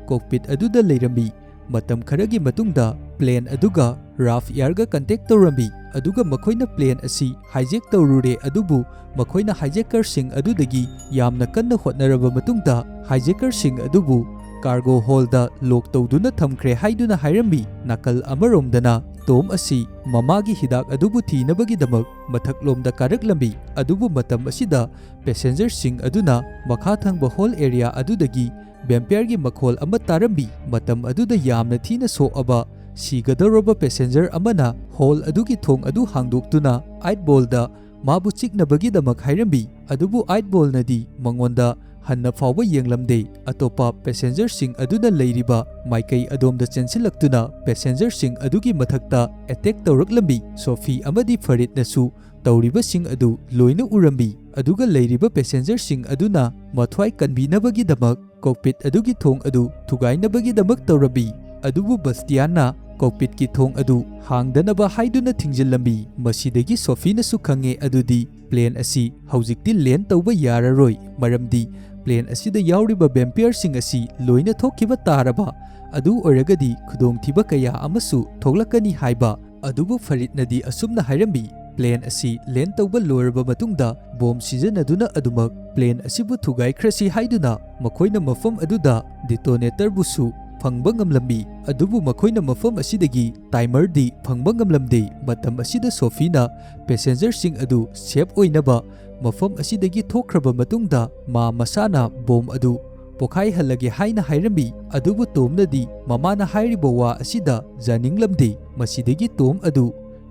cockpit ꯑꯗꯨꯗ ꯂꯩꯔꯝꯃꯤ꯫ ꯃꯇꯝ ꯈꯔꯒꯤ ꯃꯇꯨꯡꯗ plane ꯑꯗꯨꯒ ꯔꯥꯐ ꯑꯦꯌꯔꯒ contact ꯇꯧꯔꯝꯃꯤ, ꯑꯗꯨꯒ ꯃꯈꯣꯏꯅ plane ꯑꯁꯤ hijack ꯇꯧꯔꯨꯔꯦ, ꯑꯗꯨꯕꯨ ꯃꯈꯣꯏꯅ hijackerꯁꯤꯡ ꯑꯗꯨꯗꯒꯤ ꯌꯥꯝꯅ ꯀꯟꯅ ꯍꯣꯠꯅꯔꯕ ꯃꯇꯨꯡꯗ hijackerꯁꯤꯡ ꯑꯗꯨꯕꯨ cargo holdꯗ lock ꯇꯧꯗꯨꯅ ꯊꯝꯈ꯭ꯔꯦ ꯍꯥꯏꯗꯨꯅ ꯍꯥꯏꯔꯝꯃꯤ꯫ ꯅꯥꯀꯜ ꯑꯃꯔꯣꯝꯗꯅ ꯇꯣꯝ ꯑꯁꯤ ꯃꯃꯥꯒꯤ ꯍꯤꯗꯥꯛ ꯑꯗꯨꯕꯨ ꯊꯤꯅꯕꯒꯤꯗꯃꯛ ꯃꯊꯛꯂꯣꯝꯗ ꯀꯥꯔꯛꯂꯝꯃꯤ, ꯑꯗꯨꯕꯨ ꯃꯇꯝ ꯑꯁꯤꯗ passengerꯁꯤꯡ ꯑꯗꯨꯅ ꯃꯈꯥ ꯊꯪꯕ hold area ꯑꯗꯨꯗꯒꯤ vampireꯒꯤ ꯃꯈꯣꯜ ꯑꯃ ꯇꯥꯔꯝꯃꯤ꯫ ꯃꯇꯝ ꯑꯗꯨꯗ ꯌꯥꯝꯅ ꯊꯤꯅ ꯁꯣꯛꯑꯕ ꯁꯤꯒꯗꯧꯔꯕ passenger ꯑꯃꯅ hold ꯑꯗꯨꯒꯤ ꯊꯣꯡ ꯑꯗꯨ ꯍꯥꯡꯗꯣꯛꯇꯨꯅ ꯑꯥꯏꯠ ꯕꯣꯜꯗ ꯃꯥꯕꯨ ꯆꯤꯛꯅꯕꯒꯤꯗꯃꯛ ꯍꯥꯏꯔꯝꯃꯤ, ꯑꯗꯨꯕꯨ ꯑꯥꯏꯠ ꯕꯣꯜꯅꯗꯤ ꯃꯉꯣꯟꯗ ꯍꯟꯅ ꯐꯥꯎꯕ ꯌꯦꯡꯂꯝꯗꯦ꯫ ꯑꯇꯣꯞꯄ passengerꯁꯤꯡ ꯑꯗꯨꯅ ꯂꯩꯔꯤꯕ ꯃꯥꯏꯀꯩ ꯑꯗꯣꯝꯗ ꯆꯦꯟꯁꯤꯜꯂꯛꯇꯨꯅ passengerꯁꯤꯡ ꯑꯗꯨꯒꯤ ꯃꯊꯛꯇ attack ꯇꯧꯔꯛꯂꯝꯃꯤ꯫ ꯁꯣꯐꯤ ꯑꯃꯗꯤ ꯐꯔꯤꯗꯅꯁꯨ ꯇꯧꯔꯤꯕꯁꯤꯡ ꯑꯗꯨ ꯂꯣꯏꯅ ꯎꯔꯝꯃꯤ, ꯑꯗꯨꯒ ꯂꯩꯔꯤꯕ passengerꯁꯤꯡ ꯑꯗꯨꯅ ꯃꯊ꯭ꯋꯥꯏ ꯀꯟꯕꯤꯅꯕꯒꯤꯗꯃꯛ cockpit ꯑꯗꯨꯒꯤ ꯊꯣꯡ ꯑꯗꯨ ꯊꯨꯒꯥꯏꯅꯕꯒꯤꯗꯃꯛ ꯇꯧꯔꯝꯃꯤ꯫ ꯑꯗꯨꯕꯨ ꯕꯥꯁꯇꯤꯌꯥꯟꯅ cockpitꯀꯤ ꯊꯣꯡ ꯑꯗꯨ ꯍꯥꯡꯗꯅꯕ ꯍꯥꯏꯗꯨꯅ ꯊꯤꯡꯖꯤꯜꯂꯝꯃꯤ꯫ ꯃꯁꯤꯗꯒꯤ ꯁꯣꯐꯤꯅꯁꯨ ꯈꯪꯉꯦ ꯑꯗꯨꯗꯤ plane ꯑꯁꯤ ꯍꯧꯖꯤꯛꯇꯤ land ꯇꯧꯕ ꯌꯥꯔꯔꯣꯏ, ꯃꯔꯝꯗꯤ plane ꯑꯁꯤꯗ ꯌꯥꯎꯔꯤꯕ vampireꯁꯤꯡ ꯑꯁꯤ ꯂꯣꯏꯅ ꯊꯣꯛꯈꯤꯕ ꯇꯥꯔꯕ, ꯑꯗꯨ ꯑꯣꯏꯔꯒꯗꯤ ꯈꯨꯗꯣꯡꯊꯤꯕ ꯀꯌꯥ ꯑꯃꯁꯨ ꯊꯣꯛꯂꯛꯀꯅꯤ ꯍꯥꯏꯕ꯫ ꯑꯗꯨꯕꯨ ꯐꯔꯤꯗꯅꯗꯤ ꯑꯁꯨꯝꯅ ꯍꯥꯏꯔꯝꯃꯤ, plane ꯑꯁꯤ land ꯇꯧꯕ ꯂꯣꯏꯔꯕ ꯃꯇꯨꯡꯗ bomb ꯁꯤꯖꯤꯟꯅꯗꯨꯅ ꯑꯗꯨꯃꯛ plane ꯑꯁꯤꯕꯨ ꯊꯨꯒꯥꯏꯈ꯭ꯔꯁꯤ ꯍꯥꯏꯗꯨꯅ ꯃꯈꯣꯏꯅ ꯃꯐꯝ ꯑꯗꯨꯗ detonatorꯕꯨꯁꯨ ꯐꯪꯕ ꯉꯝꯂꯝꯃꯤ꯫ ꯑꯗꯨꯕꯨ ꯃꯈꯣꯏꯅ ꯃꯐꯝ ꯑꯁꯤꯗꯒꯤ timerꯗꯤ ꯐꯪꯕ ꯉꯝꯂꯝꯗꯦ꯫ ꯃꯇꯝ ꯑꯁꯤꯗ ꯁꯣꯐꯤꯅ passengerꯁꯤꯡ ꯑꯗꯨ safe ꯑꯣꯏꯅꯕ ꯃꯐꯝ ꯑꯁꯤꯗꯒꯤ ꯊꯣꯛꯈ꯭ꯔꯕ ꯃꯇꯨꯡꯗ ꯃꯥ ꯃꯁꯥꯅ bomb ꯑꯗꯨ ꯄꯣꯈꯥꯏꯍꯜꯂꯒꯦ ꯍꯥꯏꯅ ꯍꯥꯏꯔꯝꯃꯤ꯫ ꯑꯗꯨꯕꯨ ꯇꯣꯝꯅꯗꯤ ꯃꯃꯥꯅ ꯍꯥꯏꯔꯤꯕ ꯋꯥ ꯑꯁꯤꯗ ꯌꯥꯅꯤꯡꯂꯝꯗꯦ꯫ ꯃꯁꯤꯗꯒꯤ ꯇꯣꯝ ꯑꯗꯨ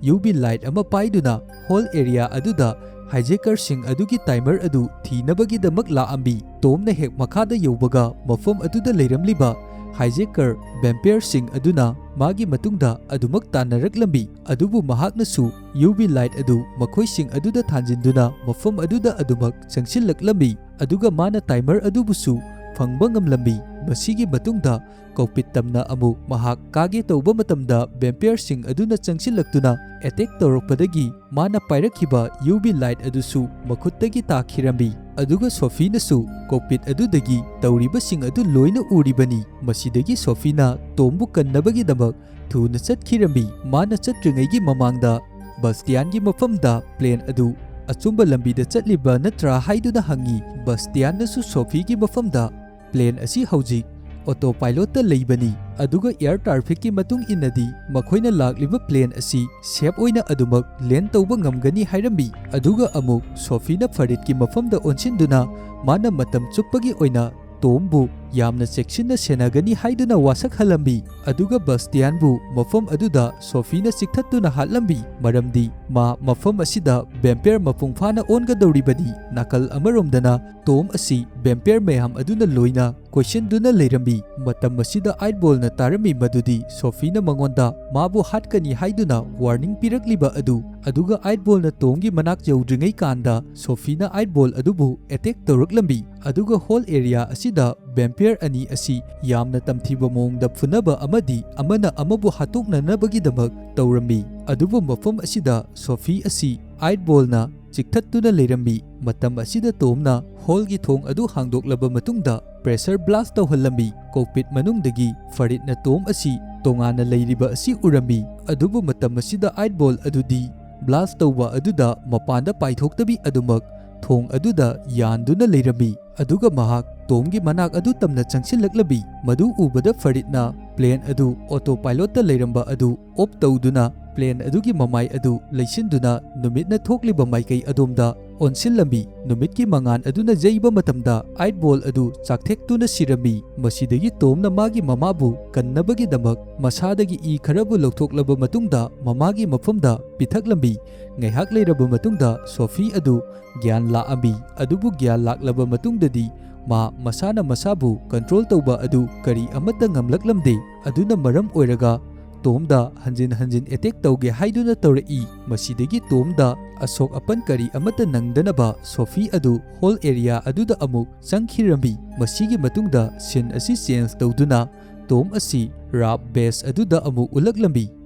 UV light ꯑꯃ ꯄꯥꯏꯗꯨꯅ whole area ꯑꯗꯨꯗ hijacker ꯁꯤꯡ ꯑꯗꯨꯒꯤ timer ꯑꯗꯨ ꯊꯤꯅꯕꯒꯤꯗꯃꯛ ꯂꯥꯛꯂꯝꯃꯤ꯫ ꯇꯣꯝꯅ ꯍꯦꯛ ꯃꯈꯥꯗ ꯌꯧꯕꯒ ꯃꯐꯝ ꯑꯗꯨꯗ ꯂꯩꯔꯝꯂꯤꯕ hijacker vampire ꯁꯤꯡ ꯑꯗꯨꯅ ꯃꯥꯒꯤ ꯃꯇꯨꯡꯗ ꯑꯗꯨꯃꯛ ꯇꯥꯟꯅꯔꯛꯂꯝꯃꯤ꯫ ꯑꯗꯨꯕꯨ ꯃꯍꯥꯛꯅꯁꯨ UV light ꯑꯗꯨ ꯃꯈꯣꯏꯁꯤꯡ ꯑꯗꯨꯗ ꯊꯥꯟꯖꯤꯟꯗꯨꯅ ꯃꯐꯝ ꯑꯗꯨꯗ ꯑꯗꯨꯃꯛ ꯆꯪꯁꯤꯜꯂꯛꯂꯝꯃꯤ꯫ ꯑꯗꯨꯒ ꯃꯥꯅ timer ꯑꯗꯨꯕꯨꯁꯨ ꯐꯪꯕ ꯉꯝꯂꯝꯃꯤ꯫ ꯃꯁꯤꯒꯤ ꯃꯇꯨꯡꯗ ꯀꯣꯛꯄꯤꯠ ꯇꯝꯅ ꯑꯃꯨꯛ ꯃꯍꯥꯛ ꯀꯥꯒꯦ ꯇꯧꯕ ꯃꯇꯝꯗ vampire ꯁꯤꯡ ꯑꯗꯨꯅ ꯆꯪꯁꯤꯜꯂꯛꯇꯨꯅ attack ꯇꯧꯔꯛꯄꯗꯒꯤ ꯃꯥꯅ ꯄꯥꯏꯔꯛꯈꯤꯕ UV light ꯑꯗꯨꯁꯨ ꯃꯈꯨꯠꯇꯒꯤ ꯇꯥꯈꯤꯔꯝꯃꯤ꯫ ꯑꯗꯨꯒ ꯁꯣꯐꯤꯅꯁꯨ ꯀꯣꯛꯄꯤꯠ ꯑꯗꯨꯗꯒꯤ ꯇꯧꯔꯤꯕꯁꯤꯡ ꯑꯗꯨ ꯂꯣꯏꯅ ꯎꯔꯤꯕꯅꯤ꯫ ꯃꯁꯤꯗꯒꯤ ꯁꯣꯐꯤꯅ ꯇꯣꯝꯕꯨ ꯀꯟꯅꯕꯒꯤꯗꯃꯛ ꯊꯨꯅ ꯆꯠꯈꯤꯔꯝꯃꯤ꯫ ꯃꯥꯅ ꯆꯠꯇ꯭ꯔꯤꯉꯩꯒꯤ ꯃꯃꯥꯡꯗ ꯕꯥꯁꯇꯤꯌꯥꯟꯒꯤ ꯃꯐꯝꯗ plane ꯑꯗꯨ ꯑꯆꯨꯝꯕ ꯂꯝꯕꯤꯗ ꯆꯠꯂꯤꯕ ꯅꯠꯇ꯭ꯔꯥ ꯍꯥꯏꯗꯨꯅ ꯍꯪꯉꯤ꯫ ꯕꯥꯁꯇꯤꯌꯥꯟꯅꯁꯨ ꯁꯣꯐꯤꯒꯤ ꯃꯐꯝꯗ plane ꯑꯁꯤ ꯍꯧꯖꯤꯛ autopilot ꯇ ꯂꯩꯕꯅꯤ, ꯑꯗꯨꯒ air traffic ꯀꯤ ꯃꯇꯨꯡ ꯏꯟꯅꯗꯤ ꯃꯈꯣꯏꯅ ꯂꯥꯛꯂꯤꯕ plane ꯑꯁꯤ safe ꯑꯣꯏꯅ ꯑꯗꯨꯃꯛ land ꯇꯧꯕ ꯉꯝꯒꯅꯤ ꯍꯥꯏꯔꯝꯃꯤ꯫ ꯑꯗꯨꯒ ꯑꯃꯨꯛ ꯁꯣꯐꯤꯅ ꯐꯔꯤꯠꯀꯤ ꯃꯐꯝꯗ ꯑꯣꯟꯁꯤꯟꯗꯨꯅ ꯃꯥꯅ ꯃꯇꯝ ꯆꯨꯞꯄꯒꯤ ꯑꯣꯏꯅ ꯇꯣꯝꯕꯨ ꯌꯥꯝꯅ ꯆꯦꯛꯁꯤꯟꯅ ꯁꯦꯟꯅꯒꯅꯤ ꯍꯥꯏꯗꯨꯅ ꯋꯥꯁꯛꯍꯜꯂꯝꯃꯤ꯫ ꯑꯗꯨꯒ ꯕꯥꯁꯇꯤꯌꯥꯟꯕꯨ ꯃꯐꯝ ꯑꯗꯨꯗ ꯁꯣꯐꯤꯅ ꯆꯤꯛꯊꯠꯇꯨꯅ ꯍꯥꯠꯂꯝꯃꯤ, ꯃꯔꯝꯗꯤ ꯃꯥ ꯃꯐꯝ ꯑꯁꯤꯗ vampire ꯃꯄꯨꯡ ꯐꯥꯅ ꯑꯣꯟꯒꯗꯧꯔꯤꯕꯅꯤ꯫ ꯅꯥꯀꯜ ꯑꯃꯔꯣꯝꯗꯅ ꯇꯣꯝ ꯑꯁꯤ vampire ꯃꯌꯥꯝ ꯑꯗꯨꯅ ꯂꯣꯏꯅ ꯀꯣꯏꯁꯤꯟꯗꯨꯅ ꯂꯩꯔꯝꯃꯤ꯫ ꯃꯇꯝ ꯑꯁꯤꯗ ꯑꯥꯏꯠ ꯕꯣꯜꯅ ꯇꯥꯔꯝꯃꯤ ꯃꯗꯨꯗꯤ ꯁꯣꯐꯤꯅ ꯃꯉꯣꯟꯗ ꯃꯥꯕꯨ ꯍꯥꯠꯀꯅꯤ ꯍꯥꯏꯗꯨꯅ warning ꯄꯤꯔꯛꯂꯤꯕ ꯑꯗꯨ꯫ ꯑꯗꯨꯒ ꯑꯥꯏꯠ ꯕꯣꯜꯅ ꯇꯣꯝꯒꯤ ꯃꯅꯥꯛ ꯌꯧꯗ꯭ꯔꯤꯉꯩ ꯀꯥꯟꯗ ꯁꯣꯐꯤꯅ ꯑꯥꯏꯠ ꯕꯣꯜ ꯑꯗꯨꯕꯨ attack ꯇꯧꯔꯛꯂꯝꯃꯤ꯫ ꯑꯗꯨꯒ whole area ꯑꯁꯤꯗ vampire ꯑꯅꯤ ꯑꯁꯤ ꯌꯥꯝꯅ ꯇꯝꯊꯤꯕ ꯃꯑꯣꯡꯗ ꯐꯨꯅꯕ ꯑꯃꯗꯤ ꯑꯃꯅ ꯑꯃꯕꯨ ꯍꯥꯠꯇꯣꯛꯅꯅꯕꯒꯤꯗꯃꯛ ꯇꯧꯔꯝꯃꯤ꯫ ꯑꯗꯨꯕꯨ ꯃꯐꯝ ꯑꯁꯤꯗ ꯁꯣꯐꯤ ꯑꯁꯤ ꯑꯥꯏꯠ ꯕꯣꯜꯅ ꯆꯤꯛꯊꯠꯇꯨꯅ ꯂꯩꯔꯝꯃꯤ꯫ ꯃꯇꯝ ꯑꯁꯤꯗ ꯇꯣꯝꯅ hall ꯒꯤ ꯊꯣꯡ ꯑꯗꯨ ꯍꯥꯡꯗꯣꯛꯂꯕ ꯃꯇꯨꯡꯗ pressure blast ꯇꯧꯍꯜꯂꯝꯃꯤ꯫ ꯀꯣꯛꯄꯤꯠ ꯃꯅꯨꯡꯗꯒꯤ ꯐꯔꯤꯠꯅ ꯇꯣꯝ ꯑꯁꯤ ꯇꯣꯉꯥꯟꯅ ꯂꯩꯔꯤꯕ ꯑꯁꯤ ꯎꯔꯝꯃꯤ꯫ ꯑꯗꯨꯕꯨ ꯃꯇꯝ ꯑꯁꯤꯗ ꯑꯥꯏꯠ ꯕꯣꯜ ꯑꯗꯨꯗꯤ blast ꯇꯧꯕ ꯑꯗꯨꯗ ꯃꯄꯥꯟꯗ ꯄꯥꯏꯊꯣꯛꯇꯕꯤ ꯑꯗꯨꯃꯛ ꯊꯣꯡ ꯑꯗꯨꯗ ꯌꯥꯟꯗꯨꯅ ꯂꯩꯔꯝꯃꯤ꯫ ꯑꯗꯨꯒ ꯃꯍꯥꯛ ꯇꯣꯝꯒꯤ ꯃꯅꯥꯛ ꯑꯗꯨ ꯇꯝꯅ ꯆꯪꯁꯤꯜꯂꯛꯂꯝꯃꯤ꯫ ꯃꯗꯨ ꯎꯕꯗ ꯐꯔꯤꯠꯅ plane ꯑꯗꯨ autopilot ꯇ ꯂꯩꯔꯝꯕ ꯑꯗꯨ off ꯇꯧꯗꯨꯅ plane ꯑꯗꯨꯒꯤ ꯃꯃꯥꯏ ꯑꯗꯨ ꯂꯩꯁꯤꯟꯗꯨꯅ ꯅꯨꯃꯤꯠꯅ ꯊꯣꯛꯂꯤꯕ ꯃꯥꯏꯀꯩ ꯑꯗꯣꯝꯗ ꯑꯣꯟꯁꯤꯜꯂꯝꯃꯤ꯫ ꯅꯨꯃꯤꯠꯀꯤ ꯃꯉꯥꯜ ꯑꯗꯨꯅ ꯌꯩꯕ ꯃꯇꯝꯗ eight ball ꯑꯗꯨ ꯆꯥꯛꯊꯦꯛꯇꯨꯅ ꯁꯤꯔꯝꯃꯤ꯫ ꯃꯁꯤꯗꯒꯤ ꯇꯣꯝꯅ ꯃꯥꯒꯤ ꯃꯃꯥꯕꯨ ꯀꯟꯅꯕꯒꯤꯗꯃꯛ ꯃꯁꯥꯗꯒꯤ ꯏ ꯈꯔꯕꯨ ꯂꯧꯊꯣꯛꯂꯕ ꯃꯇꯨꯡꯗ ꯃꯃꯥꯒꯤ ꯃꯐꯝꯗ ꯄꯤꯊꯛꯂꯝꯃꯤ꯫ ꯉꯥꯏꯍꯥꯛ ꯂꯩꯔꯕ ꯃꯇꯨꯡꯗ ꯁꯣꯐꯤ ꯑꯗꯨ ꯒ꯭ꯌꯥꯟ ꯂꯥꯛꯑꯝꯃꯤ꯫ ꯑꯗꯨꯕꯨ ꯒ꯭ꯌꯥꯟ ꯂꯥꯛꯂꯕ ꯃꯇꯨꯡꯗꯗꯤ ꯃꯥ ꯃꯁꯥꯅ ꯃꯁꯥꯕꯨ control ꯇꯧꯕ ꯑꯗꯨ ꯀꯔꯤ ꯑꯃꯠꯇ ꯉꯝꯂꯛꯂꯝꯗꯦ꯫ ꯑꯗꯨꯅ ꯃꯔꯝ ꯑꯣꯏꯔꯒ ꯇꯣꯝꯗ ꯍꯟꯖꯤꯟ ꯍꯟꯖꯤꯟ attack ꯇꯧꯒꯦ ꯍꯥꯏꯗꯨꯅ ꯇꯧꯔꯛꯏ꯫ ꯃꯁꯤꯗꯒꯤ ꯇꯣꯝꯗ ꯑꯁꯣꯛ ꯑꯄꯟ ꯀꯔꯤ ꯑꯃꯠꯇ ꯅꯪꯗꯅꯕ ꯁꯣꯐꯤ ꯑꯗꯨ hall area ꯑꯗꯨꯗ ꯑꯃꯨꯛ ꯆꯪꯈꯤꯔꯝꯃꯤ꯫ ꯃꯁꯤꯒꯤ ꯃꯇꯨꯡꯗ scene ꯑꯁꯤ change ꯇꯧꯗꯨꯅ ꯇꯣꯝ ꯑꯁꯤ rape base ꯑꯗꯨꯗ ꯑꯃꯨꯛ ꯎꯠꯂꯛꯂꯝꯃꯤ꯫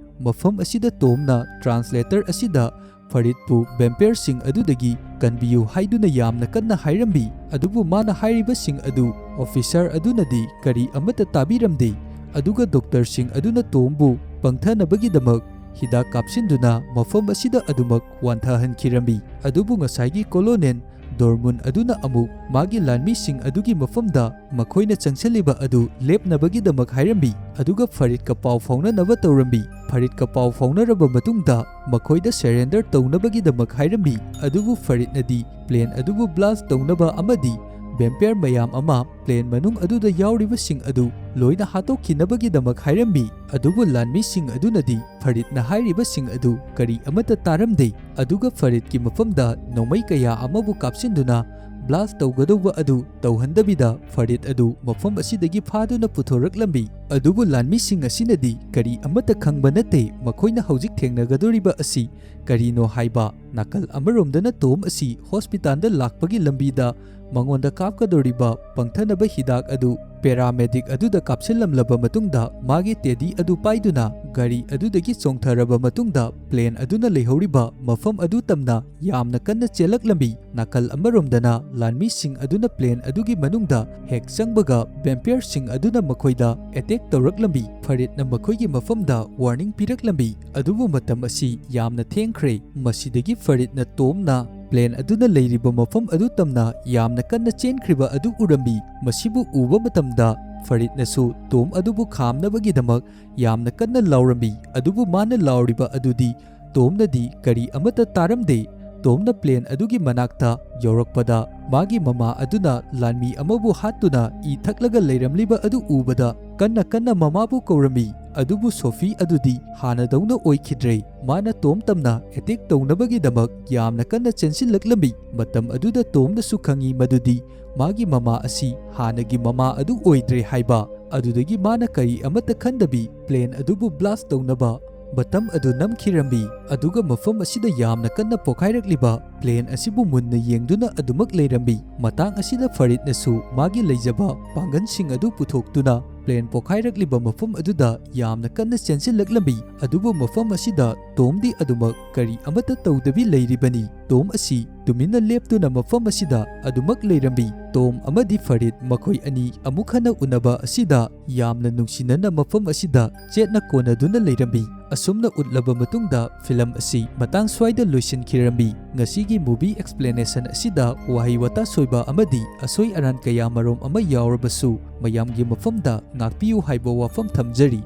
ꯃꯐꯝ ꯑꯁꯤꯗ ꯇꯣꯝꯅ translator ꯑꯁꯤꯗ ꯐꯔꯤꯗꯄꯨ vampireꯁꯤꯡ ꯑꯗꯨꯗꯒꯤ ꯀꯟꯕꯤꯌꯨ ꯍꯥꯏꯗꯨꯅ ꯌꯥꯝꯅ ꯀꯟꯅ ꯍꯥꯏꯔꯝꯃꯤ꯫ ꯑꯗꯨꯕꯨ ꯃꯥꯅ ꯍꯥꯏꯔꯤꯕꯁꯤꯡ ꯑꯗꯨ officer ꯑꯗꯨꯅꯗꯤ ꯀꯔꯤ ꯑꯃꯠꯇ ꯇꯥꯕꯤꯔꯝꯗꯦ꯫ ꯑꯗꯨꯒ doctorꯁꯤꯡ ꯑꯗꯨꯅ ꯇꯣꯝꯕꯨ ꯄꯪꯊꯅꯕꯒꯤꯗꯃꯛ ꯍꯤꯗꯥꯛ ꯀꯥꯞꯁꯤꯟꯗꯨꯅ ꯃꯐꯝ ꯑꯁꯤꯗ ꯑꯗꯨꯃꯛ ꯋꯥꯟꯊꯍꯟꯈꯤꯔꯝꯃꯤ꯫ ꯑꯗꯨꯕꯨ ꯉꯁꯥꯏꯒꯤ colonel ꯗꯣꯔꯃꯨꯟ ꯑꯗꯨꯅ ꯑꯃꯨꯛ ꯃꯥꯒꯤ ꯂꯥꯟꯃꯤꯁꯤꯡ ꯑꯗꯨꯒꯤ ꯃꯐꯝꯗ ꯃꯈꯣꯏꯅ ꯆꯪꯁꯤꯜꯂꯤꯕ ꯑꯗꯨ ꯂꯦꯞꯅꯕꯒꯤꯗꯃꯛ ꯍꯥꯏꯔꯝꯃꯤ, ꯑꯗꯨꯒ ꯐꯔꯤꯗꯀ ꯄꯥꯎ ꯐꯥꯎꯅꯅꯕ ꯇꯧꯔꯝꯃꯤ꯫ ꯐꯔꯤꯗꯀ ꯄꯥꯎ ꯐꯥꯎꯅꯔꯕ ꯃꯇꯨꯡꯗ ꯃꯈꯣꯏꯗ surrender ꯇꯧꯅꯕꯒꯤꯗꯃꯛ ꯍꯥꯏꯔꯝꯃꯤ, ꯑꯗꯨꯕꯨ ꯐꯔꯤꯗꯅꯗꯤ plane ꯑꯗꯨꯕꯨ blast ꯇꯧꯅꯕ ꯑꯃꯗꯤ vampire ꯃꯌꯥꯝ ꯑꯃ plane ꯃꯅꯨꯡ ꯑꯗꯨꯗ ꯌꯥꯎꯔꯤꯕꯁꯤꯡ ꯑꯗꯨ ꯂꯣꯏꯅ ꯍꯥꯠꯇꯣꯛꯈꯤꯅꯕꯒꯤꯗꯃꯛ ꯍꯥꯏꯔꯝꯃꯤ꯫ ꯑꯗꯨꯕꯨ ꯂꯥꯟꯃꯤꯁꯤꯡ ꯑꯗꯨꯅꯗꯤ ꯐꯔꯤꯗꯅ ꯍꯥꯏꯔꯤꯕꯁꯤꯡ ꯑꯗꯨ ꯀꯔꯤ ꯑꯃꯠꯇ ꯇꯥꯔꯝꯗꯦ꯫ ꯑꯗꯨꯒ ꯐꯔꯤꯗꯀꯤ ꯃꯐꯝꯗ ꯅꯣꯡꯃꯩ ꯀꯌꯥ ꯑꯃꯕꯨ ꯀꯥꯞꯁꯤꯟꯗꯨꯅ blast ꯇꯧꯒꯗꯧꯕ ꯑꯗꯨ ꯇꯧꯍꯟꯗꯕꯤꯗ ꯐꯔꯤꯗ ꯑꯗꯨ ꯃꯐꯝ ꯑꯁꯤꯗꯒꯤ ꯐꯥꯗꯨꯅ ꯄꯨꯊꯣꯔꯛꯂꯝꯃꯤ꯫ ꯑꯗꯨꯕꯨ ꯂꯥꯟꯃꯤꯁꯤꯡ ꯑꯁꯤꯅꯗꯤ ꯀꯔꯤ ꯑꯃꯠꯇ ꯈꯪꯕ ꯅꯠꯇꯦ, ꯃꯈꯣꯏꯅ ꯍꯧꯖꯤꯛ ꯊꯦꯡꯅꯒꯗꯧꯔꯤꯕ ꯑꯁꯤ ꯀꯔꯤꯅꯣ ꯍꯥꯏꯕ꯫ ꯅꯥꯀꯜ ꯑꯃꯔꯣꯝꯗꯅ ꯇꯣꯝ ꯑꯁꯤ hospitalꯗ ꯂꯥꯛꯄꯒꯤ ꯂꯝꯕꯤꯗ ꯃꯉꯣꯟꯗ ꯀꯥꯞꯀꯗꯧꯔꯤꯕ ꯄꯪꯊꯅꯕ ꯍꯤꯗꯥꯛ ꯑꯗꯨ paramedic ꯑꯗꯨꯗ ꯀꯥꯞꯁꯤꯜꯂꯝꯂꯕ ꯃꯇꯨꯡꯗ ꯃꯥꯒꯤ teddy ꯑꯗꯨ ꯄꯥꯏꯗꯨꯅ ꯒꯥꯔꯤ ꯑꯗꯨꯗꯒꯤ ꯆꯣꯡꯊꯔꯕ ꯃꯇꯨꯡꯗ plane ꯑꯗꯨꯅ ꯂꯩꯍꯧꯔꯤꯕ ꯃꯐꯝ ꯑꯗꯨ ꯇꯝꯅ ꯌꯥꯝꯅ ꯀꯟꯅ ꯆꯦꯜꯂꯛꯂꯝꯃꯤ꯫ ꯅꯥꯀꯜ ꯑꯃꯔꯣꯝꯗꯅ ꯂꯥꯟꯃꯤꯁꯤꯡ ꯑꯗꯨꯅ plane ꯑꯗꯨꯒꯤ ꯃꯅꯨꯡꯗ ꯍꯦꯛ ꯆꯪꯕꯒ vampireꯁꯤꯡ ꯑꯗꯨꯅ ꯃꯈꯣꯏꯗ attack ꯇꯧꯔꯛꯂꯝꯃꯤ꯫ ꯐꯔꯤꯗꯅ ꯃꯈꯣꯏꯒꯤ ꯃꯐꯝꯗ warning ꯄꯤꯔꯛꯂꯝꯃꯤ꯫ ꯑꯗꯨꯕꯨ ꯃꯇꯝ ꯑꯁꯤ ꯌꯥꯝꯅ ꯊꯦꯡꯈ꯭ꯔꯦ꯫ ꯃꯁꯤꯗꯒꯤ ꯐꯔꯤꯗꯅ ꯇꯣꯝꯅ plane ꯑꯗꯨꯅ ꯂꯩꯔꯤꯕ ꯃꯐꯝ ꯑꯗꯨ ꯇꯝꯅ ꯌꯥꯝꯅ ꯀꯟꯅ ꯆꯦꯟꯈ꯭ꯔꯤꯕ ꯑꯗꯨ ꯎꯔꯝꯃꯤ꯫ ꯃꯁꯤꯕꯨ ꯎꯕ ꯃꯇꯝꯗ ꯐꯔꯤꯗꯅꯁꯨ ꯇꯣꯝ ꯑꯗꯨꯕꯨ ꯈꯥꯝꯅꯕꯒꯤꯗꯃꯛ ꯌꯥꯝꯅ ꯀꯟꯅ ꯂꯥꯎꯔꯝꯃꯤ꯫ ꯑꯗꯨꯕꯨ ꯃꯥꯅ ꯂꯥꯎꯔꯤꯕ ꯑꯗꯨꯗꯤ ꯇꯣꯝꯅꯗꯤ ꯀꯔꯤ ꯑꯃꯠꯇ ꯇꯥꯔꯝꯗꯦ꯫ ꯇꯣꯝꯅ ꯄ꯭ꯂꯦꯟ ꯑꯗꯨꯒꯤ ꯃꯅꯥꯛꯇ ꯌꯧꯔꯛꯄꯗ, ꯃꯥꯒꯤ ꯃꯃꯥ ꯑꯗꯨꯅ ꯂꯥꯟꯃꯤ ꯑꯃꯕꯨ ꯍꯥꯠꯇꯨꯅ ꯏ ꯊꯛꯂꯒ ꯂꯩꯔꯝꯂꯤꯕ ꯑꯗꯨ ꯎꯕꯗ, ꯀꯟꯅ ꯀꯟꯅ ꯃꯃꯥꯕꯨ ꯀꯧꯔꯝꯃꯤ꯫ ꯑꯗꯨꯕꯨ ꯁꯣꯐꯤ ꯑꯗꯨꯗꯤ ꯍꯥꯟꯅꯗꯧꯅ ꯑꯣꯏꯈꯤꯗ꯭ꯔꯦ꯫ ꯃꯥꯅ ꯇꯣꯝ ꯇꯝꯅ ꯑꯦꯇꯦꯛ ꯇꯧꯅꯕꯒꯤꯗꯃꯛ ꯌꯥꯝꯅ ꯀꯟꯅ ꯆꯦꯟꯁꯤꯜꯂꯛꯂꯝꯃꯤ꯫ ꯃꯇꯝ ꯑꯗꯨꯗ ꯇꯣꯝꯅꯁꯨ ꯈꯪꯏ ꯃꯗꯨꯗꯤ ꯃꯥꯒꯤ ꯃꯃꯥ ꯑꯁꯤ ꯍꯥꯟꯅꯒꯤ ꯃꯃꯥ ꯑꯗꯨ ꯑꯣꯏꯗ꯭ꯔꯦ ꯍꯥꯏꯕ꯫ ꯑꯗꯨꯗꯒꯤ ꯃꯥꯅ ꯀꯔꯤ ꯑꯃꯠꯇ ꯈꯟꯗꯕꯤ ꯄ꯭ꯂꯦꯟ ꯑꯗꯨꯕꯨ ꯕ꯭ꯂꯥꯁ ꯇꯧꯅꯕ ꯕꯇꯝ ꯑꯗꯨ ꯅꯝꯈꯤꯔꯝꯃꯤ꯫ ꯑꯗꯨꯒ ꯃꯐꯝ ꯑꯁꯤꯗ ꯌꯥꯝꯅ ꯀꯟꯅ ꯄꯣꯈꯥꯏꯔꯛꯂꯤꯕ ꯄ꯭ꯂꯦꯟ ꯑꯁꯤꯕꯨ ꯃꯨꯟꯅ ꯌꯦꯡꯗꯨꯅ ꯑꯗꯨꯃꯛ ꯂꯩꯔꯝꯃꯤ꯫ ꯃꯇꯥꯡ ꯑꯁꯤꯗ ꯐꯔꯤꯗꯅꯁꯨ ꯃꯥꯒꯤ ꯂꯩꯖꯕ ꯄꯥꯡꯒꯜꯁꯤꯡ ꯑꯗꯨ ꯄꯨꯊꯣꯛꯇꯨꯅ ꯄ꯭ꯂꯦꯟ ꯄꯣꯈꯥꯏꯔꯛꯂꯤꯕ ꯃꯐꯝ ꯑꯗꯨꯗ ꯌꯥꯝꯅ ꯀꯟꯅ ꯆꯦꯟꯁꯤꯜꯂꯛꯂꯝꯃꯤ꯫ ꯑꯗꯨꯕꯨ ꯃꯐꯝ ꯑꯁꯤꯗ ꯇꯣꯝꯗꯤ ꯑꯗꯨꯃꯛ ꯀꯔꯤ ꯑꯃꯠꯇ ꯇꯧꯗꯕꯤ ꯂꯩꯔꯤꯕꯅꯤ꯫ ꯇꯣꯝ ꯑꯁꯤ ꯇꯨꯃꯤꯟꯅ ꯂꯦꯞꯇꯨꯅ ꯃꯐꯝ ꯑꯁꯤꯗ ꯑꯗꯨꯃꯛ ꯂꯩꯔꯝꯃꯤ꯫ ꯇꯣꯝ ꯑꯃꯗꯤ ꯐꯔꯤꯗ ꯃꯈꯣꯏ ꯑꯅꯤ ꯑꯃꯨꯛ ꯍꯟꯅ ꯎꯅꯕ ꯑꯁꯤꯗ ꯌꯥꯝꯅ ꯅꯨꯡꯁꯤꯅꯅ ꯃꯐꯝ ꯑꯁꯤꯗ ꯆꯦꯠꯅ ꯀꯣꯟꯅꯗꯨꯅ ꯂꯩꯔꯝꯃꯤ꯫ ꯑꯁꯨꯝꯅ ꯎꯠꯂꯕ ꯃꯇꯨꯡꯗ ꯐꯤꯂꯝ ꯑꯁꯤ ꯃꯇꯥꯡ ꯁ꯭ꯋꯥꯏꯗ ꯂꯣꯏꯁꯤꯟꯈꯤꯔꯝꯃꯤ꯫ ꯉꯁꯤꯒꯤ movie explanation ꯑꯁꯤꯗ ꯋꯥꯍꯩ ꯋꯥꯇꯥ ꯁꯣꯏꯕ ꯑꯃꯗꯤ ꯑꯁꯣꯏ ꯑꯔꯥꯟ ꯀꯌꯥ ꯃꯔꯨꯝ ꯑꯃ ꯌꯥꯎꯔꯕꯁꯨ ꯃꯌꯥꯝꯒꯤ ꯃꯐꯝꯗ ꯉꯥꯛꯄꯤꯌꯨ ꯍꯥꯏꯕ ꯋꯥꯐꯝ ꯊꯝꯖꯔꯤ꯫